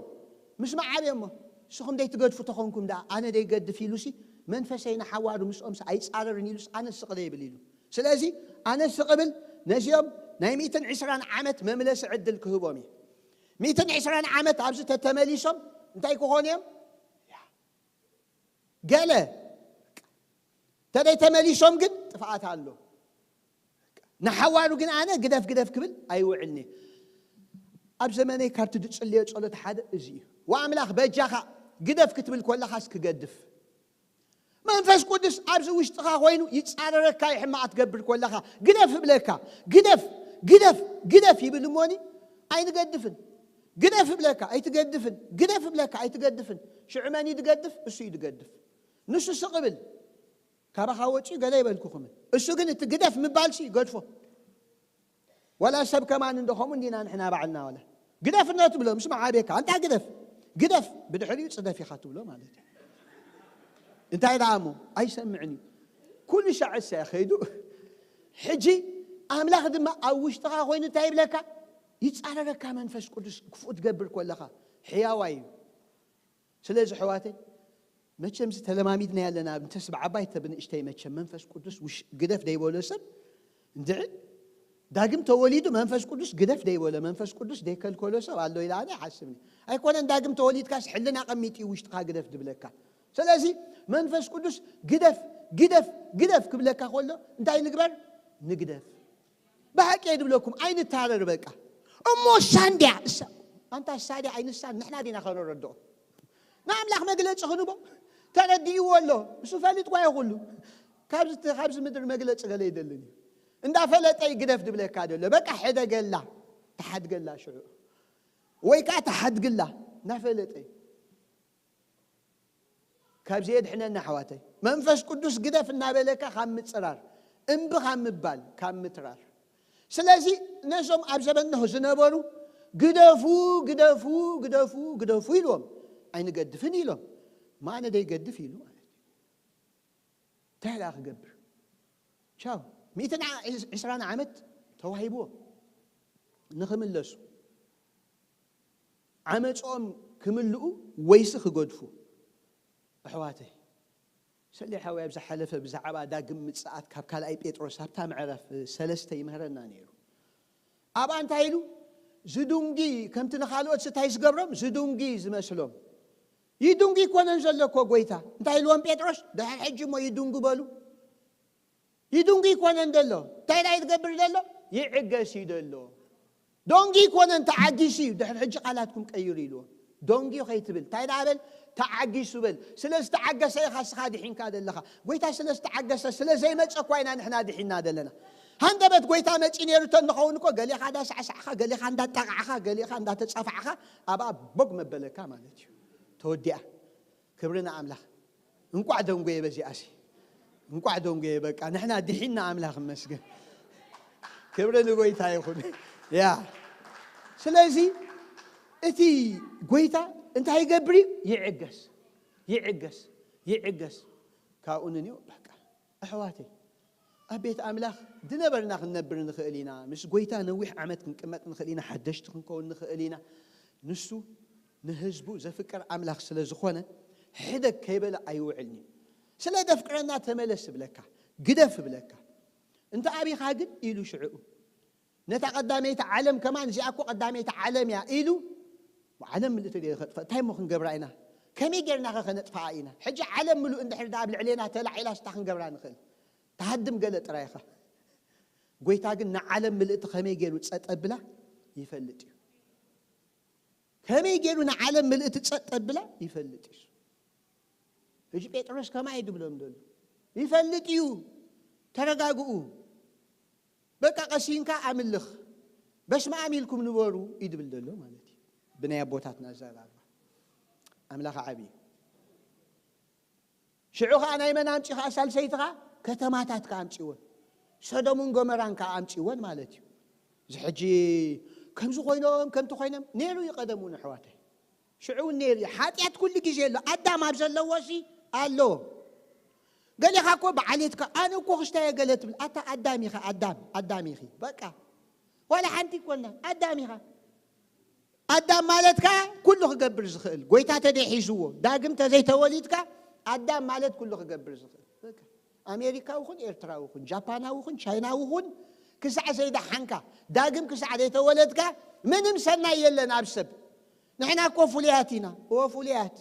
ምስ መዓብዮሞ፣ ንስኹም ደይትገድፉ ተኾንኩም ደኣ ኣነ ደይገድፍ ኢሉሲ መንፈሰይ ንሓዋሩ ምስኦምሲ ኣይጻረርን ኢሉስ ኣነ ስቕ ደይብል ኢሉ። ስለዚ ኣነ ስቕ እብል፣ ነዚኦም ናይ ሚእትን ዕስራን ዓመት መምለሲ ዕድል ክህቦም እየ። ሚእትን ዕስራን ዓመት ኣብዚ ተተመሊሶም እንታይ ክኾኑ እዮም? ገለ ተደይ ተመሊሶም ግን ጥፍኣት ኣሎ። ንሓዋሩ ግን ኣነ ግደፍ ግደፍ ክብል ኣይውዕልኒ። ኣብ ዘመነይ ካብቲ ድጽልዮ ጸሎት ሓደ እዚ እዩ። ወኣምላኽ በጃኻ ግደፍ ክትብል ከለኻስ ክገድፍ። መንፈስ ቅዱስ ኣብዚ ውሽጥኻ ኮይኑ ይጻረረካ እዩ፣ ሕማቕ ትገብር ከለኻ። ግደፍ እብለካ፣ ግደፍ፣ ግደፍ፣ ግደፍ ይብል እሞኒ ኣይንገድፍን። ግደፍ እብለካ ኣይትገድፍን፣ ግደፍ እብለካ ኣይትገድፍን። ሽዑ መን እዩ ዝገድፍ? እሱ እዩ ዝገድፍ። ንሱ ስቕ ብል። ካባኻ ወፂኡ ገለ ይበልኩኹምን። እሱ ግን እቲ ግደፍ ምባልሲ ይገድፎ። ዋላ ሰብ ከማን እንዶ ከምኡ እንዲና ንሕና ባዕልና ዋላ። ግደፍ እኖ ትብሎ፣ ምስ መዓብየካ፣ ኣንታ ግደፍ፣ ግደፍ፣ ብድሕሪኡ ጽደፍ ኢኻ ትብሎ ማለት እዩ። እንታይ ደኣ እሞ? ኣይሰምዕን እዩ። ኩሉ ሻዕ እሳ ከይዱ። ሕጂ ኣምላኽ ድማ ኣብ ውሽጥኻ ኮይኑ እንታይ ይብለካ? ይጻረረካ መንፈስ ቅዱስ ክፉእ ትገብር ከለኻ። ሕያዋይ እዩ። ስለዚ ኣሕዋተይ፣ መቸም ዝተለማሚድና ያለና፣ እንተስ ብዓባይ ተብንእሽተይ መቸም መንፈስ ቅዱስ ውሽ-፣ ግደፍ ደይበሎ ሰብ እንድዒ ዳግም ተወሊዱ መንፈስ ቅዱስ ግደፍ ደይበሎ፣ መንፈስ ቅዱስ ደይከልከሎ ሰብ ኣሎ ኢለ ኣነ ኣይሓስብን። ኣይኮነን ዳግም ተወሊድካስ ሕልና ቀሚጥ እዩ ውሽጥኻ ግደፍ ድብለካ። ስለዚ መንፈስ ቅዱስ ግደፍ፣ ግደፍ፣ ግደፍ ክብለካ ከሎ እንታይ ንግበር? ንግደፍ። ብሓቂ እየ ድብለኩም፣ ኣይንታረር በቃ። እሞ እሳ እንድያ፣ እሳ፣ ኣንታ እሳ ድያ ኣይንሳን፣ ንሕና ዲና ከነረድኦ። ንኣምላኽ መግለጺ ክንቦ ተረዲእዎ ኣሎ። እሱ ፈሊጥኳ እዩ ኩሉ። ካብዚ፣ ካብዚ ምድሪ መግለጺ ገለ ይደልን እዩ። እንዳፈለጠ ይግደፍ ድብለካ ደሎ። በቃ ሕደገላ፣ ተሓድገላ ሽዑ። ወይ ከዓ ተሓድግላ፣ እናፈለጠ እዩ። ካብዚ የድሕነና ኣሕዋተይ። መንፈስ ቅዱስ ግደፍ እናበለካ ካብ ምጽራር፣ እምቢ ካብ ምባል፣ ካብ ምትራር። ስለዚ ነዞም ኣብ ዘበን ኖህ ዝነበሩ ግደፉ፣ ግደፉ፣ ግደፉ፣ ግደፉ ኢልዎም። ኣይንገድፍን ኢሎም። ማነ ደይገድፍ ኢሉ ማለት እዩ። እንታይ ደኣ ክገብር? ቻው። ሚእትን ዓ-፣ ዕስራን ዓመት ተዋሂብዎ ንኽምለሱ። ዓመጾም ክምልኡ ወይሲ ክገድፉ። ኣሕዋተይ፣ ሰሊሕ ሓወይ ኣብ ዝሓለፈ ብዛዕባ ዳግም ምጽኣት ካብ ካልኣይ ጴጥሮስ ኣብታ ምዕራፍ ሰለስተ ይምህረና ነይሩ። ኣብኣ እንታይ ኢሉ? ዝዱንጊ፣ ከምቲ ንኻልኦት እንታይ ዝገብሮም? ዝዱንጊ ዝመስሎም። ይዱንጊ ይኮነን ዘሎ እኮ ጎይታ። እንታይ ኢልዎም ጴጥሮስ? ድሕር ሕጂ እሞ ይዱንጉ በሉ። ይዱንጊ ይኮነን ዘሎ። እንታይ ደኣ ይትገብር ዘሎ? ይዕገስ እዩ ዘሎ። ዶንጊ ይኮነን ተዓጊሱ እዩ። ድሕር ሕጂ ቃላትኩም ቀይሩ ኢልዎም። ዶንጊ ከይትብል። እንታይ ደኣ በል? ተዓጊሱ በል። ስለ ዝተዓገሰ ኢኻ እስኻ ድሒንካ ዘለኻ። ጎይታ ስለ ዝተዓገሰ፣ ስለ ዘይመጸ እኳ ኢና ንሕና ድሒንና ዘለና። ሃንደበት ጎይታ መጺ ነይሩ ተንኸውን እኮ፣ ገሌኻ እንዳሳዕሳዕኻ፣ ገሌኻ እንዳጣቓዕኻ፣ ገሌኻ እንዳተጻፋዕኻ፣ ኣብኣ ቦግ መበለካ ማለት እዩ። ተወዲኣ። ክብሪ ንኣምላኽ። እንቋዕ ደንጎየ በዚኣሲ። እንቋዕ ደንጎየ በቃ። ንሕና ድሒንና ኣምላኽ ይመስገን። ክብሪ ንጎይታ ይኹን። ያ። ስለዚ እቲ ጎይታ እንታይ ይገብር እዩ? ይዕገስ። ይዕገስ። ይዕገስ። ካብኡ ንንዮ በቃ። ኣሕዋተይ፣ ኣብ ቤት ኣምላኽ ዝነበርና ክንነብር ንኽእል ኢና። ምስ ጎይታ ነዊሕ ዓመት ክንቅመጥ ንኽእል ኢና። ሓደሽቲ ክንከውን ንኽእል ኢና። ንሱ ንህዝቡ ዘፍቅር ኣምላኽ ስለ ዝኾነ፣ ሕደግ ከይበለ ኣይውዕልን እዩ። ስለ ደፍቅረና ተመለስ እብለካ፣ ግደፍ እብለካ። እንተ ኣቢኻ ግን ኢሉ ሽዕኡ። ነታ ቀዳመይቲ ዓለም ከማን፣ እዚኣ እኮ ቀዳመይቲ ዓለም እያ ኢሉ፣ ዓለም ምልእቲ ድየ ከጥፍእ? እንታይ እሞ ክንገብራ ኢና? ከመይ ጌርና ኸ ከነጥፍኣ ኢና? ሕጂ ዓለም ምሉእ እንድሕር ደኣ ኣብ ልዕሌና ተላዒላ፣ ስታ ክንገብራ ንኽእል? ትሃድም ገለ ጥራይ ኢኻ። ጎይታ ግን ንዓለም ምልእቲ ከመይ ገይሩ ጸጥ ኣብላ ይፈልጥ እዩ። ከመይ ገይሩ ንዓለም ምልእቲ ጸጥ ኣብላ ይፈልጥ እዩ። ሕጂ ጴጥሮስ ከማይ ድብሎም ደሎ ይፈልጥ እዩ። ተረጋግኡ። በቃ ቀሲንካ ኣምልኽ። በስመ ኣብ ኢልኩም ንበሩ እዩ ድብል ደሎ ማለት እዩ። ብናይ ኣቦታትና ኣዘራርባ። ኣምላኽ ዓቢ እዩ። ሽዑ ኸዓ ናይ መን ኣምጺኡ ኸዓ ሳልሰይቲ ኸዓ ከተማታት ከኣ ኣምጺእወን። ሰዶምን ጎመራን ከኣ ኣምጺእወን ማለት እዩ። እዚ ሕጂ ከምዚ ኮይኖም፣ ከምቲ ኮይኖም፣ ነይሩ እዩ ቀደም እውን ኣሕዋተይ። ሽዑ እውን ነይሩ እዩ። ሓጢኣት ኩሉ ግዜ ኣሎ። ኣዳም ኣብ ዘለዎሲ ኣሎ። ገሌኻ እኮ ብዓሌትካ፣ ኣነ እኮ ክስታይ እየ ገለ ትብል። ኣታ ኣዳም ኢኻ፣ ኣዳም፣ ኣዳም ኢኺ። በቃ። ዋላ ሓንቲ ይኮና፣ ኣዳም ኢኻ። ኣዳም ማለት ከኣ ኩሉ ክገብር ዝኽእል፣ ጎይታ ተደይ ሒዝዎ፣ ዳግም ተዘይተወሊድካ፣ ኣዳም ማለት ኩሉ ክገብር ዝኽእል። በቃ። ኣሜሪካዊ ኹን፣ ኤርትራዊ ኹን፣ ጃፓናዊ ኹን፣ ቻይናዊ ኹን፣ ክሳዕ ዘይደሓንካ፣ ዳግም ክሳዕ ዘይተወለድካ፣ ምንም ሰናይ የለን ኣብ ሰብ። ንሕና እኮ ፍሉያት ኢና። እወ፣ ፍሉያት።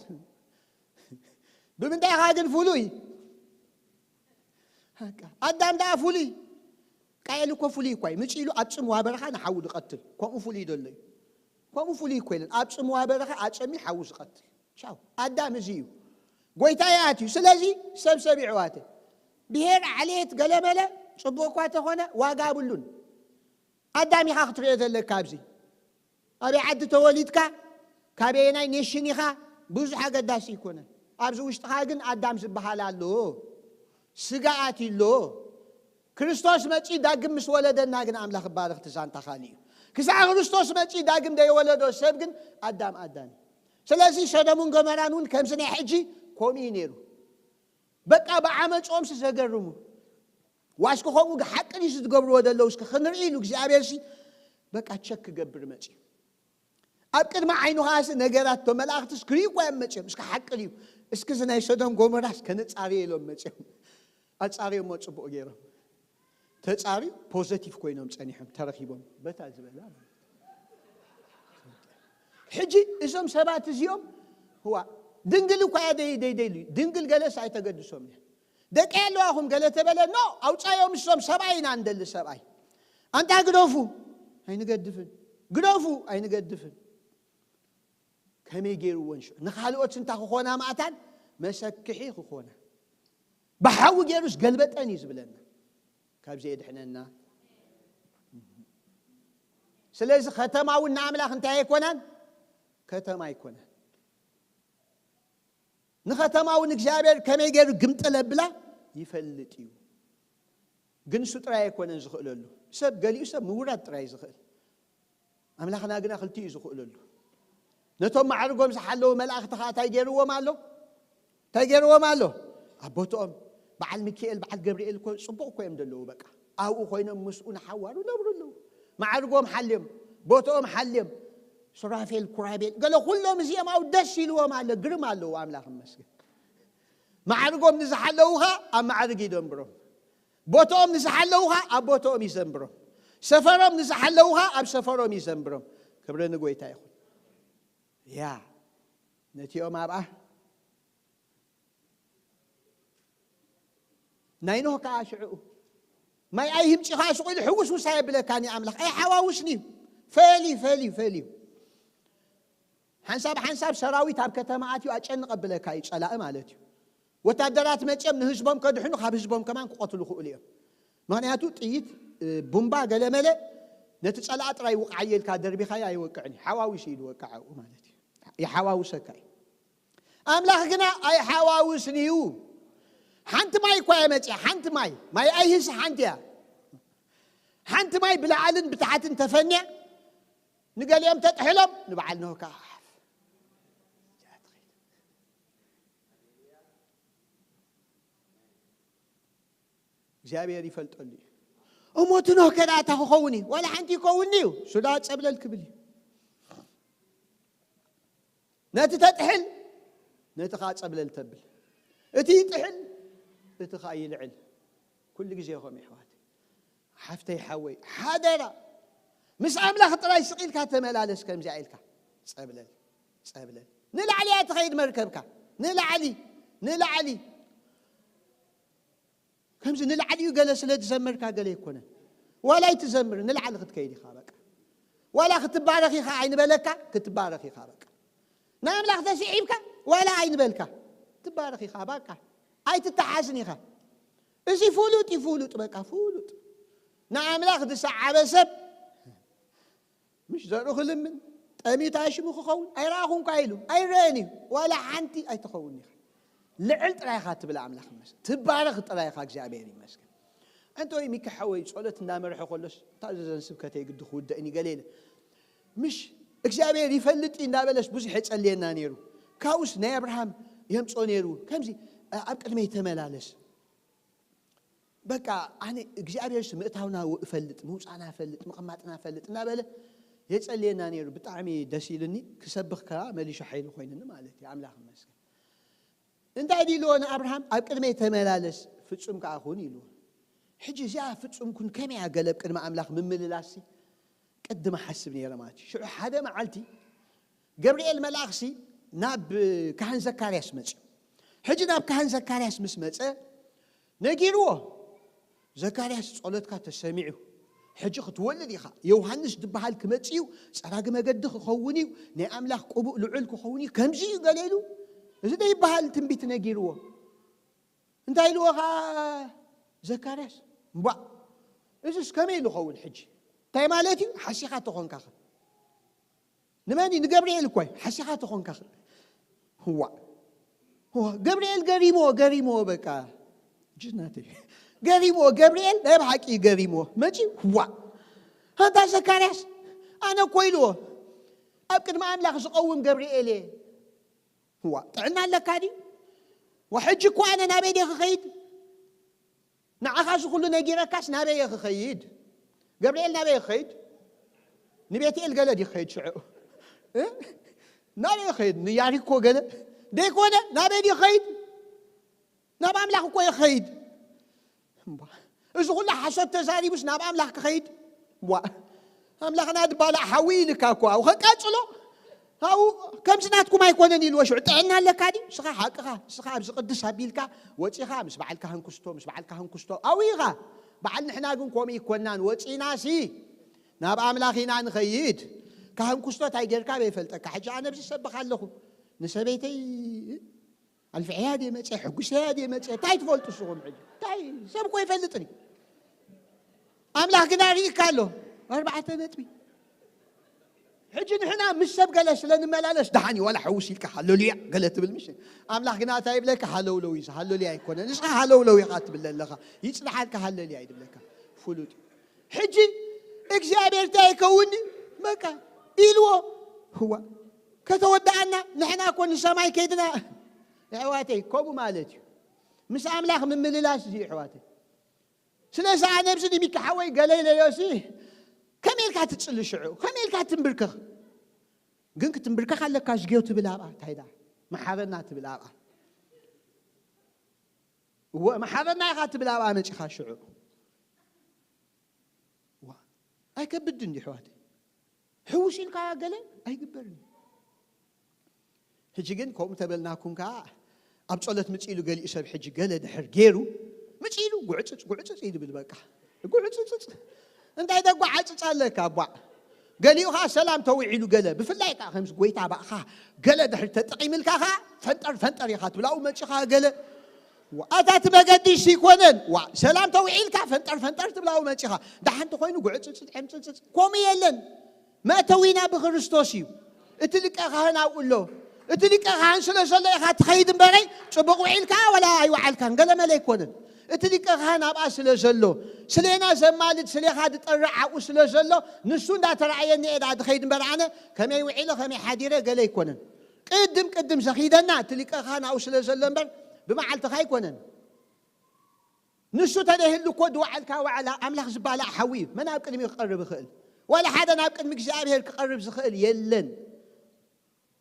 ብምንታይ ኢኻ ግን ፍሉይ? በቃ። ኣዳም ደኣ ፍሉይ። ቃየል እኮ ፍሉይ እኳ እዩ። ምጽእ ኢሉ ኣብ ጽምዋ በረኻ ንሓዊ ዝቐትል። ከምኡ ፍሉይ ደሎ እዩ። ከምኡ ፍሉይ እኮ የለን። ኣብ ጽምዋ በረኻ ኣጸሚ ሓዊ ዝቐትል። ቻው። ኣዳም እዚ እዩ። ጎይታ ይኣትዩ። ስለዚ ሰብ ሰብ ይዕዋተ። ብሄር ዓሌት ገለመለ ጽቡቕ እኳ ተኾነ ዋጋ ኣብሉን። ኣዳም ኢኻ ክትሪኦ ዘለካ ኣብዚ። ኣበይ ዓዲ ተወሊድካ፣ ካበየናይ ኔሽን ኢኻ፣ ብዙሕ ኣገዳሲ ኣይኮነን። ኣብዚ ውሽጥኻ ግን ኣዳም ዝበሃል ኣሎ። ስጋ ኣትዩ ኣሎ። ክርስቶስ መጺኡ ዳግም ምስ ወለደና ግን ኣምላኽ ይባረኽ፣ እቲ ዛንታ ካልእ እዩ። ክሳዕ ክርስቶስ መጺኡ ዳግም ደይወለዶ ሰብ ግን ኣዳም ኣዳም እዩ። ስለዚ ሰዶምን ገሞራን እውን ከምዚ ናይ ሕጂ ከምኡ እዩ ነይሩ። በቃ ብዓመጾምሲ ዘገርሙ። ዋስኪ ከምኡ ሓቂ ድዩ ዝትገብርዎ ዘለዉ እስኪ ክንርኢ ኢሉ እግዚኣብሔር ሲ በቃ ቸክ ክገብር መጺኡ። ኣብ ቅድሚ ዓይኑ ከኣሲ ነገራት እቶም መላእኽትስ ክርእዩ እኳ እዮም መጺኦም። እስኪ ሓቂ ድዩ? እስኪ እዚ ናይ ሰዶም ጎሞራስ ከነጻርዮ ኢሎም መጺኦም። ኣጻርዮሞ ጽቡቕ ገይሮም። ተጻርዩ ፖዘቲቭ ኮይኖም ጸኒሖም ተረኺቦም። በታ ዝበላ ማለት እዩ። ሕጂ እዞም ሰባት እዚኦም ህዋ ድንግል እኳ እያ ደይ ደይ ደይሉ ድንግል ገለስ ኣይተገድሶም እያ። ደቂ ኣለዋኹም ገለ ተበለ ኖ ኣውጻዮም እሶም ሰብኣይ ኢና እንደሊ ሰብኣይ ኣንታ ግደፉ ኣይንገድፍን ግደፉ ኣይንገድፍን ከመይ ገይርዎን ሽዑ ንኻልኦት እንታ ክኾና ማእታን መሰክሒ ክኾና ብሓዊ ገይሩስ ገልበጠን እዩ ዝብለና ካብዚ የድሕነና ስለዚ ከተማ እውን ንኣምላኽ እንታይ ኣይኮናን ከተማ ኣይኮናን ንኸተማ እውን እግዚኣብሔር ከመይ ገይሩ ግምጥል ኣብላ ይፈልጥ እዩ ግን እሱ ጥራይ ኣይኮነን ዝኽእለሉ ሰብ ገሊኡ ሰብ ምውራድ ጥራይ ዝኽእል ኣምላኽና ግና ክልቲኡ እዩ ዝኽእለሉ ነቶም ማዕርጎም ዝሓለዉ መላእኽቲ ኸዓ እንታይ ገይርዎም ኣሎ እንታይ ገይርዎም ኣሎ ኣብ ቦትኦም በዓል ሚካኤል በዓል ገብርኤል እኮ ፅቡቕ እኮ እዮም ዘለዉ በቃ ኣብኡ ኮይኖም ምስኡ ንሓዋሩ ነብሩ ኣለዉ ማዕርጎም ሓልዮም ቦትኦም ሓልዮም ሱራፌል ኩራቤል ገለ ኩሎም እዚኦም ኣብ ደስ ኢልዎም ኣሎ ግርም ኣለዉ ኣምላኽ መስገን ማዕርጎም ንዝሓለዉ ኸዓ ኣብ ማዕርግ ይደንብሮም ቦትኦም ንዝሓለዉ ኸዓ ኣብ ቦትኦም ይዘንብሮም ሰፈሮም ንዝሓለዉ ኸዓ ኣብ ሰፈሮም ይዘንብሮም ክብሪ ንጎይታ ይኹን ያ ነቲኦም ኣብኣ ናይ ኖህ ከዓ ሽዕኡ ማይ ኣይህምጪ ከዓ ስቑ ኢሉ ሕውስ ውሳ የብለካኒ ኣምላኽ ኣይሓዋውስን እዩ ፈሊ ፈሊ ፈሊ ሓንሳብ ሓንሳብ ሰራዊት ኣብ ከተማ ኣትዩ ኣጨንቕ ኣብለካ እዩ ጸላኢ ማለት እዩ ወታደራት መፅኦም ንህዝቦም ከድሕኑ ካብ ህዝቦም ከማን ክቐትሉ ክእሉ እዮም ምክንያቱ ጥይት ቡምባ ገለመለ ነቲ ጸላኢ ጥራይ ውቕዓየ ኢልካ ደርቢኻዮ ኣይወቅዕን እዩ ሓዋዊሱ እዩ ዝወቅዓ ማለት እዩ ይሓዋውሰካ እዩ ኣምላኽ ግና ኣይሓዋውስን እዩ ሓንቲ ማይ እኳ እየ መፅያ ሓንቲ ማይ ማይ ኣይህስ ሓንቲ እያ ሓንቲ ማይ ብላዕልን ብታሕትን ተፈንያ ንገሊኦም ተጥሕሎም ንበዓል ኖህ ከዓ እግዚኣብሔር ይፈልጠሉ እዩ እሞ እቲ ኖህ ከዳታ ክኸውን እዩ ዋላ ሓንቲ ይከውን እዩ ሱዳ ፀብለል ክብል እዩ ነቲ ተጥሕል ነቲ ከዓ ፀብለል ተብል እቲ ይጥሕል እቲ ከዓ ይልዕል ኩሉ ግዜ ከም ይሕዋት ሓፍተይ ሓወይ ሓደራ ምስ ኣምላኽ ጥራይ ስቕ ኢልካ ተመላለስ ከምዚኣ ኢልካ ጸብለል ጸብለል ንላዕሊ እያ ትኸይድ መርከብካ ንላዕሊ ንላዕሊ ከምዚ ንላዕሊ እዩ ገለ ስለ ዝዘመርካ ገለ ኣይኮነን ዋላ ኣይትዘምር ንላዕሊ ክትከይድ ኢኻ በቃ ዋላ ክትባረኽ ኢኻ ኣይንበለካ ክትባረኽ ኢኻ በቃ ናይ ኣምላኽ ተስዒብካ ዋላ ኣይንበልካ ትባረኽ ኢኻ ባቃ ኣይትተሓስን ኢኻ እዚ ፍሉጥ እዩ ፍሉጥ በቃ ፍሉጥ ንኣምላኽ ዝሰዓበ ሰብ ምሽ ዘርኡ ክልምን ጠሚቱ ኣሽሙ ክኸውን ኣይረኣኹን ኳ ኢሉ ኣይረአን እዩ ዋላ ሓንቲ ኣይትኸውን ኢኻ ልዕል ጥራይኻ ትብል ኣምላኽ ይመስል ትባረኽ ጥራይኻ እግዚኣብሔር ይመስገን እንተ ወይ ሚካ ሓወይ ጸሎት እንዳመርሐ ከሎስ እታ ዘዘን ስብከተይ ግዲ ክውደእን ይገለ ኢለ ምሽ እግዚኣብሔር ይፈልጥ እዩ እንዳበለስ ብዙሕ የጸልየና ነይሩ ካውስ ናይ ኣብርሃም የምጾ ነይሩ ከምዚ ኣብ ቅድመይ ተመላለስ በቃ ኣነ እግዚኣብሔር ምእታውና እፈልጥ ምውፃና እፈልጥ ምቕማጥና እፈልጥ እናበለ የፀልየና ነይሩ ብጣዕሚ ደስ ኢሉኒ ክሰብኽ ከ መሊሹ ሓይሊ ኮይኑኒ ማለት እዩ ኣምላኽ መስገን እንታይ ድልዎ ንኣብርሃም ኣብ ቅድመይ ተመላለስ ፍፁም ከዓ ኩን ኢልዎ ሕጂ እዚኣ ፍፁም ኩን ከመይ ኣገለብ ቅድሚ ኣምላኽ ምምልላሲ ቅድሚ ሓስብ ነይረ ማለት እዩ ሽዑ ሓደ መዓልቲ ገብርኤል መልኣኽሲ ናብ ካህን ዘካርያስ መፅኡ ሕጂ ናብ ካህን ዘካርያስ ምስ መፀ ነጊርዎ ዘካርያስ ጸሎትካ ተሰሚዑ ሕጂ ክትወልድ ኢኻ፣ ዮሃንስ ዝበሃል ክመጽእ እዩ፣ ጸራጊ መገዲ ክኸውን እዩ፣ ናይ ኣምላኽ ቅቡእ ልዑል ክኸውን እዩ፣ ከምዚ እዩ ገለ ኢሉ። እዚ ዶ ይበሃል ትንቢት ነጊርዎ? እንታይ ኢልዎ ኸዓ ዘካርያስ? እምቧ፣ እዚስ ከመይ ኢሉ ኸውን ሕጂ? እንታይ ማለት እዩ? ሓሲኻ ተኾንካ ኸ? ንመን እዩ? ንገብርኤል እኮ እዩ። ሓሲኻ ተኾንካ ኸ? ህዋ፣ ህዋ፣ ገብርኤል ገሪሞ፣ ገሪሞ፣ በቃ። ጅናተይ። ገሪሞ፣ ገብርኤል ናይ ብሓቂ ገሪሞ። መጺ፣ ህዋ። ኣንታ ዘካርያስ፣ ኣነ እኮ ኢልዎ፣ ኣብ ቅድሚ ኣምላኽ ዝቐውም ገብርኤል እየ። ህዋ፣ ጥዕና ኣለካ ድዩ? ወሕጂ እኮ ኣነ ናበይ ድየ ክኸይድ? ንዓኻ እዚ ኩሉ ነጊረካስ ናበይ እየ ክኸይድ? ገብርኤል ናበይ እየ ክኸይድ? ንቤትኤል ገለ ድዩ ክኸይድ ሽዑ? እ? ናበይ እየ ክኸይድ? ንያሪኮ ገለ? ደይኮነ፣ ናበይ ድዩ ክኸይድ? ናብ ኣምላኽ እኮ እየ ክኸይድ። እምባ፣ እዚ ኩሉ ሓሶት ተዛሪቡስ ናብ ኣምላኽ ክኸይድ? ዋ፣ ኣምላኽና ድባላዕ ሓዊ ኢልካ እኮ፣ ኣብኡ ከቃጽሎ። ኣብኡ ከምዚ ናትኩም ኣይኮነን ኢልዎ ሽዑ። ጥዕና ኣለካ ድዩ? ንስኻ ሓቅኻ፣ ንስኻ ኣብዚ ቅድስ ኣቢልካ፣ ወጺኻ ምስ በዓል ካህን ክስቶ፣ ምስ በዓል ካህን ክስቶ፣ ኣብኡ ኢኻ። በዓል ንሕና ግን ከምኡ ይኮናን፣ ወጺናሲ ናብ ኣምላኽ ኢና ንኸይድ። ካህን ክስቶ እንታይ ጌርካ በይፈልጠካ። ሕጂ ኣነ ኣብዚ ሰብኽ ኣለኹ። ንሰበይተይ ኣልፍዕያ ድየ መጽየ፣ ሕጉሰያ ድየ መጽየ፣ እንታይ ትፈልጡ ንስኹም ሕጂ? እንታይ ሰብ እኮ ይፈልጥን እዩ። ኣምላኽ ግና ርኢካ ኣሎ። ኣርባዕተ ነጥቢ። ሕጂ ንሕና ምስ ሰብ ገለ ስለ ንመላለስ ደሓን እዩ፣ ዋላ ሕውስ ኢልካ ሃሌሉያ ገለ ትብል ምሽ። ኣምላኽ ግና እንታይ ይብለካ? ሃለውለው እዩ፣ ሃሌሉያ ኣይኮነን። ንስኻ ሃለውለው ኢኻ ትብል ዘለኻ። ይጽንሓልካ፣ ሃሌሉያ እዩ ዝብለካ። ፍሉጥ እዩ። ሕጂ እግዚኣብሔር እንታይ ይከውን? በቃ ኢልዎ። ህዋ ከተወድኣና ንሕና እኮ ንሰማይ ከይድና። ኣሕዋተይ፣ ከምኡ ማለት እዩ። ምስ ኣምላኽ ምምልላስ እዚ እዩ ኣሕዋተይ። ስለዚ ኣነ ኣብዚ ንሚኪ ሓወይ ገለ ኢለዮሲ፣ ከመይ ኢልካ ትጽሊ ሽዑ? ከመይ ኢልካ ትንብርከኽ? ግን ክትንብርከኽ ኣለካ። እዝግዮ ትብል ኣብኣ፣ እንታይ ደኣ? መሓረና ትብል ኣብኣ። እወ፣ መሓረና ኢኻ ትብል ኣብኣ መጺኻ ሽዑ። ዋ፣ ኣይከብድን ድዩ ኣሕዋተይ? ሕውስ ኢልካ ገለ ኣይግበርን። ሕጂ ግን ከምኡ ተበልናኩም ከኣ ኣብ ጸሎት ምጽ ኢሉ ገሊኡ ሰብ ሕጂ ገለ ድሕር ገይሩ ምጽ ኢሉ ጉዕጽጽ ጉዕጽጽ እዩ ድብል። በቃ ጉዕጽጽጽ እንታይ ደጓዓጽጽ ኣለካ? ቧዕ። ገሊኡ ኸዓ ሰላም ተዊዒሉ ገለ፣ ብፍላይ ከኣ ከምዚ ጎይታ ባእኻ ገለ ድሕር ተጠቒምልካ ኸዓ ፈንጠር ፈንጠር ኢኻ ትብል። ኣብኡ መጺኻ ገለ ዋ፣ ኣታ እቲ መገዲ እሱ ይኮነን። ዋ፣ ሰላም ተውዒልካ ፈንጠር ፈንጠር ትብላዊ መጺኻ። ደሓን እንተኾይኑ ጉዕጽጽ፣ ዕምጽጽጽ፣ ከምኡ የለን። መእተዊና ብክርስቶስ እዩ። እቲ ሊቀ ካህን ኣብኡ ኣሎ። እቲ ሊቀ ካህን ስለ ዘሎ ኢኻ ትኸይድ እምበረይ፣ ጽቡቕ ውዒልካ ወላ ኣይወዓልካን፣ ገለ መለ ኣይኮነን። እቲ ሊቀ ካህን ኣብኣ ስለ ዘሎ፣ ስሌና ዘማልድ፣ ስሌኻ ዝጠርዕ ኣብኡ ስለ ዘሎ፣ ንሱ እንዳተራእየኒ እየ ደኣ ዝኸይድ እምበር ኣነ ከመይ ውዒለ፣ ከመይ ሓዲረ፣ ገለ ኣይኮነን። ቅድም ቅድም ዘኺደና እቲ ሊቀ ካህን ኣብኡ ስለ ዘሎ እምበር ብመዓልትኻ ኣይኮነን። ንሱ ተደይህሉ እኮ ዝወዓልካ ዋዕላ ኣምላኽ ዝባላዕ ሓዊ እዩ። መን ኣብ ቅድሚኡ ክቐርብ ይኽእል? ዋላ ሓደ ናብ ቅድሚ እግዚኣብሔር ክቐርብ ዝኽእል የለን።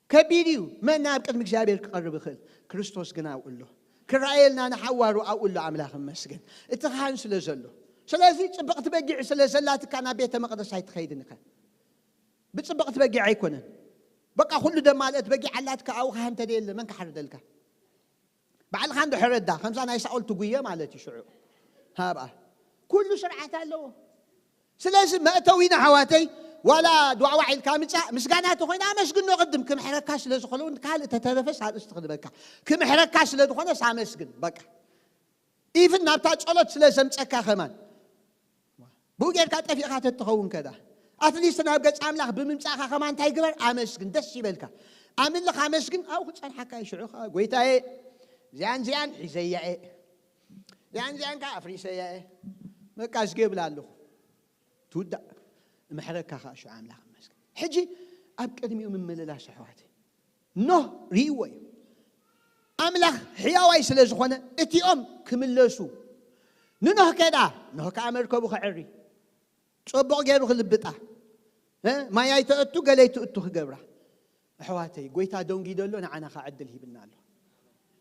ከቢድ እዩ። መን ናብ ቅድሚ እግዚኣብሔር ክቐርብ ይኽእል? ክርስቶስ ግን ኣብኡ ኣሎ። ክረኣየልና ንሓዋሩ ኣብኡ ኣሎ። ኣምላኽ ይመስገን። እቲ ካህን ስለ ዘሎ። ስለዚ ጽብቕቲ በጊዕ ስለ ዘላትካ ናብ ቤተ መቕደስ ኣይትኸይድን ኢኻ። ብጽብቕቲ በጊዕ ኣይኮነን። በቃ ኩሉ ደማልአት በጊዕ ኣላትካ ኣብኡ ካህን ተደየለ መን ክሓርደልካ? ባዕልኻ እንዶ ሕረዳ፣ ከምዛ ናይ ሳኦል ትጉየ ማለት እዩ። ሽዑ ሃብኣ ኩሉ ስርዓት ኣለዎ። ስለዚ መእተዊና ኣሕዋተይ፣ ዋላ ዱዓዋዕ ኢልካ ምጻእ፣ ምስጋና ተኾይና ኣመስግኖ ቅድም ክምሕረካ ስለ ዝኾነ፣ እውን ካልእ ተተረፈስ ኣርእስቲ ክድበካ ክምሕረካ ስለ ዝኾነስ ኣመስግን። በቃ ኢቭን ናብታ ጸሎት ስለ ዘምጸካ ከማን ብኡ ጌርካ ጠፊእኻ ተትኸውን ከዳ ኣትሊስት ናብ ገጽ ኣምላኽ ብምምጻእኻ ከማን እንታይ ግበር? ኣመስግን፣ ደስ ይበልካ። ኣምልኽ፣ ኣመስግን፣ ኣብኡ ክጸንሓካ እዩ። ሽዑ ኸኣ ጎይታዬ፣ እዚኣን እዚኣን ሒዘያ እየ፣ እዚኣን እዚኣን ከኣ ኣፍሪሰያ እየ፣ በቃ እዝጌ እብላ ኣለኹ። ትውዳእ። እምሕረካ ኸኣ ሽዑ ኣምላኽ ይመስገን። ሕጂ ኣብ ቅድሚኡ ምምልላስ ኣሕዋተይ፣ ኖህ ርእይዎ እዩ። ኣምላኽ ሕያዋይ ስለ ዝኾነ እቲኦም ክምለሱ ንኖህ ከዳ፣ ኖህ ከኣ መርከቡ ከዕሪ። ጽቡቕ ገይሩ ክልብጣ። እ? ማይ ኣይተእቱ፣ ገለ ኣይትእቱ ክገብራ። ኣሕዋተይ፣ ጎይታ ደንጊ ደሎ ንዓና ኸኣ ዕድል ሂብና ኣሎ።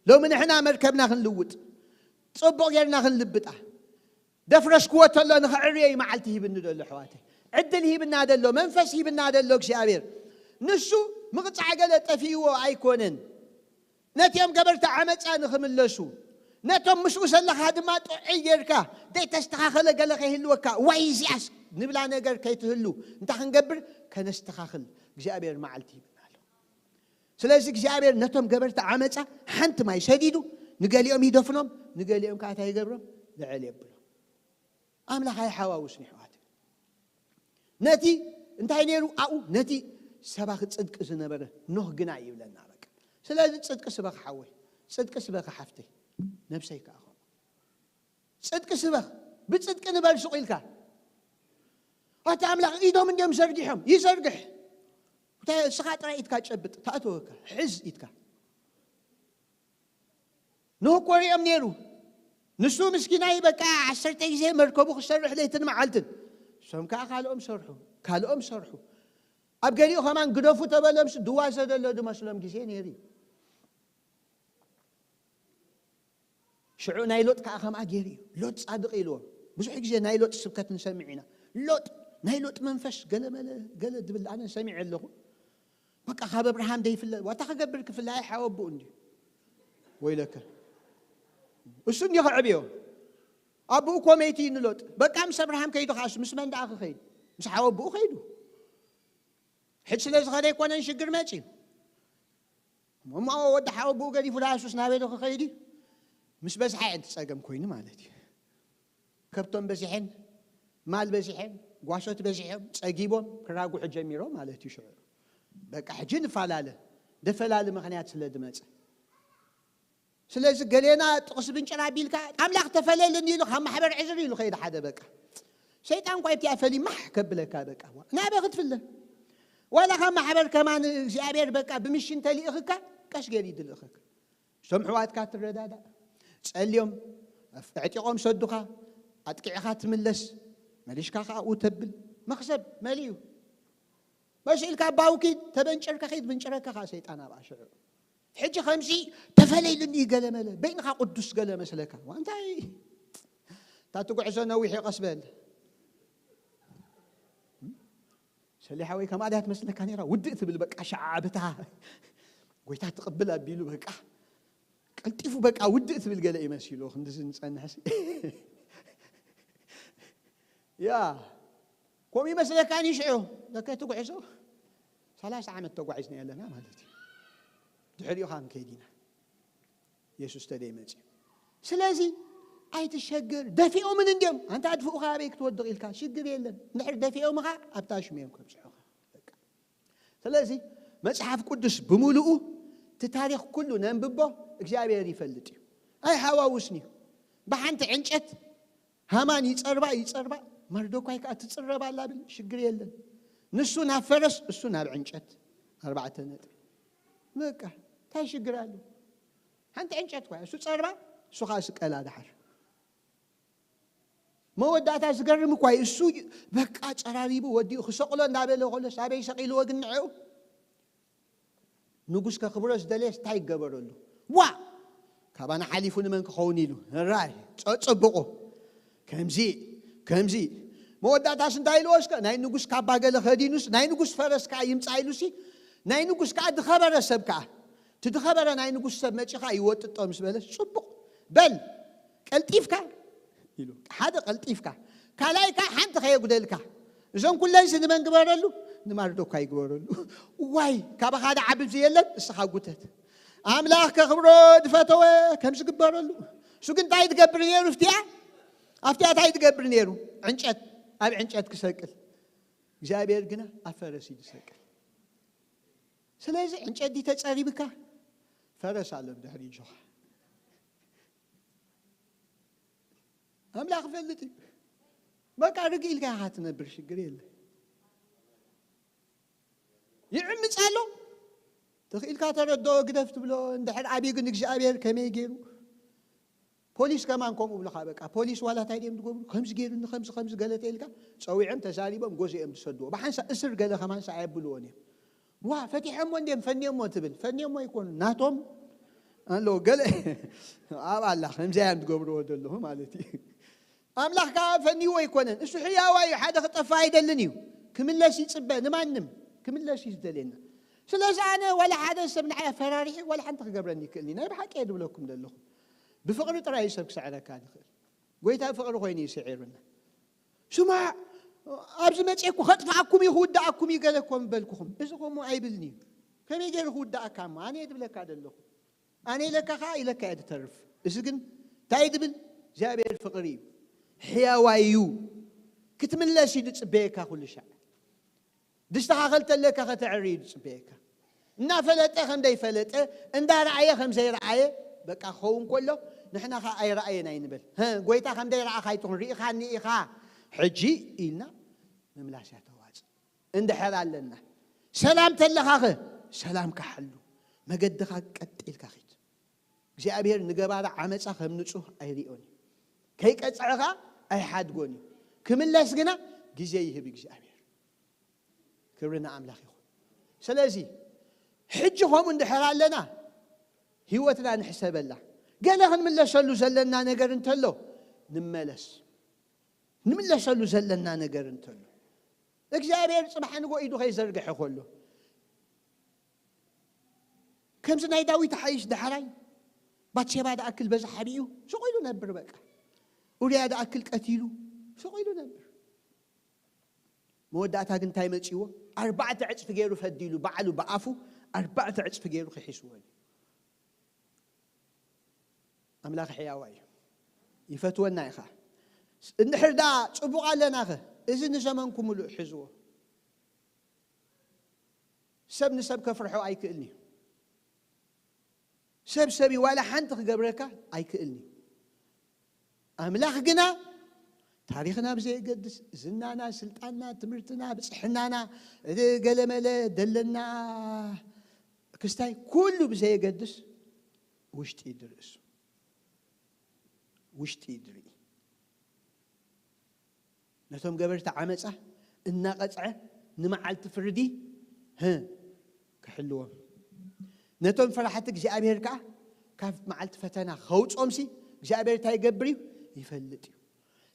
ሎሚ ንሕና መርከብና ክንልውጥ፣ ጽቡቕ ጌርና ክንልብጣ። ደፍረስክዎ ተሎ ንኸዕርዮ እዩ መዓልቲ ሂብኒ ደሎ ኣሕዋተይ። ዕድል ሂብና ደሎ፣ መንፈስ ሂብና ደሎ እግዚኣብሔር። ንሱ ምቕጻዕ ገለ ጠፊእዎ ኣይኮነን። ነቲኦም ገበርቲ ዓመጻ ንኽምለሱ፣ ነቶም ምስኡ ዘለኻ ድማ ጥዑይ ጌርካ፣ ዘይተስተኻኸለ ገለ ከይህልወካ፣ ዋይ እዚኣስ ንብላ ነገር ከይትህሉ፣ እንታይ ክንገብር? ከነስተኻኽል እግዚኣብሔር መዓልቲ ይብና ኣሎ። ስለዚ እግዚኣብሔር ነቶም ገበርቲ ዓመፃ ሓንቲ ማይ ሰዲዱ፣ ንገሊኦም ይደፍኖም፣ ንገሊኦም ከዓ እንታይ ይገብሮም? ልዕል የብሎም። ኣምላኽ ኣይሓዋውስን ይሕዋት። ነቲ እንታይ ነይሩ ኣብኡ? ነቲ ሰባኺ ጽድቂ ዝነበረ ኖህ ግና ይብለና። በቃ ስለዚ ጽድቂ ስበኽ ሓወይ፣ ጽድቂ ስበኺ ሓፍተይ፣ ነብሰይ ከኣ ከምኡ። ጽድቂ ስበኽ፣ ብጽድቂ ንበር ሱቕ ኢልካ። ኣቲ ኣምላኽ ኢዶም እንዲዮም ዘርጊሖም፣ ይዘርግሕ። እንታይ እስኻ ጥራይ ኢድካ ጨብጥ፣ ተኣተወካ፣ ሕዝ ኢድካ። ኖህ እኮ ሪኦም ነይሩ። ንሱ ምስኪናይ በቃ ዓሰርተ ግዜ መርከቡ ክሰርሕ ለይትን መዓልትን። እሶም ከዓ ካልኦም ሰርሑ፣ ካልኦም ሰርሑ። ኣብ ገሊኡ ከማን ግደፉ ተበለምስ ድዋዘ ዘሎ ድመስሎም ግዜ ነይሩ እዩ። ሽዑ ናይ ሎጥ ከዓ ከምኣ ገይሩ እዩ። ሎጥ ጻድቕ ኢልዎም። ብዙሕ ግዜ ናይ ሎጥ ስብከት ንሰምዕ ኢና። ሎጥ፣ ናይ ሎጥ መንፈስ ገለ መለ፣ ገለ ድብል ኣነ ሰሚዐ ኣለኹ። በቃ ካብ ኣብርሃም ደይፍለ፣ ዋታ ክገብር ክፍለ ኣይሓወብኡ እንዲ። ወይለከ። እሱ እንዲ ከዕብዮ። ኣቦኡ እኮ መይቲ እዩ ንሎጥ። በቃ ምስ ኣብርሃም ከይዱ ከኣሱ፣ ምስ መን ደኣ ክኸይድ? ምስ ሓወብኡ ከይዱ። ሕድ ስለ ዝኸደ ኣይኮነን ሽግር መጺኡ። እሞ ወዲ ሓወብኡ ገዲፉ ደኣ እሱስ ናበይ ዶ ክኸይድ እዩ? ምስ በዝሓ እየን ትጸገም ኮይኑ ማለት እዩ። ከብቶም በዚሐን፣ ማል በዚሐን፣ ጓሶት በዚሖም፣ ጸጊቦም ክራጉሑ ጀሚሮም ማለት እዩ። ሽዑ በቃ ሕጂ ንፈላለ፣ ደፈላለ ምኽንያት ስለ ዝመጸ። ስለዚ ገሌና ጥቕሲ ብንጭር ኣቢልካ፣ ኣምላኽ ተፈለየለኒ ኢሉ ካብ ማሕበር ዕዝር ኢሉ ከይደ ሓደ በቃ። ሰይጣን እኳ ኣብቲኣ ፈሊ ማሕ ከብለካ በቃ። ናበ ክትፍለ? ዋላ ካብ ማሕበር ከማን እግዚኣብሔር በቃ ብምሽን ተሊእኽካ፣ ቀስ ገይሩ ይድልእኽካ። እዞም ኣሕዋትካ ትረዳዳእ። ጸልዮም፣ ኣዕጢቖም ሰዱኻ፣ ኣጥቂዕኻ ትምለስ፣ መሊሽካ ከኣ ኡ ተብል። መኽሰብ መሊኡ። መሲልካ ባው ኪድ፣ ተበንጭርካ ኪድ፣ ብንጭረካ ከኣ ሰይጣን ኣብኣ ሽዑ። ሕጂ ከምዚ ተፈለይልኒ ገለ መለ፣ በይንኻ ቅዱስ ገለ መስለካ። ዋ፣ እንታይ? እታ ትጉዕዞ ነዊሕ እዩ፣ ቀስ በል። ሰሊሓ ወይ ከምኣ ድያ ትመስለካ ነይራ? ውድእ ትብል በቃ ሸዓብታ። ጎይታ ትቕብል ኣቢሉ በቃ ቀልጢፉ በቃ ውድእ ትብል ገለ እዩ መሲሉ። ክንድዚ ንጸንሕሲ። ያ፣ ከምኡ ይመስለካ ንሽዑ። ለከ እቲ ጉዕዞ ሰላሳ ዓመት ተጓዒዝና ኣለና ማለት እዩ። ድሕሪኡ ኸዓ ንከይድ ኢና። የሱስ ተደይ መጽዩ። ስለዚ ኣይትሸገር። ደፊኦምን እንድዮም። ኣንታ ኣድፍኡኻ ኣበይ ክትወድቕ ኢልካ ሽግር የለን። እንድሕር ደፊኦምኻ ኣብታ ሽም እዮም ከብጽሑኻ። በቃ። ስለዚ መጽሓፍ ቅዱስ ብምሉኡ እቲ ታሪኽ ኩሉ ነንብቦ እግዚኣብሔር ይፈልጥ እዩ። ኣይሓዋውስን እዩ። ብሓንቲ ዕንጨት ሃማን ይጸርባ ይጸርባ፣ መርዶኳይ ከኣ ትጽረብ ኣላ ብል ሽግር የለን። ንሱ ናብ ፈረስ፣ እሱ ናብ ዕንጨት። ኣርባዕተ ነጥቢ። በቃ እንታይ ሽግር ኣሎ? ሓንቲ ዕንጨት ኳ እሱ ጸርባ፣ እሱ ከኣ ስቀላ ድሓር። መወዳእታ ዝገርም እኳ እዩ። እሱ በቃ ጸራሪቡ ወዲኡ ክሰቕሎ እንዳበለ ከሎ ሳበይ ሰቒልዎ ግን ንዕኡ ንጉስ ከኽብሮ ዝደለየስ እንታይ ይገበረሉ? ዋ! ካባና ሓሊፉ ንመን ክኸውን ኢሉ? ራይ ጸጽብቑ። ከምዚ፣ ከምዚ። መወዳእታስ እንታይ ኢልዎ እስከ? ናይ ንጉስ ካባ ገለ ከዲኑስ፣ ናይ ንጉስ ፈረስ ከኣ ይምጻ ኢሉሲ፣ ናይ ንጉስ ከኣ ድኸበረ ሰብ ከኣ። እቲ ድኸበረ ናይ ንጉስ ሰብ መጺኻ ይወጥጦ ምስ በለስ፣ ጽቡቕ። በል፣ ቀልጢፍካ ኢሉ። ሓደ ቀልጢፍካ። ካልኣይ ከኣ ሓንቲ ከየጉደልካ። እዞም ኩለንሲ ንመን ግበረሉ? ንማርዶኳይ ግበረሉ። ዋይ፣ ካባኻ ደዓቢ ብዚ የለን፣ እስኻ ጉተት። ኣምላኽ ከኽብሮ ድፈተወ ከም ዝግበረሉ። እሱ ግን እንታይ ትገብር ነይሩ? ፍትያ፣ ኣብቲያ እንታይ ትገብር ነይሩ? ዕንጨት፣ ኣብ ዕንጨት ክሰቅል። እግዚኣብሔር ግና ኣብ ፈረስ እዩ ዝሰቅል። ስለዚ ዕንጨት ድዩ ተጸሪብካ? ፈረስ ኣሎ ብድሕሪ እጆኻ። ኣምላኽ ይፈልጥ እዩ። በቃ ርግእ ኢልካ ኢኻ ትነብር፣ ሽግር የለ። ይዕምፅ ኣሎ። ተኽኢልካ ተረድኦ፣ ግደፍ ትብሎ። እንድሕር ኣብዩ ግን እግዚኣብሔር ከመይ ገይሩ? ፖሊስ ከማን ከምኡ ብልኻ፣ በቃ ፖሊስ ዋላ እንታይ ድዮም ዝገብሩ? ከምዚ ገይሩኒ፣ ከምዚ፣ ከምዚ ገለ ተኢልካ፣ ጸዊዖም ተዛሪቦም ጎዞ እዮም ዝሰድዎ። ብሓንሳእ እስር ገለ ከማን ሰ ኣየብልዎን እዮም። ዋ፣ ፈቲሖሞ እንድዮም ፈንዮሞ ትብል። ፈንዮሞ ኣይኮኑን፣ ናቶም ኣሎ ገለ ኣብ ኣላ፣ ከምዚኣ እዮም ዝገብርዎ ዘለኹ ማለት እዩ። ኣምላኽ ከኣ ፈንይዎ ኣይኮነን። እሱ ሕያዋ እዩ፣ ሓደ ክጠፍእ ኣይደልን እዩ። ክምለስ ይጽበ፣ ንማንም ክምለስ እዩ ዝደልየና። ስለዚ ኣነ ዋላ ሓደ ሰብ ንዓይ ኣፈራሪሑ ዋላ ሓንቲ ክገብረኒ ይክእል እዩ። ናይ ብሓቂ እየ ዝብለኩም ዘለኹ። ብፍቕሪ ጥራይ እዩ ሰብ ክስዕረካ ዝኽእል። ጎይታ ፍቕሪ ኮይኑ እዩ ስዒሩና። ስማዕ፣ ኣብዚ መጺኤ እኮ ከጥፍኣኩም እዩ፣ ክውድኣኩም እዩ ገለ እኮ ምበልኩኹም። እዚ ከምኡ ኣይብልን እዩ። ከመይ ገይሩ ክውድኣካ እሞ? ኣነ እየ ዝብለካ ዘለኹ። ኣነ ኢለካ ከኣ ኢለካ እየ ዝተርፍ። እዚ ግን እንታይ እዩ ዝብል? እግዚኣብሔር ፍቕሪ እዩ። ሕያዋይ እዩ። ክትምለስ እዩ ዝጽበየካ ኩሉ ሻዕ። ድስተኻኸል ተለካ ከተዕሪ እዩ ዝጽበየካ። እናፈለጠ ከም ዘይፈለጠ፣ እንዳረኣየ ከም ዘይረኣየ፣ በቃ ክኸውን ከሎ ንሕና ኸኣ ኣይረኣየን ኣይንበል። "ሀ፣ ጎይታ ከም ዘይረኣኻ ኣይትኹን፣ ርኢኻኒ ኢኻ ሕጂ" ኢልና ምምላስ እያ ተዋጽእ። እንድሕር ኣለና፣ ሰላም ተለኻኸ ሰላምካ ሓሉ፣ መገድኻ ቀጥ ኢልካ ኺድ። እግዚኣብሔር ንገባሪ ዓመጻ ከም ንጹህ ኣይሪኦን እዩ። ከይቀጽዐ ኸኣ ኣይሓድጎን እዩ። ክምለስ ግና ግዜ ይህብ እግዚኣብሔር። ክብሪ ንኣምላኽ ይኹን። ስለዚ ሕጂ ከምኡ እንድሕር ኣለና፣ ህይወትና ንሕሰበላ። ገለ ክንምለሰሉ ዘለና ነገር እንተሎ፣ ንመለስ። ንምለሰሉ ዘለና ነገር እንተሎ፣ እግዚኣብሔር ጽባሕ ንጎ ኢዱ ከይዘርግሐ ከሎ፣ ከምዚ ናይ ዳዊት ሓይሽ ዳሕራይ፣ ባትሴባ ደኣክል በዛ ሓቢኡ፣ ስቕ ኢሉ ነብር በቃ። ኡርያ ደኣክል ቀቲሉ፣ ስቕ ኢሉ ነብር። መወዳእታ ግን እንታይ መጺዎ? ኣርባዕተ ዕጽፊ ገይሩ ፈዲሉ፣ ባዕሉ ብኣፉ ኣርባዕተ ዕጽፊ ገይሩ ክሒስዎ እዩ። ኣምላኽ ሕያዋ እዩ። ይፈትወና ኢኻ። እንድሕር ደኣ ጽቡቕ ኣለናኸ፣ እዚ ንዘመንኩ ምሉእ ሕዝዎ። ሰብ ንሰብ ከፍርሖ ኣይክእልን እዩ። ሰብ ሰብ እዩ፣ ዋላ ሓንቲ ክገብረካ ኣይክእልን እዩ። ኣምላኽ ግና ታሪኽና ብዘየገድስ፣ ዝናና፣ ስልጣንና፣ ትምህርትና፣ ብጽሕናና፣ እቲ ገለመለ ደለና ክስታይ ኩሉ ብዘየገድስ ውሽጢ እዩ ዝርእሱ። ውሽጢ እዩ ዝርኢ። ነቶም ገበርቲ ዓመጻ እናቐጽዐ ንመዓልቲ ፍርዲ፣ ህ፣ ክሕልዎም። ነቶም ፈራሕቲ እግዚኣብሔር ከኣ ካብ መዓልቲ ፈተና ከውጾምሲ እግዚኣብሔር እንታይ ይገብር እዩ? ይፈልጥ እዩ።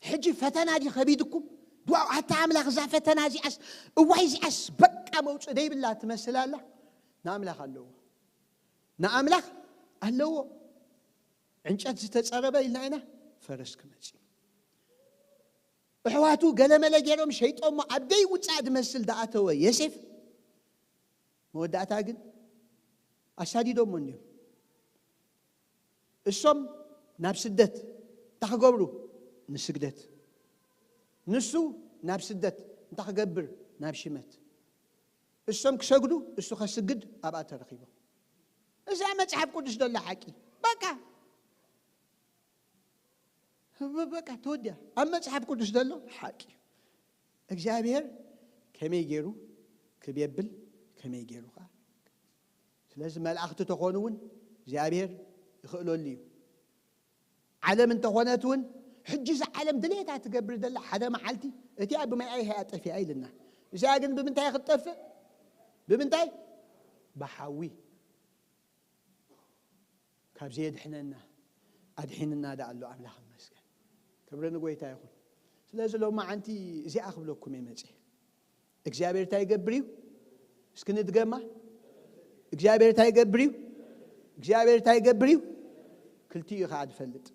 ሕጂ ፈተና ድዩ ከቢድኩም? ዋው፣ ኣታ ኣምላኽ፣ እዛ ፈተና እዚኣስ፣ እዋይ፣ እዚኣስ በቃ መውጽእ ደይብላ ትመስል ኣላ። ንኣምላኽ ኣለዎ። ንኣምላኽ ኣለዎ። ዕንጨት ዝተጸረበ ኢልና ኢና፣ ፈረስ ክመጽእ እዩ። ኣሕዋቱ ገለመለ ገይሮም ሸይጦሞ ኣብ ደይ ውጻእ ዝመስል ዝኣተወ ዮሴፍ፣ መወዳእታ ግን ኣሳዲዶሞ እንድዮም። እሶም ናብ ስደት እንታይ ክገብሩ? ንስግደት። ንሱ ናብ ስደት እንታይ ክገብር? ናብ ሽመት። እሶም ክሰግዱ፣ እሱ ከስግድ ኣብኣ ተረኺቦም። እዛ መጽሓፍ ቅዱስ ደላ ሓቂ። በቃ። በቃ ተወዲያ። ኣብ መጽሓፍ ቅዱስ ዘሎ ሓቂ። እግዚኣብሔር ከመይ ገይሩ ክብ የብል፣ ከመይ ገይሩ ኸዓ። ስለዚ መላእኽቲ ተኾኑ እውን እግዚኣብሔር ይኽእለሉ እዩ። ዓለም እንተኾነት እውን፣ ሕጂ እዛ ዓለም ድሌታ ትገብር ዘላ ሓደ መዓልቲ፣ እቲኣ ብማይ ኣይሃያ ጠፊኣ ኢልና። እዚኣ ግን ብምንታይ ክትጠፍእ? ብምንታይ? ብሓዊ። ካብ ዘየድሕነና ኣድሒንና ደኣ ኣሎ። ኣምላኽ ይመስገን። ክብሪ ንጎይታ ይኹን። ስለዚ ሎማዓንቲ እዚኣ ክብለኩም እየ መጺኤ። እግዚኣብሔር እንታይ ይገብር እዩ? እስኪ ንድገማ። እግዚኣብሔር እንታይ ይገብር እዩ? እግዚኣብሔር እንታይ ይገብር እዩ? ክልቲኡ እዩ ኸዓ ዝፈልጥ።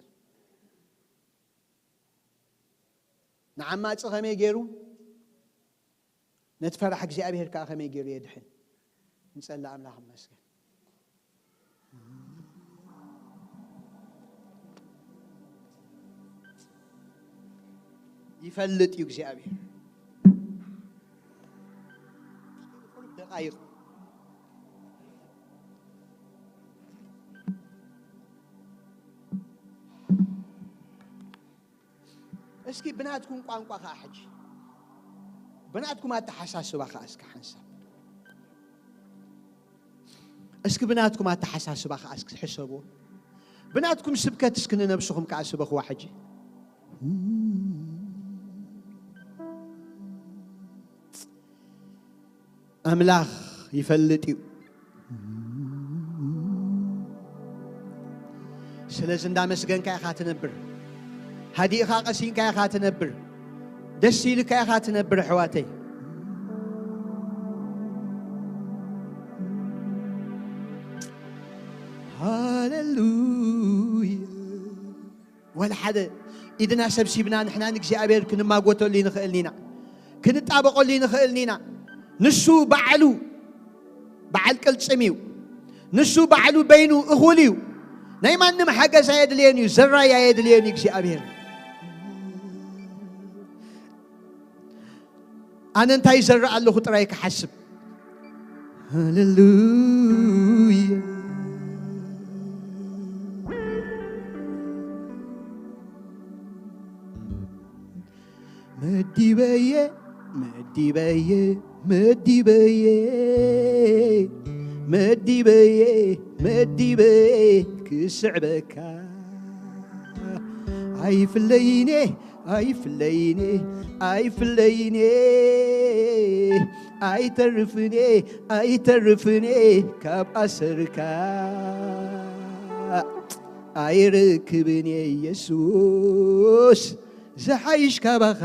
ንዓማጺ ከመይ ገይሩ፣ ነቲ ፈራሕ እግዚኣብሔር ከኣ ከመይ ገይሩ የድሕን? ንጸሊ። ኣምላኽ ይመስገን። ይፈልጥ እዩ እግዚኣብሔር። ደቓይቕ። እስኪ ብናትኩም ቋንቋ ኸዓ ሕጂ፣ ብናትኩም ኣተሓሳስባ ኸዓ እስኪ ሓንሳብ፣ እስኪ ብናትኩም ኣተሓሳስባ ኸዓ እስኪ ሕሰብዎ። ብናትኩም ስብከት እስኪ ንነብስኹም ከኣ ስበኽዋ ሕጂ። ኣምላኽ ይፈልጥ እዩ። ስለዚ እንዳመስገንካ ኢኻ ትነብር። ሃዲእኻ ቀሲንካ ኢኻ ትነብር። ደስ ኢልካ ኢኻ ትነብር ኣሕዋተይ። ሃሌሉያ። ሓደ ኢድና ሰብሲብና ንሕና ንእግዚኣብሔር ክንማጎተሉ ይንኽእልን ኢና፣ ክንጣበቐሉ ይንኽእልን ኢና። ንሱ ባዕሉ በዓል ቅልጽም እዩ። ንሱ ባዕሉ በይኑ እኹል እዩ። ናይ ማንም ሓገዝ ኣየድልየን እዩ፣ ዘራይ ኣየድልየን እዩ እግዚኣብሔር። ኣነ እንታይ ይዘርእ ኣለኹ ጥራይ ክሓስብ። ሃሌሉያ። መዲበየ፣ መዲበየ፣ መዲበየ፣ መዲበየ፣ መዲበየ ክስዕበካ። ኣይፍለይኔ፣ ኣይፍለይኔ፣ ኣይፍለይኔ፣ ኣይተርፍኔ፣ ኣይተርፍኔ ካብ ኣሰርካ። ኣይርክብን እየ ኢየሱስ ዝሓይሽ ካባኻ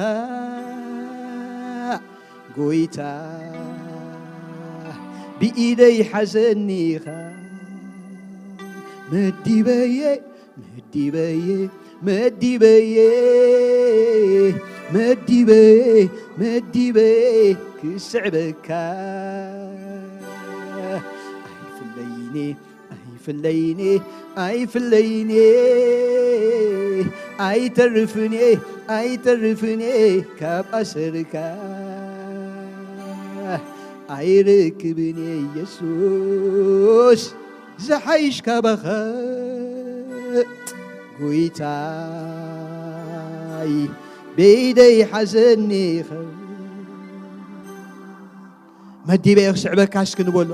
ጎይታ፣ ብኢደይ ሓዘኒኻ። መዲበየ፣ መዲበየ፣ መዲበየ፣ መዲበየ፣ መዲበየ ክስዕበካ። ኣይፍለይኒ፣ ኣይፍለይኒ፣ ኣይፍለይኒ፣ ኣይተርፍኒ፣ ኣይተርፍኒ ካብ ኣሰርካ። ኣይርክብን እየ ኢየሱስ ዝሓይሽ ካባኻ። ጎይታይ ብኢደይ ሓዘኒኻ። መዲበ እየ ክስዕበካ እስኪ ንበሎ።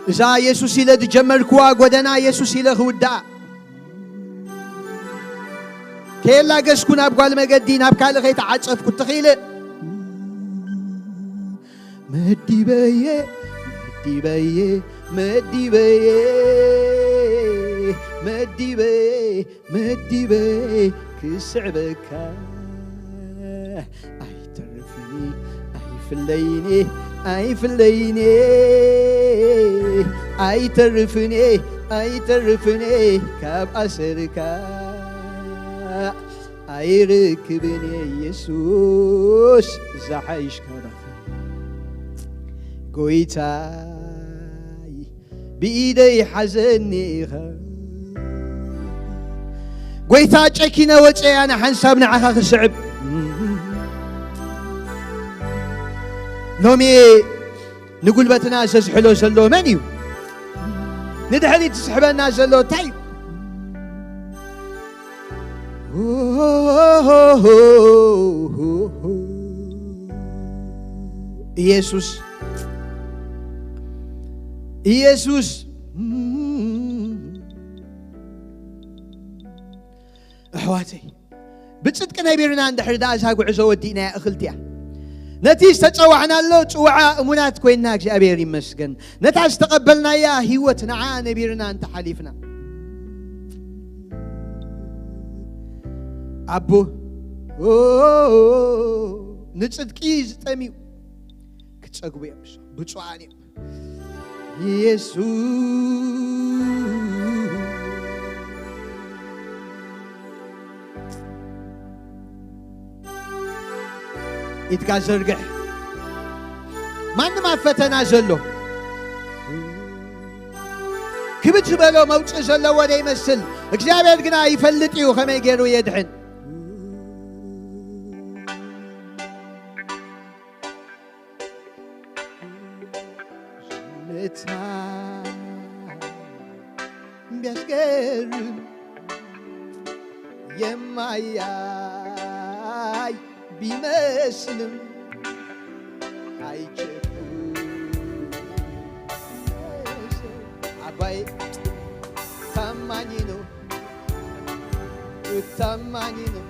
እዛ የሱስ ኢለ ዝጀመርክዋ ጎደና የሱስ ኢለ ክውድኣ። ከየላገስኩ ናብ ጓል መገዲ ናብ ካልእ ከይተዓጸፍኩ ተኺለ። መዲበየ፣ መዲበየ፣ መዲበየ፣ መዲበየ፣ መዲበየ ክስዕበካ። ኣይተርፍኒ፣ ኣይፍለይኒ፣ ኣይፍለይኒ፣ ኣይተርፍኒ፣ ኣይተርፍኒ ካብ ኣሰርካ። ኣይርክብን እየ ኢየሱስ ዝሓይሽ ካባኻ። ጎይታይ ብኢደይ ሓዘኒ ኢኻ። ጎይታ ጨኪነ ወፀ ኣነ ሓንሳብ ንዓኻ ክስዕብ። ሎሚ ንጉልበትና ዘዝሕሎ ዘሎ መን እዩ? ንድሕሪት ዝስሕበና ዘሎ እንታይ እዩ? ኢየሱስ፣ ኢየሱስ። ኣሕዋተይ፣ ብጽድቂ ነቢርና እንድሕር ደኣ እዛ ጉዕዞ ወዲእናያ እኽልቲ እያ። ነቲ ዝተጸዋዕናሎ ጽውዓ እሙናት ኮይንና እግዚኣብሔር ይመስገን። ነታ ዝተቐበልናያ ህይወት ንዓ ነቢርና እንተሓሊፍና። ኣቦ፣ ንጽድቂ ዝጠምዩ ክጸግቡ እዮም። ብፁዓን እዮም። ኢየሱስ ኢድካ ዘርግሕ። ማንም ኣብ ፈተና ዘሎ ክብድ ዝበሎ መውፅእ ዘለዎ ዘይመስል እግዚኣብሔር ግና ይፈልጥ እዩ ከመይ ገይሩ የድሕን። ዝምታ ቢያስገርም የማያይ ቢመስልም ኣይቸኩል ኣባይ ታማኝ ነው። እታማኝ ነው።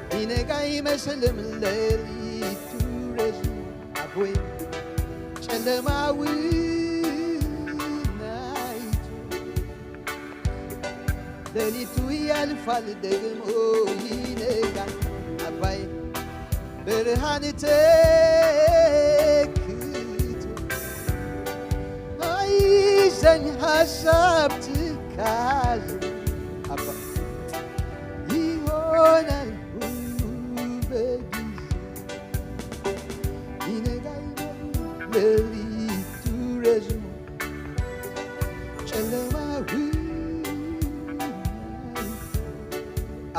ቢነጋ ይመስልም ሌሊቱ ረዝሙ ኣቦይ ጨለማዊ ናይቱ ሌሊቱ ያልፋል ደግሞ ይነጋል ኣባይ ብርሃን ተክቶ ኣይዘን ሐሳብ ትክ ካዝ ኣባ ይሆናል ሁሉ በጊዜ ይነጋል ሌሊቱ ረዝሞ ጨለማዊ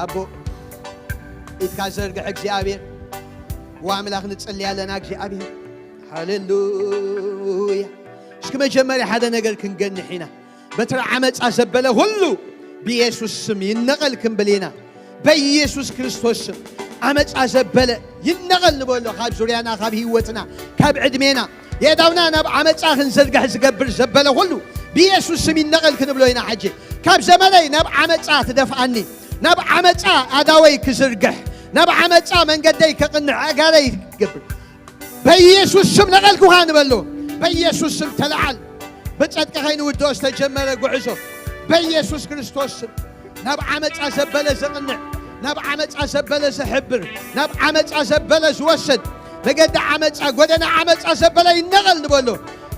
ኣቦ ኢድካ ዘርግሕ እግዚኣብሔር ወኣምላኽ ንጽሊ ኣለና እግዚኣብሔር ሃሌሉያ። እስኪ መጀመርያ ሓደ ነገር ክንገንሕ ኢና። በትሪ ዓመፃ ዘበለ ሁሉ ብኢየሱስ ስም ይነቐል ክንብል ኢና። በኢየሱስ ክርስቶስ ስም ዓመፃ ዘበለ ይነቐል ንበሎ። ካብ ዙርያና፣ ካብ ህይወትና፣ ካብ ዕድሜና የእዳውና ናብ ዓመፃ ክንዘርግሕ ዝገብር ዘበለ ሁሉ ብኢየሱስ ስም ይነቐል ክንብሎ ኢና። ሕጂ ካብ ዘመነይ ናብ ዓመፃ ትደፍኣኒ፣ ናብ ዓመፃ ኣዳወይ ክዝርግሕ፣ ናብ ዓመፃ መንገደይ ከቕንዕ ኣጋረይ ይገብር። በኢየሱስ ስም ነቐልኩኻ ንበሎ። በኢየሱስ ስም ተለዓል። ብጸድቂ ከይንውድኦ ዝተጀመረ ጉዕዞ በኢየሱስ ክርስቶስ ስም ናብ ዓመጻ ዘበለ ዘቕንዕ፣ ናብ ዓመጻ ዘበለ ዘሕብር፣ ናብ ዓመጻ ዘበለ ዝወስድ፣ መገዲ ዓመጻ፣ ጎደና ዓመጻ ዘበለ ይነቐል ንበሎ።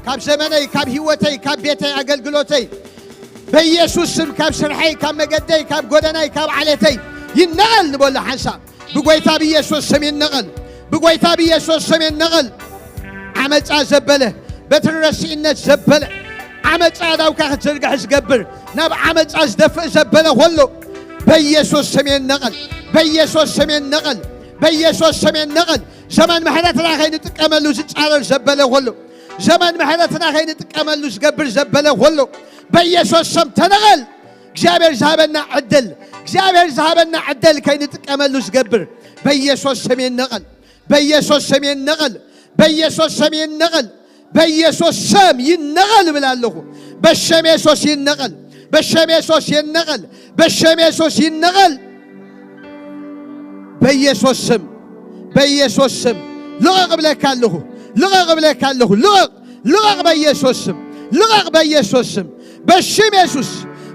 ካብ ዘመነይ፣ ካብ ህይወተይ፣ ካብ ቤተይ፣ ኣገልግሎተይ በኢየሱስ ስም፣ ካብ ስርሐይ፣ ካብ መገደይ፣ ካብ ጎደናይ፣ ካብ ዓሌተይ ይነቐል ንበሎ። ሓንሳብ ብጎይታ ብኢየሱስ ስም ይነቐል። ብጎይታ ብኢየሱስ ስም ይነቐል። ዓመጻ ዘበለ፣ በትሪ ረሲእነት ዘበለ፣ ዓመጻ ኣዳውካ ክትዝርግሕ ዝገብር፣ ናብ ዓመጻ ዝደፍእ ዘበለ ኩሉ በኢየሱስ ስም ይነቐል። በኢየሱስ ስም ይነቐል። በኢየሱስ ስም ይነቐል። ዘመን ምሕረትና ከይንጥቀመሉ ዝጻረር ዘበለ ኩሉ፣ ዘመን ምሕረትና ከይንጥቀመሉ ዝገብር ዘበለ ኩሉ በኢየሱስ ስም ተነቐል። እግዚኣብሔር ዝሃበና ዕድል፣ እግዚኣብሔር ዝሃበና ዕድል ከይንጥቀመሉ ዝገብር በኢየሱስ ስም ይነቐል። በኢየሱስ ስም ይነቐል። በኢየሱስ ስም ይነቐል። በኢየሱስ ስም ይነቐል እብል ኣለኹ። በሸም የሱስ ይነቐል። በሸም የሱስ ይነቐል። በሸም የሱስ ይነቐል። በኢየሱስ ስም፣ በኢየሱስ ስም ልቐቕ እብለካ ኣለኹ። ልቐቕ እብለካ ኣለኹ። ልቐቕ፣ ልቐቕ በኢየሱስ ስም። ልቐቕ በኢየሱስ ስም። በሽም የሱስ፣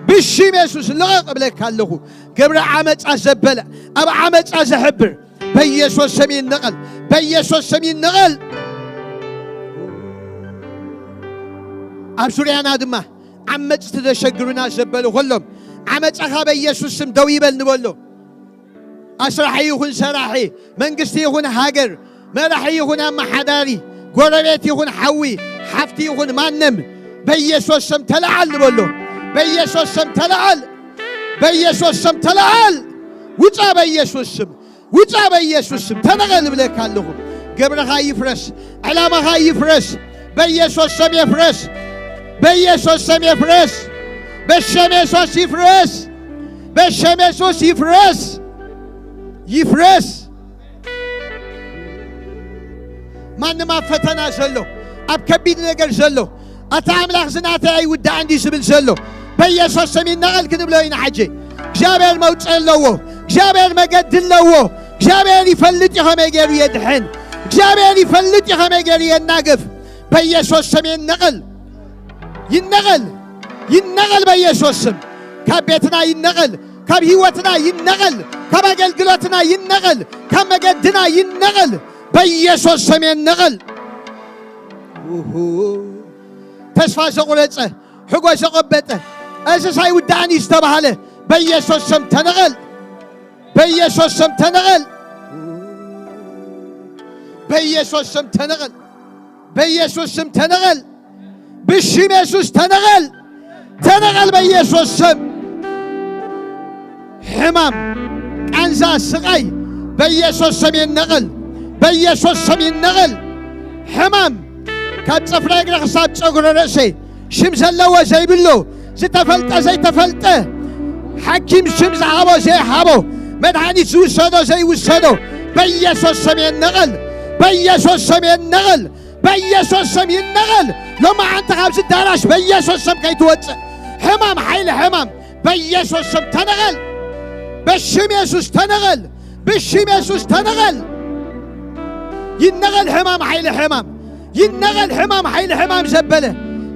ብሽም የሱስ ልቐቕ እብለካ ኣለኹ። ግብሪ ዓመጻ ዘበለ፣ ኣብ ዓመጻ ዘሕብር በኢየሱስ ስም ይነቐል። በኢየሱስ ስም ይነቐል። ኣብ ዙርያና ድማ ዓመጽቲ ዘሸግሩና ዘበሉ ኩሎም ዓመጻኻ በኢየሱስ ስም ደው ይበል ንበሎ። ኣስራሒ ይኹን ሰራሒ፣ መንግስቲ ይኹን ሃገር፣ መራሒ ይኹን ኣመሓዳሪ፣ ጎረቤት ይኹን ሓዊ፣ ሓፍቲ ይኹን ማንም በኢየሱስ ስም ተለዓል ንበሎ። በኢየሱስ ስም ተለዓል። በኢየሱስ ስም ተለዓል። ውጻ በኢየሱስ ስም። ውጻ በኢየሱስ ስም። ተነቐል እብለካ ኣለኹ። ግብርኻ ይፍረስ። ዕላማኻ ይፍረስ። በኢየሱስ ስም ይፍረስ። በኢየሱስ ስም ይፍረስ። በሸም የሱስ ይፍረስ። በሸም የሱስ ይፍረስ። ይፍረስ። ማንም ኣብ ፈተና ዘሎ፣ ኣብ ከቢድ ነገር ዘሎ፣ ኣታ ኣምላኽ ዝናተይ ኣይውዳእን ድዩ ዝብል ዘሎ በኢየሱስ ስም ይነቐል ክንብሎ ኢና። ሕጂ እግዚኣብሔር መውፅኢ ኣለዎ። እግዚኣብሔር መገዲ ኣለዎ። እግዚኣብሔር ይፈልጥ እዩ ከመይ ገይሩ የድሕን። እግዚኣብሔር ይፈልጥ እዩ ከመይ ገይሩ የናግፍ። በኢየሱስ ስም ይነቐል። ይነቐል። ይነቐል በኢየሱስ ስም። ካብ ቤትና ይነቐል። ካብ ህይወትና ይነቐል። ካብ ኣገልግሎትና ይነቐል። ካብ መገድና ይነቐል። በኢየሱስ ስም ይነቐል። ውሁ። ተስፋ ዘቑረጸ፣ ሕጎ ዘቐበጠ፣ እዝስ ኣይውዳእን እዩ ዝተባሃለ በኢየሱስ ስም ተነቐል። በኢየሱስ ስም ተነቐል። በኢየሱስ ስም ተነቐል። በኢየሱስ ስም ተነቐል። ብሽም የሱስ ተነቐል። ተነቐል በኢየሱስ ስም። ሕማም፣ ቃንዛ፣ ስቓይ በኢየሱስ ስም ይነቐል። በኢየሱስ ስም ይነቐል። ሕማም ካብ ጽፍሪ እግሪ ክሳብ ጸጉሪ ርእሰይ ሽም ዘለዎ ዘይብሉ፣ ዝተፈልጠ ዘይተፈልጠ፣ ሓኪም ሽም ዝሃቦ ዘይሃቦ፣ መድሃኒት ዝውሰዶ ዘይውሰዶ በኢየሱስ ስም ይነቐል። በኢየሱስ ስም ይነቐል። በኢየሱስ ስም ይነቐል። ሎማዓንቲ ካብዚ ኣዳራሽ በኢየሱስ ስም ከይትወፅእ። ሕማም፣ ሓይሊ ሕማም በኢየሱስ ስም ተነቐል። በሽም የሱስ ተነቐል። ብሽም የሱስ ተነቐል። ይነቐል ሕማም፣ ሓይሊ ሕማም ይነቐል። ሕማም፣ ሓይሊ ሕማም ዘበለ፣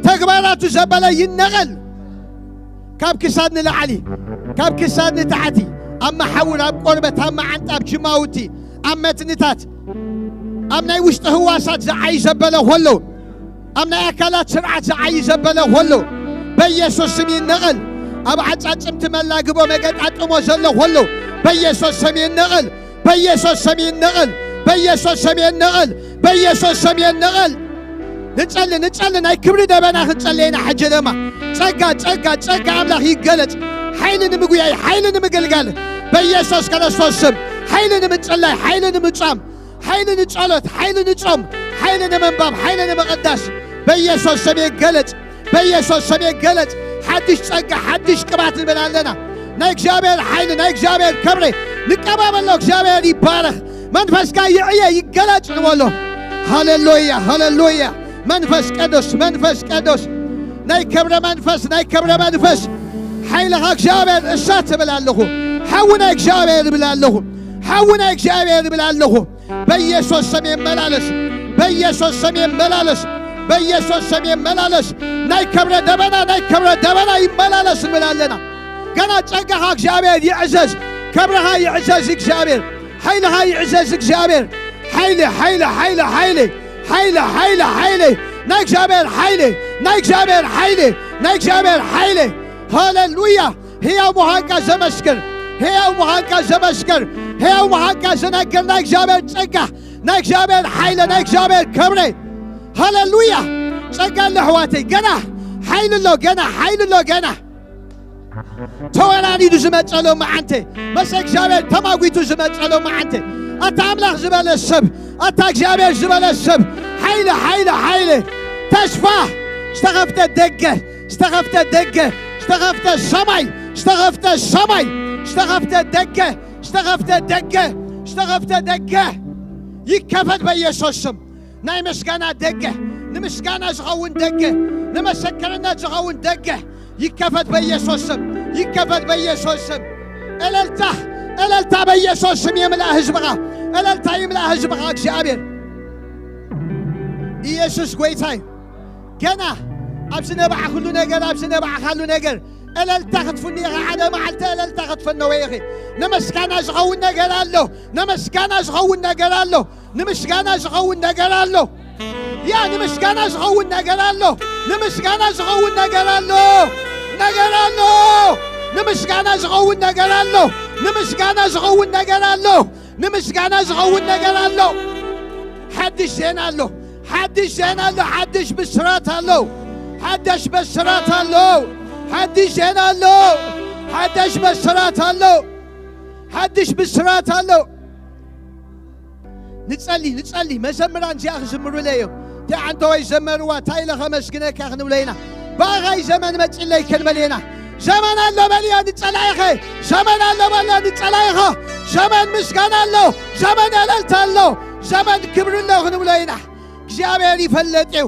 ተግባራቱ ዘበለ ይነቐል። ካብ ክሳድ ንላዕሊ፣ ካብ ክሳድ ንታሕቲ፣ ኣብ መሓውር፣ ኣብ ቆርበት፣ ኣብ መዓንጣ፣ ኣብ ጅማውቲ፣ ኣብ መትንታት፣ ኣብ ናይ ውሽጢ ህዋሳት ዝዓይ ዘበለ ኩሉ፣ ኣብ ናይ ኣካላት ስርዓት ዝዓይ ዘበለ ኩሉ በኢየሱስ ስም ይነቐል። ኣብ ዓጫጭምቲ መላግቦ መገጣጥሞ ዘሎ ኩሉ በኢየሱስ ስም ይነቐል፣ በኢየሱስ ስም ይነቐል፣ በኢየሱስ ስም ይነቐል፣ በኢየሱስ ስም ይነቐል። ንጸሊ፣ ንጸሊ፣ ናይ ክብሪ ደበና ክንጸሊ ኢና። ሕጂ ድማ ጸጋ፣ ጸጋ፣ ጸጋ ኣምላኽ ይገለጽ። ሓይሊ ንምጉያይ፣ ሓይሊ ንምግልጋል በኢየሱስ ክርስቶስ ስም፣ ሓይሊ ንምጽላይ፣ ሓይሊ ንምጻም፣ ሓይሊ ንጸሎት፣ ሓይሊ ንጾም፣ ሓይሊ ንምንባብ፣ ሓይሊ ንምቕዳስ በኢየሱስ ስም ይገለጽ። በኢየሱስ ስም ይገለጽ። ሓድሽ ጸጋ፣ ሓድሽ ቅባት ንብል ኣለና። ናይ እግዚኣብሔር ሓይሊ፣ ናይ እግዚኣብሔር ክብሪ ንቀባበሎ። እግዚኣብሔር ይባረኽ። መንፈስካ ይዕየ፣ ይገለጽ ንበሎ። ሃሌሉያ፣ ሃሌሉያ። መንፈስ ቅዱስ፣ መንፈስ ቅዱስ፣ ናይ ክብሪ መንፈስ፣ ናይ ክብሪ መንፈስ፣ ሓይልኻ እግዚኣብሔር እሳት እብል ኣለኹ። ሓዊ ናይ እግዚኣብሔር እብል ኣለኹ። ሓዊ ናይ እግዚኣብሔር እብል ኣለኹ። በኢየሱስ ስም ይመላለስ፣ በኢየሱስ ስም ይመላለስ፣ በኢየሱስ ስም ይመላለስ። ናይ ክብሪ ደበና፣ ናይ ክብሪ ደበና ይመላለስ ንብል ኣለና። ገና ጸጋኻ እግዚኣብሔር ይዕዘዝ፣ ክብርኻ ይዕዘዝ እግዚኣብሔር፣ ሓይልኻ ይዕዘዝ እግዚኣብሔር። ሓይሊ፣ ሓይሊ፣ ሓይሊ፣ ሓይሊ፣ ሓይሊ፣ ሓይሊ፣ ሓይሊ፣ ናይ እግዚኣብሔር ሓይሊ፣ ናይ እግዚኣብሔር ሓይሊ፣ ናይ እግዚኣብሔር ሓይሊ። ሃሌሉያ። ህያው ምዃንካ ዘመስክር፣ ህያው ምዃንካ ዘመስክር፣ ህያው ምዃንካ ዝነግር ናይ እግዚኣብሔር ጸጋ፣ ናይ እግዚኣብሔር ሓይሊ፣ ናይ እግዚኣብሔር ክብሪ። ሃሌሉያ። ጸጋ ኣሎ ኣሕዋተይ፣ ገና ሓይሊ ኣሎ፣ ገና ሓይሊ ኣሎ፣ ገና ተወራሪዱ ዝመጸ ሎመዓንቲ፣ መሰ እግዚኣብሔር ተማጒቱ ዝመጸ ሎመዓንቲ። ኣታ ኣምላኽ ዝበለ ሰብ፣ ኣታ እግዚኣብሔር ዝበለ ሰብ፣ ሓይሊ፣ ሓይሊ፣ ሓይሊ፣ ተስፋ፣ ዝተኸፍተ ደገ፣ ዝተኸፍተ ደገ፣ ዝተኸፍተ ሰማይ፣ ዝተኸፍተ ሰማይ፣ ዝተኸፍተ ደገ፣ ዝተኸፍተ ደገ፣ ዝተኸፍተ ደገ ይከፈት በኢየሱስ ስም። ናይ ምስጋና ደገ፣ ንምስጋና ዝኸውን ደገ፣ ንምስክርነት ዝኸውን ደገ ይከፈት በኢየሱስ ስም፣ ይከፈት በኢየሱስ ስም። እልልታ፣ እልልታ በኢየሱስ ስም ይምላእ ህዝብኻ፣ እልልታ ይምላእ ህዝብኻ። እግዚኣብሔር ኢየሱስ ጎይታ እዩ። ገና ኣብ ዝነባዕኽሉ ነገር፣ ኣብ ዝነባዕኻሉ ነገር እልልታ ክትፍኑ ኢኻ። ሓደ መዓልቲ እልልታ ክትፍነዎ ኢኺ። ንምስጋና ዝኸውን ነገር ኣሎ፣ ንምስጋና ዝኸውን ነገር ኣሎ፣ ንምስጋና ዝኸውን ነገር ኣሎ። ያ ንምስጋና ዝኸውን ነገር ኣሎ፣ ንምስጋና ዝኸውን ነገር ኣሎ፣ ነገር ኣሎ። ንምስጋና ዝኸውን ነገር ኣሎ፣ ንምስጋና ዝኸውን ነገር ኣሎ፣ ንምስጋና ዝኸውን ነገር ኣሎ። ሓድሽ ዜና ኣሎ፣ ሓድሽ ዜና ኣሎ፣ ሓድሽ ብስራት ኣሎ፣ ሓድሽ ብስራት ኣሎ፣ ሓድሽ ዜና ኣሎ፣ ሓድሽ ብስራት ኣሎ፣ ሓድሽ ብስራት ኣሎ። ንጸሊ፣ ንጸሊ። መዘምራን እዚኣ ክዝምሩለይ እዮም። እንታይ ዓንተወይ ዘመርዋ፣ እንታይ ኢለ ከመስግነካ ክንብሎ ኢና። ብኣኻ እዩ ዘመን መጺለይ ክንብል ኢና። ዘመን ኣሎ በልዮ ንጸላኢኸ፣ ዘመን ኣሎ በልዮ ንጸላኢኻ። ዘመን ምስጋና ኣሎ፣ ዘመን እልልታ ኣሎ፣ ዘመን ክብሪ ኣሎ ክንብሎ ኢና። እግዚኣብሔር ይፈልጥ እዩ።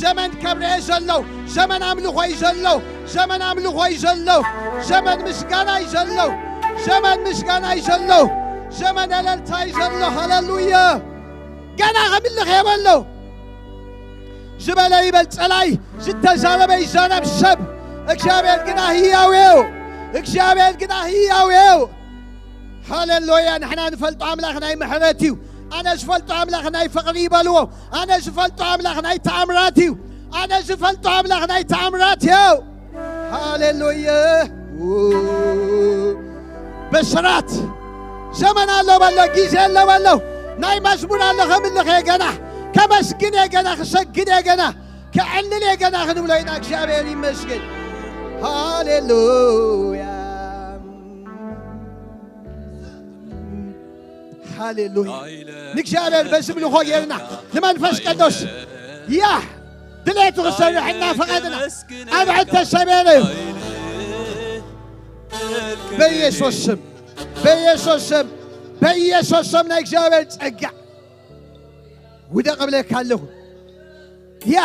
ዘመን ከብረ እዩ ዘሎ፣ ዘመን ኣምልኾ እዩ ዘሎ፣ ዘመን ኣምልኾ እዩ ዘሎ፣ ዘመን ምስጋና እዩ ዘሎ፣ ዘመን ምስጋና እዩ ዘሎ፣ ዘመን እልልታ እዩ ዘሎ። ሃሌሉያ። ገና ከምልኽ የበሎ ዝበለ ይበል ጸላይ፣ ዝተዛረበ ይዛረብ ሰብ። እግዚኣብሔር ግና ህያው እዩ። እግዚኣብሔር ግና ህያው እዩ። ሃሌሉያ። ንሕና ንፈልጦ ኣምላኽ ናይ ምሕረት እዩ። ኣነ ዝፈልጦ ኣምላኽ ናይ ፍቕሪ ይበልዎ። ኣነ ዝፈልጦ ኣምላኽ ናይ ተኣምራት እዩ። ኣነ ዝፈልጦ ኣምላኽ ናይ ተኣምራት እዩ። ሃሌሉያ። ብስራት። ዘመን ኣሎ በሎ፣ ግዜ ኣሎ በሎ። ናይ መዝሙር ኣሎ፣ ከምልኽ እየ ገና፣ ከመስግን እየ ገና፣ ክሰግድ እየ ገና፣ ከዕልል እየ ገና ክንብሎ ኢና። እግዚኣብሔር ይመስገን። ሃሌሉያ። ሃሌሉያ። ንእግዚኣብሔር በዚ ምልኾ ጌርና ንመንፈስ ቅዱስ ያ ድሌቱ ክሰርሕ እናፈቐድና ኣብ ሕተ ሰሜን እዩ። በኢየሱስ ስም፣ በኢየሱስ ስም፣ በኢየሱስ ስም ናይ እግዚኣብሔር ጸጋ ውደቕ እብለካ ኣለኹ። ያ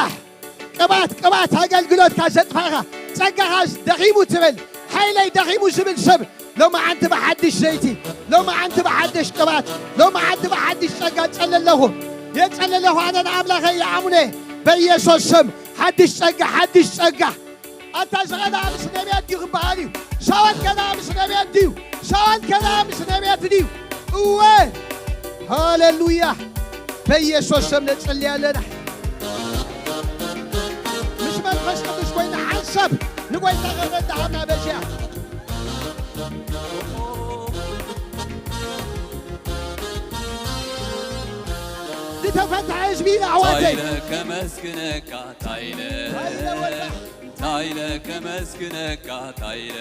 ቅባት፣ ቅባት ኣገልግሎትካ ዘጥፋኻ፣ ጸጋኻ ደኺሙ ትብል፣ ሓይለይ ደኺሙ ዝብል ሰብ ሎማዓንቲ ብሓድሽ ዘይቲ፣ ሎማዓንቲ ብሓድሽ ቅባት፣ ሎማዓንቲ ብሓድሽ ጸጋ ጸሊ ኣለኹ። የጸሊ ኣለኹ ኣነ ንኣምላኸይ ይኣምነ በኢየሱስ ስም። ሓድሽ ጸጋ፣ ሓድሽ ጸጋ። ኣታ እዚ ኸኣ ምስ ነቢያት ድዩ ክበሃል እዩ? ሳዋል ከኣ ምስ ነቢያት ድዩ? ሳዋል ከኣ ምስ ነቢያት ድዩ? እወ። ሃሌሉያ። በኢየሱስ ስም ነጽሊ ኣለና። ምስ መንፈስ ቅዱስ ኮይና ሓንሳብ ጎይታ ኸረዳሃና በዚያ ዝተፈትሐ ህዝቢ ኢና ኣሕዋተይ። ታይለ ከመስግነካ ታይለ፣ ታይለ ወልዳ። ታይለ ከመስግነካ ታይለ፣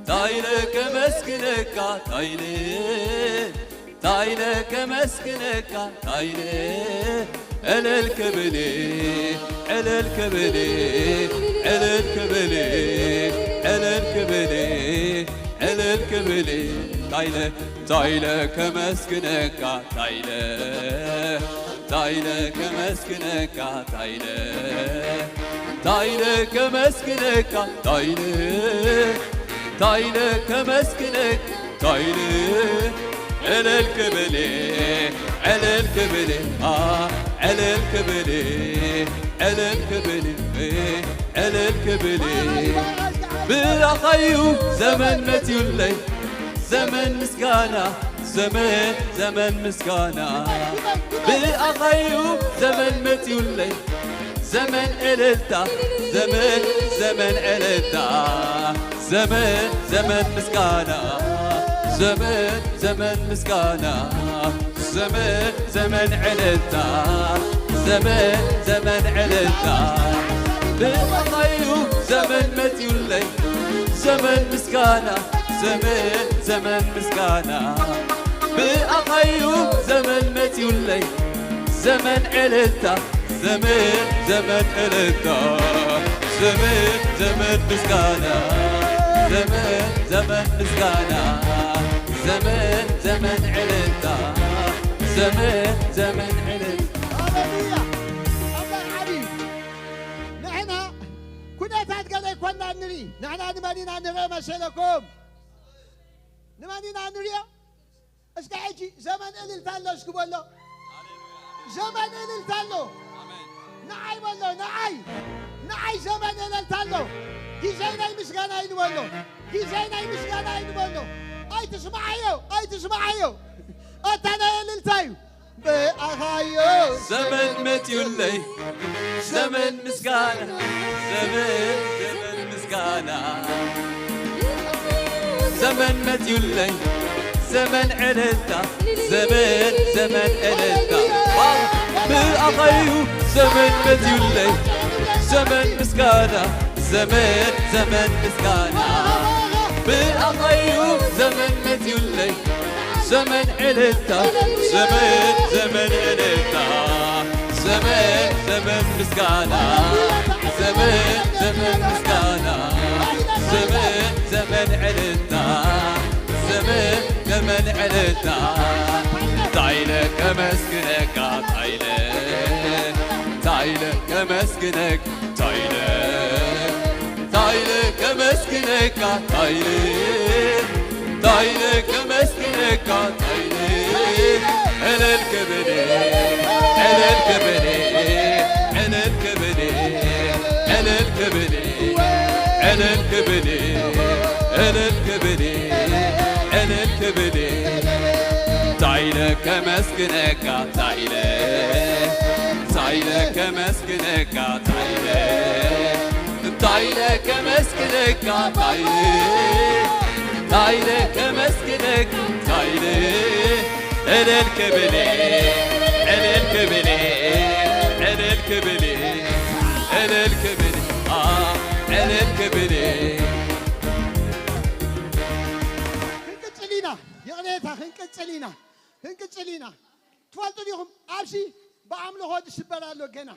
ታይለ ከመስግነካ ታይለ፣ ታይለ ከመስግነካ ታይለ። እልል ክብል፣ እልል ክብል፣ እልል ክብል፣ እልል ክብል፣ እልል ክብል። ታይለ፣ ታይለ ከመስግነካ ታይለ፣ ታይለ ከመስግነካ ታይለ፣ ታይለ ከመስግነካ ታይለ፣ ታይለ ከመስግነካ ታይለ። እልል ክብል፣ እልል ክብል፣ አ፣ እልል ክብል፣ እልል ክብል፣ እልል ክብል። ብኣኻዩ ዘመን መጺኡለይ፣ ዘመን ምስጋና፣ ዘመን፣ ዘመን ምስጋና። ብኣኻዩ ዘመን መጺኡለይ፣ ዘመን እልልታ፣ ዘመን፣ ዘመን እልልታ፣ ዘመን፣ ዘመን ምስጋና፣ ዘመን፣ ዘመን ምስጋና፣ ዘመን፣ ዘመን እልልታ፣ ዘመን፣ ዘመን እልልታ። ብኣኻዩ ዘመን መጺኡለይ፣ ዘመን ምስጋና፣ ዘመን፣ ዘመን ምስጋና። ብኣኻዩ ዘመን መጺኡለይ፣ ዘመን እልልታ፣ ዘመን፣ ዘመን እልልታ፣ ዘመን፣ ዘመን ምስጋና፣ ዘመን፣ ዘመን ምስጋና፣ ዘመን፣ ዘመን እልልታ፣ ዘመን፣ ዘመን እልልታ። ሃሌሉያ! ኣምላኽ ዓቢ እዩ። ንሕና ኩነታት ገለ ኣይኮንና ንርኢ። ንሕና ንመን ኢና ንርኢ መሰለኩም? ንመን ኢና ንሪኦ? እስከ ሕጂ ዘመን እልልታ ኣሎ እስኪ በሎ። ዘመን እልልታ ኣሎ። ንዓይ በሎ፣ ንዓይ፣ ንዓይ ዘመን እልልታ ኣሎ። ግዜ ናይ ምስጋና እዩ ንበሎ። ግዜ ናይ ምስጋና እዩ ንበሎ። ኣይትስምዓዮ፣ ኣይትስምዓዮ። ኣታ ናይ እልልታ እዩ። ብኣኻዮ ዘመን መጺኡለይ፣ ዘመን ምስጋና፣ ዘመን፣ ዘመን ምስጋና። ዘመን መጺኡለይ፣ ዘመን ዕልልታ፣ ዘመን፣ ዘመን ዕልልታ። ብኣኻዩ ዘመን መጺኡለይ፣ ዘመን ምስጋና፣ ዘመን፣ ዘመን ምስጋና። ብኣኻዩ ዘመን መጺኡለይ፣ ዘመን ዕልልታ፣ ዘመን፣ ዘመን ዕልልታ፣ ዘመን፣ ዘመን ምስጋና፣ ዘመን፣ ዘመን ምስጋና፣ ዘመን፣ ዘመን ዕልልታ፣ ዘመን፣ ዘመን ዕልልታ። ታይለ ከመስግነካ ታይለ፣ ታይለ ከመስግነካ ታይለ፣ ታይለ ከመስግነካ ታይለ፣ ታይለ ከመስግነካ ታይለ። እልል ክብል፣ እልል ክብል፣ እልል ክብል፣ እልል ክብል፣ እልል ክብል፣ እልል ክብል፣ እልል ክብል። ታይለ ከመስግነካ ታይለ፣ ታይለ ከመስግነካ ታይለ፣ ታይለ ከመስግነካ ታይለ፣ ታይለ ከመስግነካ ታይለ። እልል ክብል፣ እልል ክብል፣ እልል ክብል፣ እልል ክብል፣ አ፣ እልል ክብል። ክንቅጽል ኢና፣ ይቕሬታ፣ ክንቅጽል ኢና፣ ክንቅጽል ኢና። ትፈልጡ ዲኹም? ኣብዚ ብኣምልኾ ዝስበር ኣሎ ገና።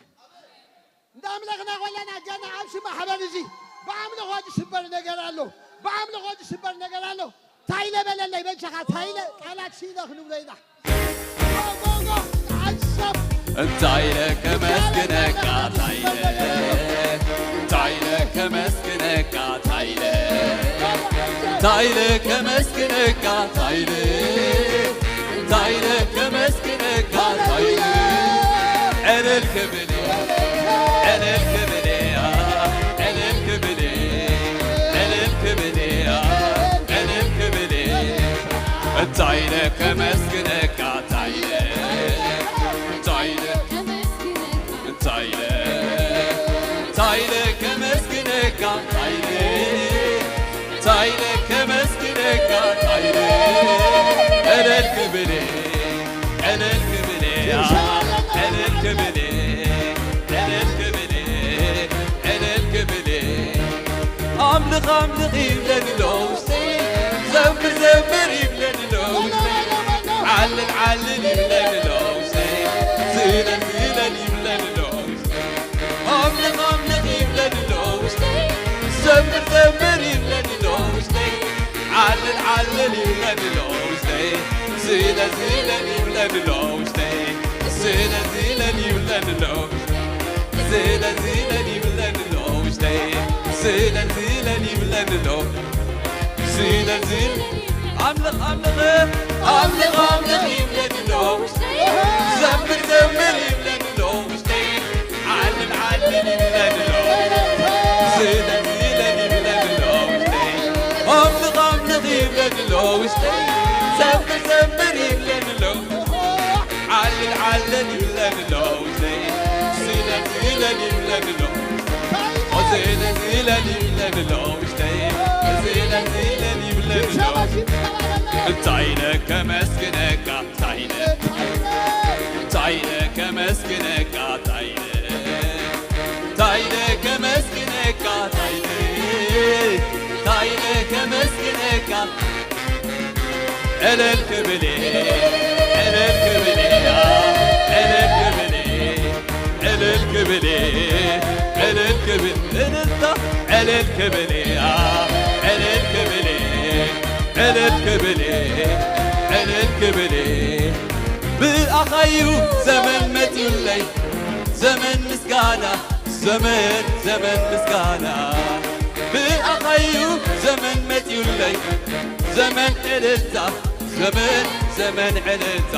እንዳ ኣምለኽና ከለና ገና ኣብዚ ማሕበር እዚ ብኣምልኾ ዝስበር ነገር ኣሎ። ብኣምልኾ ዝስበር ነገር ኣሎ። ታይለ በለለይ በጃኻ፣ ታይለ ቃላት ሲኢነ ክንብሎ ኢና። ጎ፣ ጎ፣ ጎ፣ ተዓዘብ። እንታይ ኢለ ከመስግነካ ታይለ፣ እንታይ ኢለ ከመስግነካ ታይለ፣ እንታይ ኢለ ከመስግነካ ታይለ፣ እንታይ ኢለ ከመስግነካ ታይለ። እልል ክብል፣ እልል ክብል፣ እልል ክብል፣ እልል ክብል፣ እልል ክብል። እንታይ ኢለ ከመስግነካ ታይለ፣ እንታይ ኢለ፣ እንታይ ኢለ፣ እንታይ ኢለ ከመስግነካ የመስግነካ ጣይነ። እልል ክብል፣ እልል ክብል፣ እልል ክብል፣ እልል ክብል፣ እልል ክብል። ኣምልኽ ኣምልኽ ይብለኒ ኣሎ ውሽጠይ፣ ዘምር ዘምር ይብለኒ ኣሎ ውሽጠይ፣ ዓልል ዓልል ይብለኒ ኣሎ ውሽጠይ፣ ዝለል ዝለል ይብለኒ ኣሎ ውሽጠይ። ኣምልኽ ኣምልኽ ይብለኒ ኣሎ ውሽጠይ፣ ዘምር ዘምር ይብለኒ ኣሎ ውሽጠይ፣ ዓልል ዓልል ይብለኒ ኣሎ ውሽጠይ፣ ዝለል ዝለል ይብለኒ ኣሎ ውሽጠይ፣ ዝለል ዝለል ይብለኒ ኣሎ፣ ዝለል ዝለል ይብለኒ ኣሎ ውሽጠይ፣ ዝለል ዝለል ይብለኒ ኣሎ፣ ዝለል ዝለል። ኣምልኽ ኣምልኽ፣ ኣምልኽ ኣምልኽ ይብለኒ ኣሎ ውሽጠይ፣ ዘምር ዘምር ይብለኒ ኣሎ ውሽጠይ፣ ዓልል ዓልል ይብለኒ ኣሎ፣ ዝለል ዝለል ይብለኒ ኣሎ ውሽጠይ፣ ኣምልኽ ኣምልኽ ይብለኒ ኣሎ ውሽጠይ፣ ዘምር ዘምር ይብለኒ ኣሎ፣ ዓልል ዓልል ይብለኒ ኣሎ ውሽጠይ፣ ዝለል ዝለል ይብለኒ ኣሎ፣ ዝለል ዝለል ይብለኒ ኣሎ ውሽጠይ፣ ዝለል ዝለል ይብለኒ ኣሎ። እንታይ ኢለ ከመስግነካ፣ እንታይ ኢለ፣ እንታይ ኢለ ከመስግነካ፣ እንታይ ኢለ፣ እንታይ ኢለ ከመስግነካ፣ እንታይ ኢለ፣ እንታይ ኢለ ከመስግነካ። እልል ክብል፣ እልል ክብል፣ እልል ክብል፣ እልል ክብል፣ እልል ክብል፣ እልልታ፣ እልል ክብል፣ እልል ክብል፣ እልል ክብል፣ እልል ክብል። ብኣኻዩ ዘመን መጺኡለይ፣ ዘመን ምስጋና፣ ዘመን፣ ዘመን ምስጋና። ብኣኻዩ ዘመን መጺኡለይ፣ ዘመን እልልታ፣ ዘመን፣ ዘመን ዕልልታ፣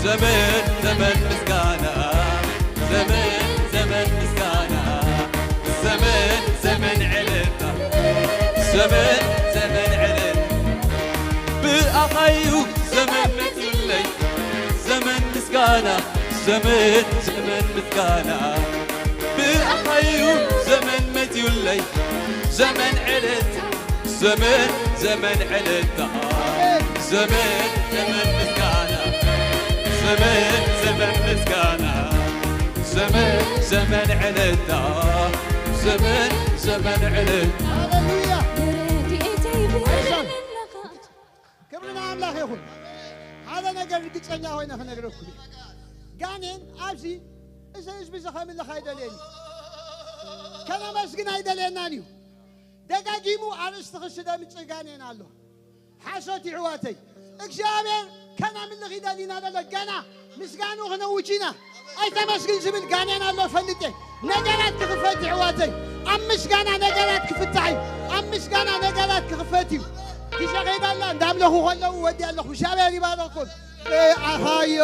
ዘመን፣ ዘመን ምስጋና፣ ዘመን፣ ዘመን ምስጋና፣ ዘመን፣ ዘመን ዕልልታ፣ ዘመን፣ ዘመን ዕልልታ። ብኣኻዩ ዘመን መጺኡለይ፣ ዘመን ምስጋና፣ ዘመን፣ ዘመን ምስጋና። ብኣኻዩ ዘመን መጺኡለይ፣ ዘመን ዕልልታ፣ ዘመን፣ ዘመን ዕልልታ፣ ዘመን፣ ዘመን ምስጋና፣ ዘመን፣ ዘመን ምስጋና፣ ዘመን፣ ዘመን ዕልልታ፣ ዘመን፣ ዘመን ዕልልታ። ሃሌሉያ። ንረድኤተይ ብርለኻ ክብሪ ንኣምላኽ ይኹን። ሓደ ነገር ርግጸኛ ኮይነ ክነግረኩም እየ። ጋኔን ኣብዚ እዚ ህዝቢ እዚ ከምልኽ ኣይደልየን እዩ። ከነመስግን ኣይደልየናን እዩ። ደጋጊሙ ኣርእስቲ ክስደምጽ ጋኔን ኣሎ። ሓሶት ይሕዋተይ እግዚኣብሔር ከነምልኽ ይደሊና ዘሎ ገና ምስጋኑ ክነውጅ ኢና። ኣይተመስግን ዝብል ጋኔን ኣሎ ፈልጥ እየ። ነገራት ክኽፈት ይሕዋተይ። ኣብ ምስጋና ነገራት ክፍታሕ እዩ። ኣብ ምስጋና ነገራት ክኽፈት እዩ። ግዜ ኸይዳ ኣላ እንዳምለኹ ከለዉ ወዲ ኣለኹ እግዚኣብሔር ይባረኽኩም። ኣሃዮ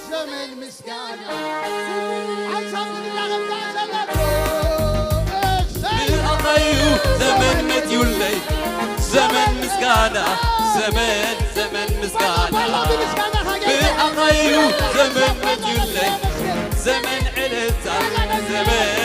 ዘመን ምስጋና ሓንሳብ ዝግዳለም ዳሰለኩ ብኣኻዩ ዘመን መጺኡለይ ዘመን ምስጋና ዘመን ዘመን ምስጋና ብኣኻዩ ዘመን መጺኡለይ ዘመን ዕልልታ ዘመን